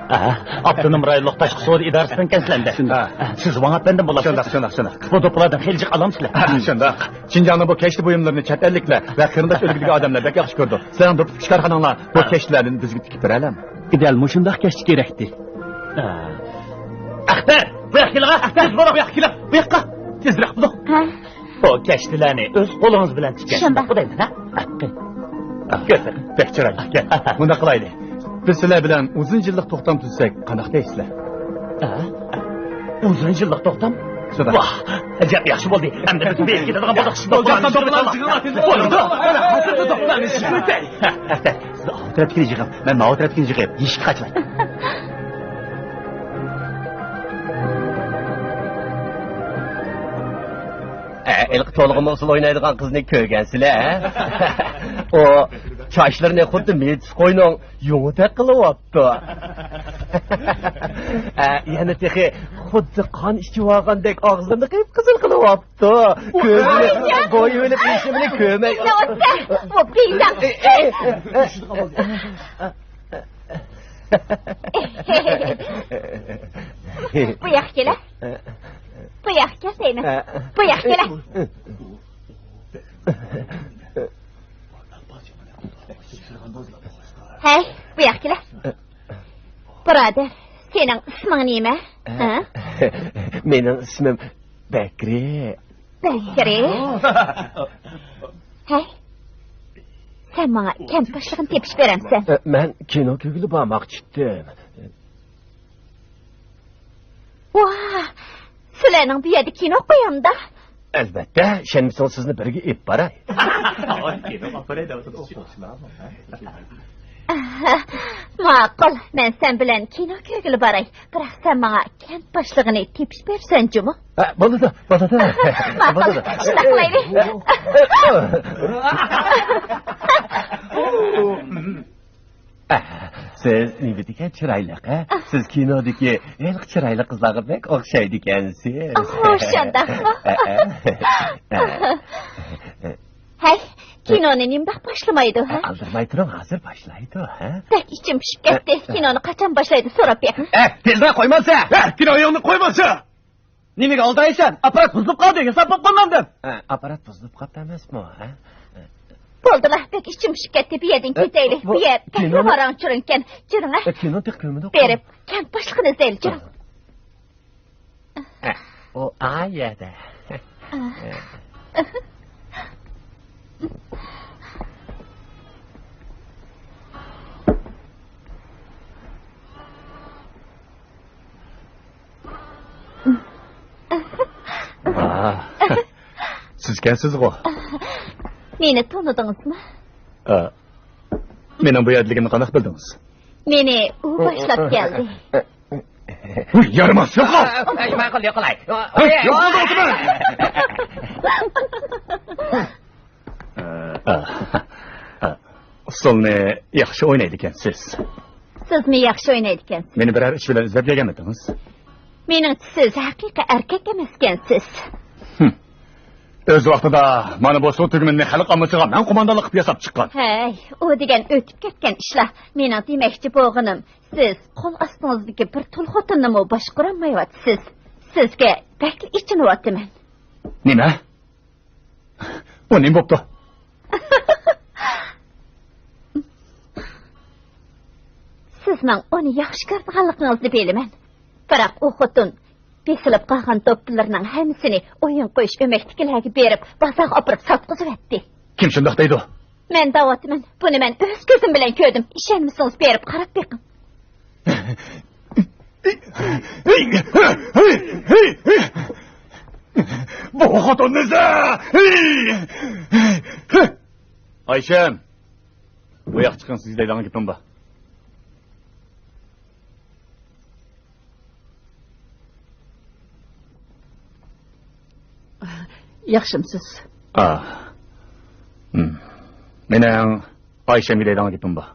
ئاپتونوم رايونلۇق تاشقى سودا ئىدارىسىدىن كەلسىلەندە. شۇنداق. سىز ۋاڭ ئەپەندىم بولاسىز. شۇنداق، شۇنداق، شۇنداق. بۇ دوپپىلاردىن خېلى جىق ئالامسىلەر؟ شۇنداق. شىنجاڭنىڭ بۇ كەشتە بۇيۇملىرىنى چەت ئەللىكلەر ۋە قېرىنداش ئۆلكىدىكى ئادەملەر بەك ياخشى كۆرىدۇ. سىلەرنىڭ دوپپا تىكىش كارخاناڭلار بۇ كەشتىلەردىن بىزگە تىكىپ بېرەلەم؟ دەل مۇشۇنداق كەشتە كېرەكتى. ئەختەر، بۇ ياققا كېلىڭ، ئەختەر، بۇ ياققا كېلىڭ، بۇ ياققا. تېزرەك بولۇڭ. ھە؟ بۇ كەشتىلەرنى ئۆز قولىڭىز بىلەن تىككەن. شۇنداق. دەيمەن، ھە؟ كۆرسەت. بەك چىرايلىق ئىكەن. مۇنداق قىلايلى. بىز سىلەر بىلەن ئۇزۇن يىللىق توختام تۈزسەك قانداق دەيسىلەر؟ ھە؟ ئۇزۇن يىللىق توختام؟ شۇنداق. ۋاھ، ئەجەب ياخشى بولدى. ئەمدى بىز بېرىپ كېتىدىغان بولدۇق. بولدى. ھە، ھە، ھە. سىز ئاۋۇ تەرەپكىنى يىغىپ، مەن ماۋۇ تەرەپكىنى يىغىپ، يېشىككە قاچىمەن. ئە، ھېلىقى تولغىما ئۇسسۇل ئوينايدىغان قىزنى كۆرگەنسىلەر، ھە؟ ئۇ چاچلىرىنى خۇددى مېتىس قوينىڭ يۇڭىدەك قىلىۋاپتۇ. ئە، يەنە تېخى خۇددى قان ئىچىۋالغاندەك ئاغزىنى قىپقىزىل قىلىۋاپتۇ. كۆزىنى قويۇۋېلىپ، ھېچنېمىنى كۆرمەي. ئۇ بىلەڭ. ئە، ئە، ئە، ئە. بۇ ياققا كېلە. بۇ ياققا كەل دەيمەن. بۇ ياققا كېلە. ھەي، بۇ ياققا كېلە. بۇرادەر، سېنىڭ ئىسمىڭ نېمە؟ ھە؟ مېنىڭ ئىسمىم بەكرى. بەكرى؟ ھەي، سەن ماڭا كەنت باشلىقىنى تېپىپ بېرەمسەن؟ ئە، مەن كىنو كۆرگىلى بارماقچىدىم. ۋاھ، سىلەرنىڭ بۇ يەردە كىنو قويامدا؟ ئەلۋەتتە، ئىشەنمىسىڭىز سىزنى بىرگە ئېلىپ باراي. ماقۇل، مەن سەن بىلەن كىنو كۆرگىلى باراي. بىراق سەن ماڭا كەنت باشلىقىنى تېپىپ بەرسەن جۇمۇ. ھە، بولىدۇ، بولىدۇ. ماقۇل، بولىدۇ. شۇنداق قىلايلى. سىز نېمىدېگەن چىرايلىق، ھە؟ سىز كىنودىكى ھېلىقى چىرايلىق قىزلارغا بەك ئوخشايدىكەنسىز. ئوخشايدۇ. ھەي، كىنونى نېمىنداق باشلىمايدۇ، ھە؟ ئالدىرىماي تۇرۇڭ، ھازىر باشلايدۇ، ھە؟ بەك ئىچىم پۇشۇپ كەتتى. كىنونى قاچان باشلايدۇ، سوراپ بېقىڭ. ھە، تېلېفون قويمامسە؟ ھە، كىنويىڭنى قويمامسە؟ نېمىگە ئالدايسەن؟ ئاپپارات بۇزۇلۇپ قالدى، ھېساب بولۇپ قالمامدىم. ھە، ئاپپارات بۇزۇلۇپ قاپتۇ ئەمەسمۇ، ھە؟ بولدىلا، بەك ئىچىم پۇشۇپ كەتتى، بۇ يەردىن كېتەيلى. بۇ يەر بەكلا ۋاراڭ-چۇرۇڭ ئىكەن. جۈرۈڭ، ھە. كىنو تېخى كۆرمىدۇق. بېرىپ، كەنت باشلىقىنى ئىزدەيلى، جۈرۈڭ. ئۇ ئا يەردە. سىزكەنسىزغۇ؟ مېنى تونۇدىڭىزمۇ؟ ئا، مېنىڭ بۇ يەردىلىكىمنى قانداق بىلدىڭىز؟ مېنى ئۇ باشلاپ كەلدى. ھۇي، يارىماس، يوقال! ئەي، ماقۇل، يوقالاي. ھە، يوقال دەۋاتىمەن! ئۇسسۇلنى ياخشى ئوينايدىكەنسىز. سىزمۇ ياخشى ئوينايدىكەنسىز. مېنى بىرەر ئىش بىلەن ئىزدەپ كەلگەنمىدىڭىز؟ مېنىڭچە، سىز ھەقىقىي ئەركەك ئەمەسكەنسىز. ھىم. ئۆز ۋاقتىدا مانا بۇ سۇ تۈگمىنىنى خەلق ئاممىسىغا مەن قوماندانلىق قىلىپ ياساپ چىققان. ھەي، ئۇ دېگەن ئۆتۈپ كەتكەن ئىشلار. مېنىڭ دېمەكچى بولغىنىم، سىز قول ئاستىڭىزدىكى بىر تۇل خوتۇننىمۇ باشقۇرالمايۋاتىسىز. سىزگە بەكلا ئېچىنىۋاتىمەن. نېمە؟ ئۇ نېمە بوپتۇ؟ سىزنىڭ ئۇنى ياخشى كۆرىدىغانلىقىڭىزنى بىلىمەن. بىراق ئۇ خوتۇن بېسىلىپ قالغان دوپپىلىرىنىڭ ھەممىسىنى ئويۇن قويۇش ئۆمەكتىكىلەرگە بېرىپ، بازارغا ئاپىرىپ ساتقۇزۇۋەتتى. كىم شۇنداق دەيدۇ؟ مەن دەۋاتىمەن، بۇنى مەن ئۆز كۆزۈم بىلەن كۆردۈم. ئىشەنمىسىڭىز، بېرىپ قاراپ بېقىڭ. بۇ خوتۇننى سە-، ئايشەم، بۇ ياققا چىقىڭ، سىزگە دەيدىغان گېپىم بار. ياخشىمسىز؟ ئا. ھىم. مېنىڭ ئايشەمگە دەيدىغان گېپىم بار.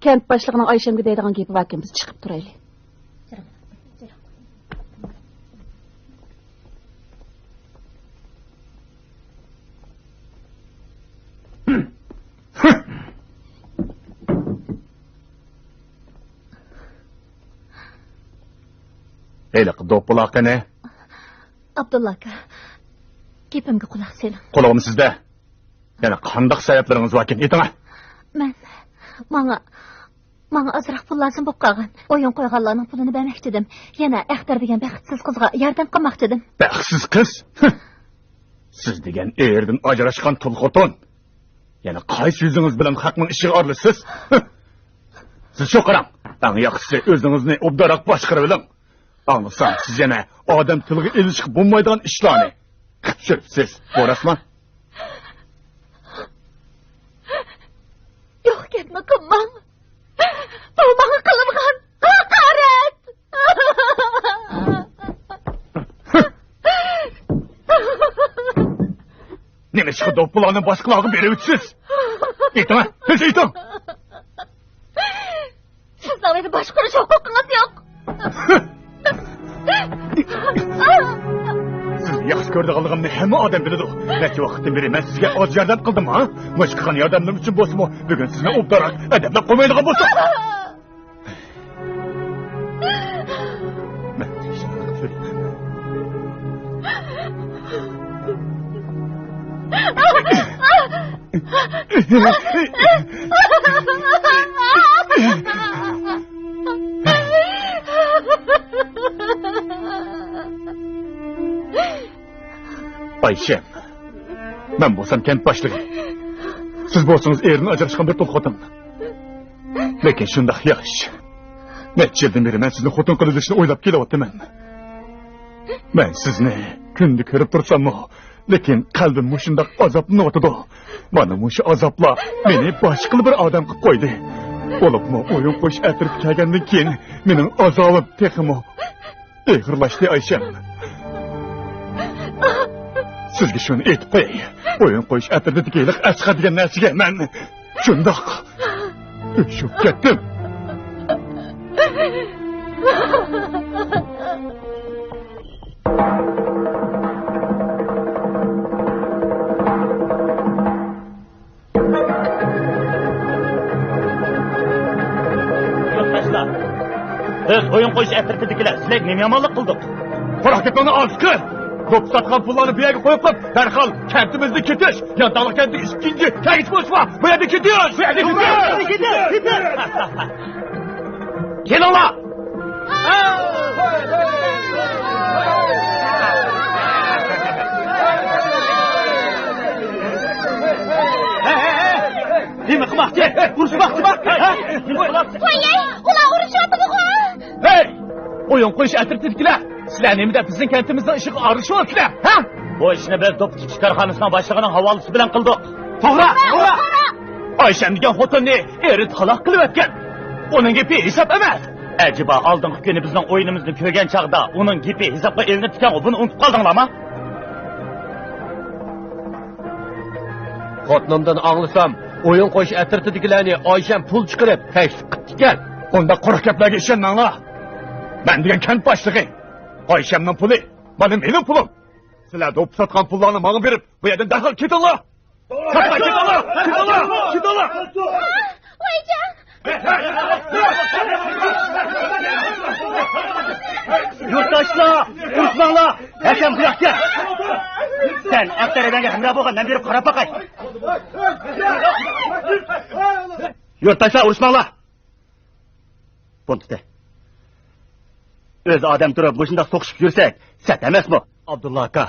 كەنت باشلىقىنىڭ ئايشەمگە دەيدىغان گېپى باركەن، بىز چىقىپ تۇرايلى. ھېلىقى دوپپىلار قېنى؟ ئابدۇللا ئاكا، گېپىمگە قۇلاق سېلىڭ. قۇلىقىم سىزدە. يەنە قانداق سەۋەبلىرىڭىز باركىن، ئېيتىڭە. مەن، ماڭا، ماڭا ئازراق پۇل لازىم بولۇپ قالغان. ئويۇن قويغانلارنىڭ پۇلىنى بەرمەكچىدىم. يەنە ئەختەر دېگەن بەختسىز قىزغا ياردەم قىلماقچىدىم. بەختسىز قىز؟ ھە! سىز دېگەن ئېرىدىن ئاجراشقان تۇل خوتۇن. يەنە قايسى يۈزىڭىز بىلەن خەقنىڭ ئىشىغا ئارىلىشىسىز؟ ھە! سىز شۇ قاراڭ، ئەڭ ياخشىسى ئۆزىڭىزنى ئوبدانراق باشقۇرۇۋېلىڭ. ئاڭلىسام، سىز يەنە ئادەم تىلغا ئېلىشقا بولمايدىغان ئىشلارنى قىلىپ يۈرۈپسىز. بۇ راستمۇ؟ يوق گەپنى قىلماڭ. بۇ ماڭا قىلىنغان ھاقارەت. نېمىشقا دوپپىلارنى باشقىلارغا بېرىۋېتىسىز؟ ئېيتىڭ، تېز ئېيتىڭ! سىزنىڭ مېنى باشقۇرۇش ھوقۇقىڭىز يوق! سىزنى ياخشى كۆرىدىغانلىقىمنى ھەممە ئادەم بىلىدۇ. نەچچە ۋاقىتتىن بېرى مەن سىزگە ئاز ياردەم قىلدىم، ھا؟ مۇشۇ قىلغان ياردەملىرىم ئۈچۈن بولسىمۇ، بۈگۈن سىزنى ئوبدانراق ئەدەپلەپ قويمايدىغان بولسام. ئايشەم، مەن بولسام كەنت باشلىقى. سىز بولسىڭىز ئېرىدىن ئاجراشقان بىر تۇل خوتۇن. لېكىن شۇنداق ياش. نەچچە يىلدىن بېرى مەن سىزنى خوتۇن قىلىۋېلىشنى ئويلاپ كېلىۋاتىمەن. مەن سىزنى كۈندە كۆرۈپ تۇرساممۇ، لېكىن قەلبىم مۇشۇنداق ئازابلىنىۋاتىدۇ. مانا مۇشۇ ئازابلار مېنى باشقىلا بىر ئادەم قىلىپ قويدى. بولۇپمۇ ئويۇن قويۇش ئەترىتى كەلگەندىن كېيىن مېنىڭ ئازابىم تېخىمۇ ئېغىرلاشتى، ئايشەم. سىزگە شۇنى ئېيتىپ قوياي. ئويۇن قويۇش ئەترىتىدىكى ھېلىقى ئەسقەر دېگەن نەرسىگە مەن شۇنداق ئۆچۈپ كەتتىم. يولداشلار، بىز ئويۇن قويۇش ئەترىتىدىكىلەر سىلەرگە نېمە يامانلىق قىلدۇق؟ قۇرۇق گېپىڭنى ئاز قىل. دوپپا ساتقان پۇللارنى بۇ يەرگە قويۇپ قويۇپ، دەرھال كەنتىمىزدىن كېتىش. يانتاقلىق كەنتى ئىككىنچى تەگىش بولسىمۇ، بۇ يەردىن كېتىش. بۇ يەردىن كېتىش. كېتىش. كېلىڭلار. نېمە قىلماقچى؟ ئۇرۇشماقچىما؟ ھە؟ نېمە قىلىۋاتىسىز؟ ۋاي، ئۇلار ئۇرۇشۇۋاتىدىغۇ! ھەي! ئويۇن قويۇش ئەترىتىدىكىلەر! سىلەر نېمە دەپ بىزنىڭ كەنتىمىزنىڭ ئىشىغا ئارىلىشىۋاتىسىلەر، ھە؟ بۇ ئىشنى بىز دوپپا تىكىش كارخانىسىنىڭ باشلىقىنىڭ ھاۋالىسى بىلەن قىلدۇق. توغرا، توغرا! ئايشەم دېگەن خوتۇننى ئېرى تالاق قىلىۋەتكەن. ئۇنىڭ گېپى ھېساب ئەمەس. ئەجەبا، ئالدىنقى كۈنى بىزنىڭ ئويۇنىمىزنى كۆرگەن چاغدا ئۇنىڭ گېپى ھېسابقا ئېلىنىپتىكەنغۇ، بۇنى ئۇنتۇپ قالدىڭلارمۇ؟ خوتۇنۇمدىن ئاڭلىسام، ئويۇن قويۇش ئەترىتىدىكىلەرنى ئايشەم پۇل چىقىرىپ تەكلىپ قىپتىكەن. ئۇنداق قۇرۇق گەپلەرگە ئىشەنمەڭلار. مەن دېگەن كەنت باشلىقى. ئايشەمنىڭ پۇلى، مانا مېنىڭ پۇلۇم. سىلەر دوپپا ساتقان پۇللارنى ماڭا بېرىپ، بۇ يەردىن دەرھال كېتىڭلار! كېتىڭلار! كېتىڭلار! كېتىڭلار! ۋايجان! يۇرتداشلار، ئۇرۇشماڭلار! ھەسەن، بۇياققا كەل! سەن ئات دەرۋەڭگە ھەمراھ بولغىن، مەن بېرىپ قاراپ باقاي. يۇرتداشلار، ئۇرۇشماڭلار! بۇنى تۇتە. ئۆز ئادەم تۇرۇپ مۇشۇنداق سوقۇشۇپ يۈرسەك سەت ئەمەسمۇ؟ ئابدۇللا ئاكا.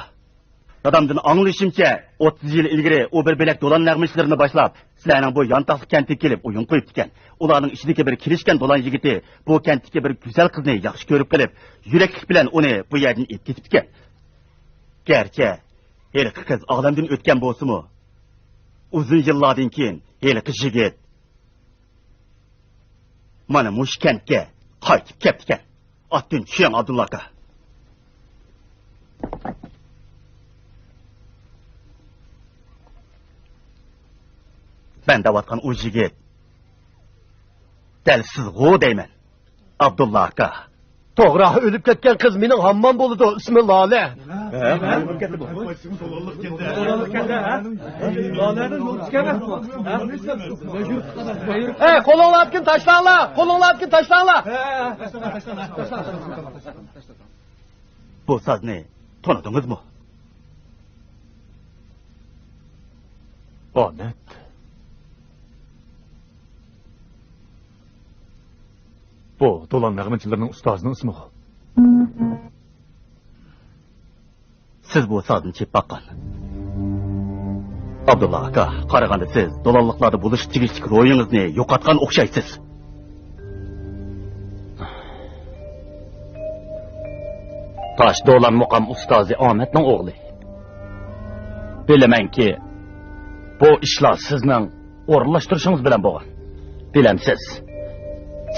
دادامدىن ئاڭلىشىمچە، ئوتتۇز يىل ئىلگىرى ئۇ بىر بۆلەك دولان نەغمىچىلىرىنى باشلاپ، سىلەرنىڭ بۇ يانتاقلىق كەنتىگە كېلىپ ئويۇن قويۇپتىكەن. ئۇلارنىڭ ئىچىدىكى بىر كېلىشكەن دولان يىگىتى بۇ كەنتتىكى بىر گۈزەل قىزنى ياخشى كۆرۈپ قېلىپ، يۈرەكلىك بىلەن ئۇنى بۇ يەردىن ئېلىپ كېتىپتىكەن. گەرچە ھېلىقى قىز ئالەمدىن ئۆتكەن بولسىمۇ، ئۇزۇن يىللاردىن كېيىن ھېلىقى يىگىت مانا مۇشۇ كەنتكە قايتىپ كەپتىكەن. ئاتتىن چۈشۈڭ، ئابدۇللا ئاكا. مەن دەۋاتقان ئۇ يىگىت دەل سىزغۇ دەيمەن، ئابدۇللا ئاكا. توغرا، ئۆلۈپ كەتكەن قىز مېنىڭ ھاممام بولىدۇ، ئىسمى لالە. ھەي، قولۇڭلاردىكىنى تاشلاڭلار، قولۇڭلاردىكىنى تاشلاڭلار. بۇ سازنى تونۇدىڭىزمۇ؟ ئامەت. بۇ دولان نەغمىچىلىرىنىڭ ئۇستازىنىڭ ئىسمىغۇ؟ سىز بۇ سازنى چېلىپ باققان. ئابدۇللا ئاكا، قارىغاندا سىز دولانلىقلاردا بولۇشقا تېگىشلىك روھىڭىزنى يوقاتقان ئوخشايسىز. تاش دولان مۇقام ئۇستازى ئامەتنىڭ ئوغلى. بىلىمەنكى، بۇ ئىشلار سىزنىڭ ئورۇنلاشتۇرۇشىڭىز بىلەن بولغان. بىلەمسىز،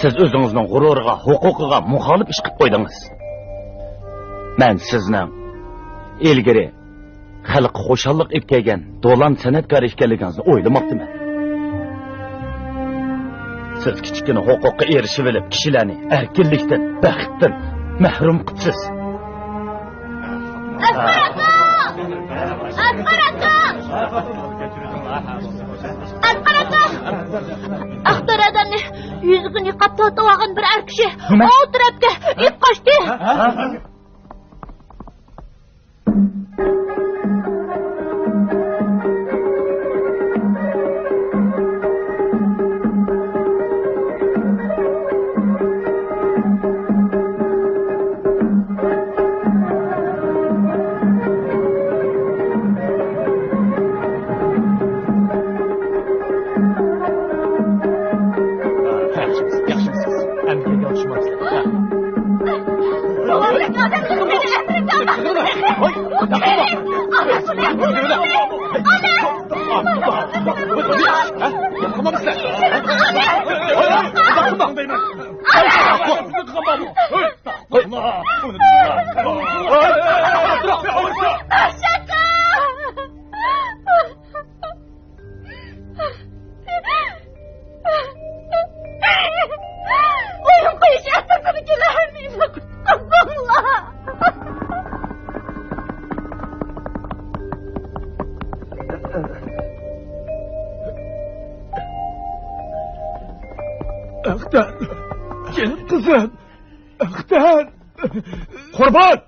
سىز ئۆزىڭىزنىڭ غۇرۇرىغا، ھوقۇقىغا مۇخالىپ ئىش قىلىپ قويدىڭىز. مەن سىزنىڭ ئىلگىرى خەلققە خۇشاللىق ئېلىپ كەلگەن دولان سەنئەتكارى ئىكەنلىكىڭىزنى ئويلىماپتىمەن. سىز كىچىككىنە ھوقۇققا ئېرىشىۋېلىپ، كىشىلەرنى ئەركىنلىكتىن، بەختتىن مەھرۇم قىپسىز. ئەسقەر ئاكا! ئەسقەر ئاكا! ئەسقەر ئاكا! ئاختۇر ئادەمنى يۈزىگە نىقاب تارتىۋالغان بىر ئەر كىشى نېمە؟ ئالدى تەرەپكە ئېلىپ قاچتى. ئويۇن قويۇش ئەسلىسىدىكىلەرنى قىزىڭلار. ئەختەر، كېلىپ قىزىم. ئەختەر. قۇربان!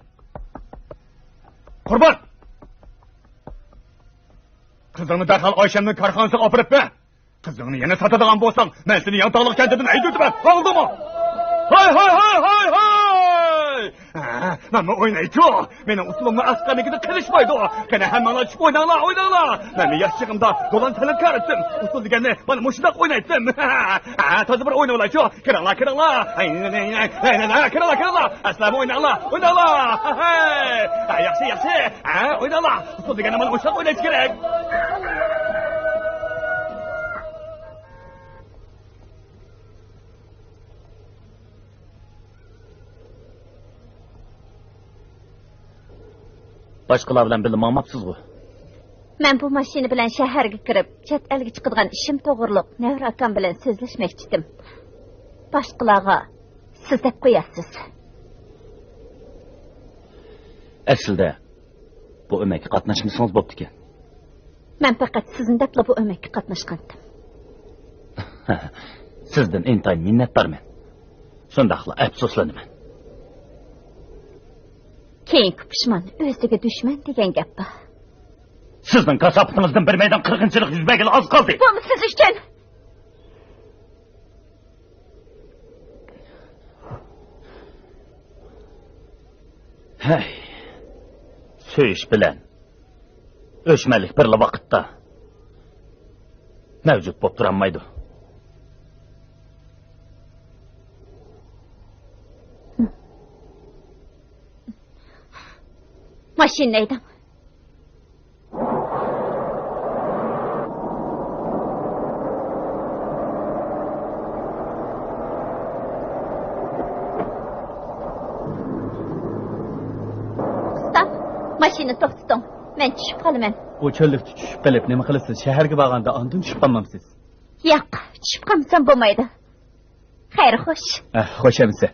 قۇربان! قىزىڭنى دەرھال ئايشەمنىڭ كارخانىسىغا ئاپىرىپ بەر. قىزىڭنى يەنە ساتىدىغان بولساڭ، مەن سېنى يانتاغلىق كەنتىدىن ھەيدىۋېتىمەن. ئاڭلىدىڭمۇ؟ ھاي، ھاي، ھاي، ھاي، ھاي! ھە، مەنمۇ ئوينايچۇ. مېنىڭ ئۇسۇلۇممۇ ئەسقەرنىڭكىدىن قېلىشمايدۇ. قېنى، ھەممىڭلار چۈشۈپ ئويناڭلار، ئويناڭلار. مەنمۇ ياش چېغىمدا دولان سەنئەتكار ئىدىم. ئۇسسۇل دېگەننى مانا مۇشۇنداق ئوينايتتىم. ھە، تازا بىر ئوينىۋالايچۇ. كىرىڭلار، كىرىڭلار. كىرىڭلار، كىرىڭلار، كىرىڭلار. ئەسلەمۇ ئويناڭلار، ئويناڭلار. ھەي، ھەي. ھە، ياخشى، ياخشى. ھە، ئويناڭلار. ئۇسسۇل دېگەننى مانا مۇشۇنداق ئويناش كېرەك. باشقىلار بىلەن بىللە ماڭماپسىزغۇ؟ مەن بۇ ماشىنا بىلەن شەھەرگە كىرىپ، چەت ئەلگە چىقىدىغان ئىشىم توغرۇلۇق نەۋرە ئاكام بىلەن سۆزلەشمەكچىدىم. باشقىلارغا سىز دەپ قويارسىز. ئەسلىدە بۇ ئۆمەككە قاتناشمىسىڭىز بوپتىكەن. مەن پەقەت سىزنى دەپلا بۇ ئۆمەككە قاتناشقانتىم. سىزدىن ئىنتايىن مىننەتدارمەن. شۇنداقلا ئەپسۇسلىنىمەن. كېيىنكى پۇشمان ئۆزىگە دۈشمەن دېگەن گەپ بار. سىزنىڭ كاساپىتىڭىزدىن بىر مەيدان قىرغىنچىلىق يۈز بەرگىلى ئاز قالدى. بۇمۇ سىز ئۈچۈن. ھەي، سۆيۈش بىلەن ئۆچمەنلىك بىرلا ۋاقىتتا مەۋجۇت بولۇپ تۇرالمايدۇ. ماشىنىنى ھەيدەڭ. ئۇستام، ماشىنىنى توختىتىڭ. مەن چۈشۈپ قالىمەن. ئۇ چۆللۈكتە چۈشۈپ قېلىپ نېمە قىلىسىز؟ شەھەرگە بارغاندا ئاندىن چۈشۈپ قالمامسىز؟ ياق، چۈشۈپ قالمىسام بولمايدۇ. خەير، خوش. ئە، خوش ئەمىسە.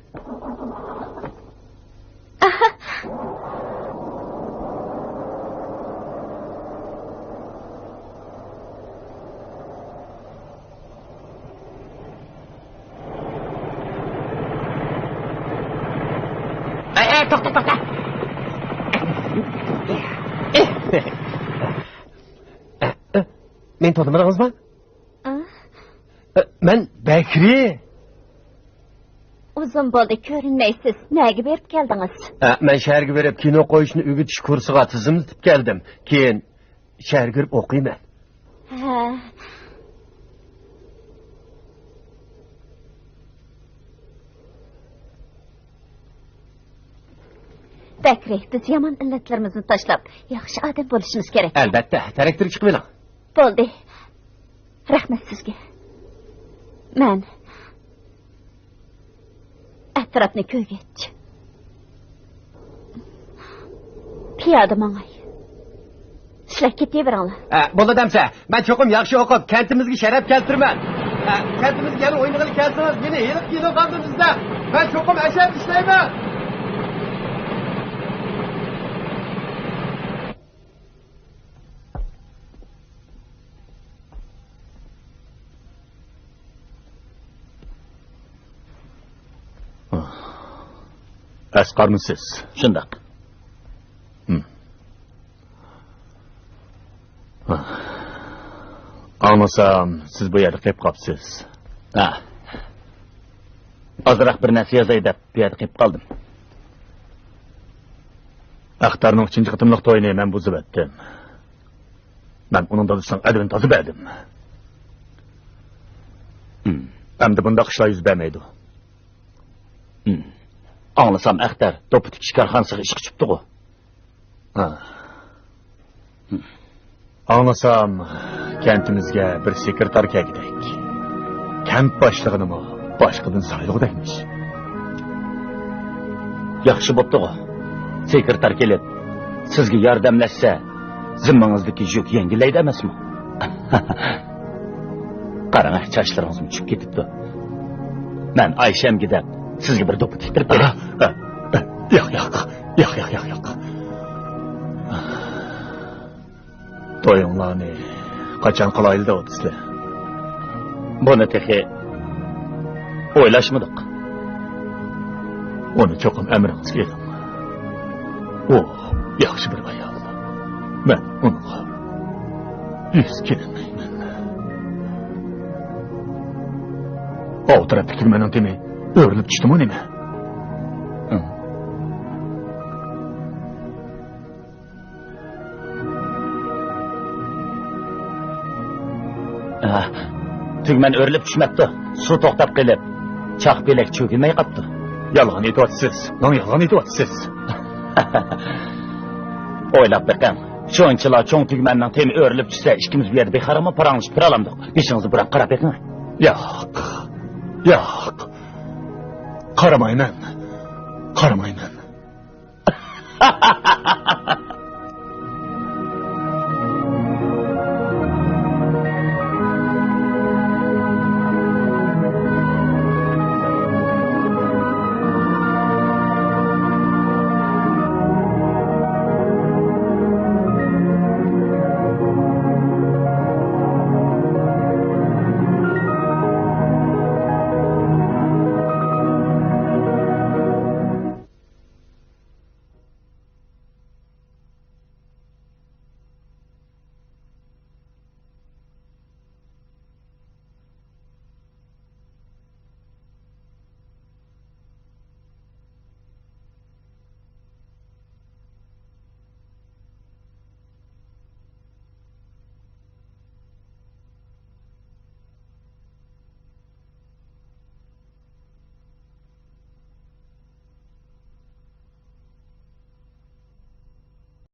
ئەي، ئەي، توختا، توختا. مېنى تونۇمىدىڭىزمۇ؟ ئە؟ ئە، مەن بەكرى. ئۇزۇن بولدى، كۆرۈنمەيسىز. نەگە بېرىپ كەلدىڭىز؟ ئە، مەن شەھەرگە بېرىپ، كىنو قويۇشنى ئۆگىتىش كۇرسىغا تىزىملىتىپ كەلدىم. كېيىن شەھەرگە بېرىپ ئوقۇيمەن. ھە. بەكرى، بىز يامان ئىللەتلىرىمىزنى تاشلاپ، ياخشى ئادەم بولۇشىمىز كېرەك. ئەلبەتتە، تەرەكتىرگە چىقىۋېلىڭ. بولدى. رەھمەت سىزگە. مەن ئەتراپنى كۆرگەچ، پىيادە ماڭاي. سىلەر كېتىۋېرىڭلار. ئە، بولىدۇ ئەمىسە. مەن چوقۇم ياخشى ئوقۇپ، كەنتىمىزگە شەرەپ كەلتۈرىمەن. ئە، كەنتىمىزگە يەنە ئوينىغىلى كەلسىڭىز، مېنى ھېلىقى كىنوخانىدىن ئىزدەڭ. مەن چوقۇم ئەشەدە ئىشلەيمەن. ئەسقەرمۇ سىز؟ شۇنداق. ھىم. ئاڭلىسام، سىز بۇ يەردە قېلىپ قاپسىز. ھە. ئازراق بىر نەرسە يازاي دەپ بۇ يەردە قېلىپ قالدىم. ئەختەرنىڭ ئۈچىنچى قېتىملىق تويىنى مەن بۇزۇۋەتتىم. مەن ئۇنىڭ دادىسىنىڭ ئەدىپىنى تازا بەردىم. ھىم. ئەمدى بۇنداق ئىشلار يۈز بەرمەيدۇ. ھىم. ئاڭلىسام، ئەختەر دوپپا تىكىش كارخانىسىغا ئىشقا چۈشۈپتىغۇ. ھا. ئاڭلىسام، كەنتىمىزگە بىر سېكرېتار كەلگۈدەك. كەنت باشلىقىنىمۇ باشقىدىن سايلىغۇدەكمىش. ياخشى بوپتىغۇ. سېكرېتار كېلىپ، سىزگە ياردەملەشسە، زىممىڭىزدىكى يۈك يەڭگىللەيدۇ ئەمەسمۇ؟ قاراڭ، چاچلىرىڭىزمۇ چۈشۈپ كېتىپتۇ. مەن ئايشەمگە دەپ، سىزگە بىر دوپپا تىكتۈرۈپ بېرەي. ئا، ئا، ئا، ياق، ياق، ياق. تويۇڭلارنى قاچان قىلايلى دەۋاتىسىلەر؟ بۇنى تېخى ئويلاشمىدۇق. ئۇنى چوقۇم ئەمرىڭىزگە ئېلىڭ. ئۇ ياخشى بىر ئايال. مەن ئۇنىڭغا يۈز كېلەلمەيمەن. ئاۋۇ تەرەپتىكى تۈگمەننىڭ تېمى ئۆرۈلۈپ چۈشتىمۇ نېمە؟ ھىم. ئا، تۈگمەن ئۆرۈلۈپ چۈشمەپتۇ. سۇ توختاپ قېلىپ، چاق پېلەك چۆكۈنمەي قاپتۇ. يالغان ئېيتىۋاتىسىز. ماڭا يالغان ئېيتىۋاتىسىز. ئويلاپ بېقىڭ. شۇنچىلا چوڭ تۈگمەننىڭ تېمى ئۆرۈلۈپ چۈشسە، ئىككىمىز بۇ يەردە بىخارامۇ پاراڭلىشىپ تۇرالامدۇق؟ بېشىڭىزنى بۇراپ قاراپ بېقىڭ. ياق. ياق. قارىمايمەن. قارىمايمەن.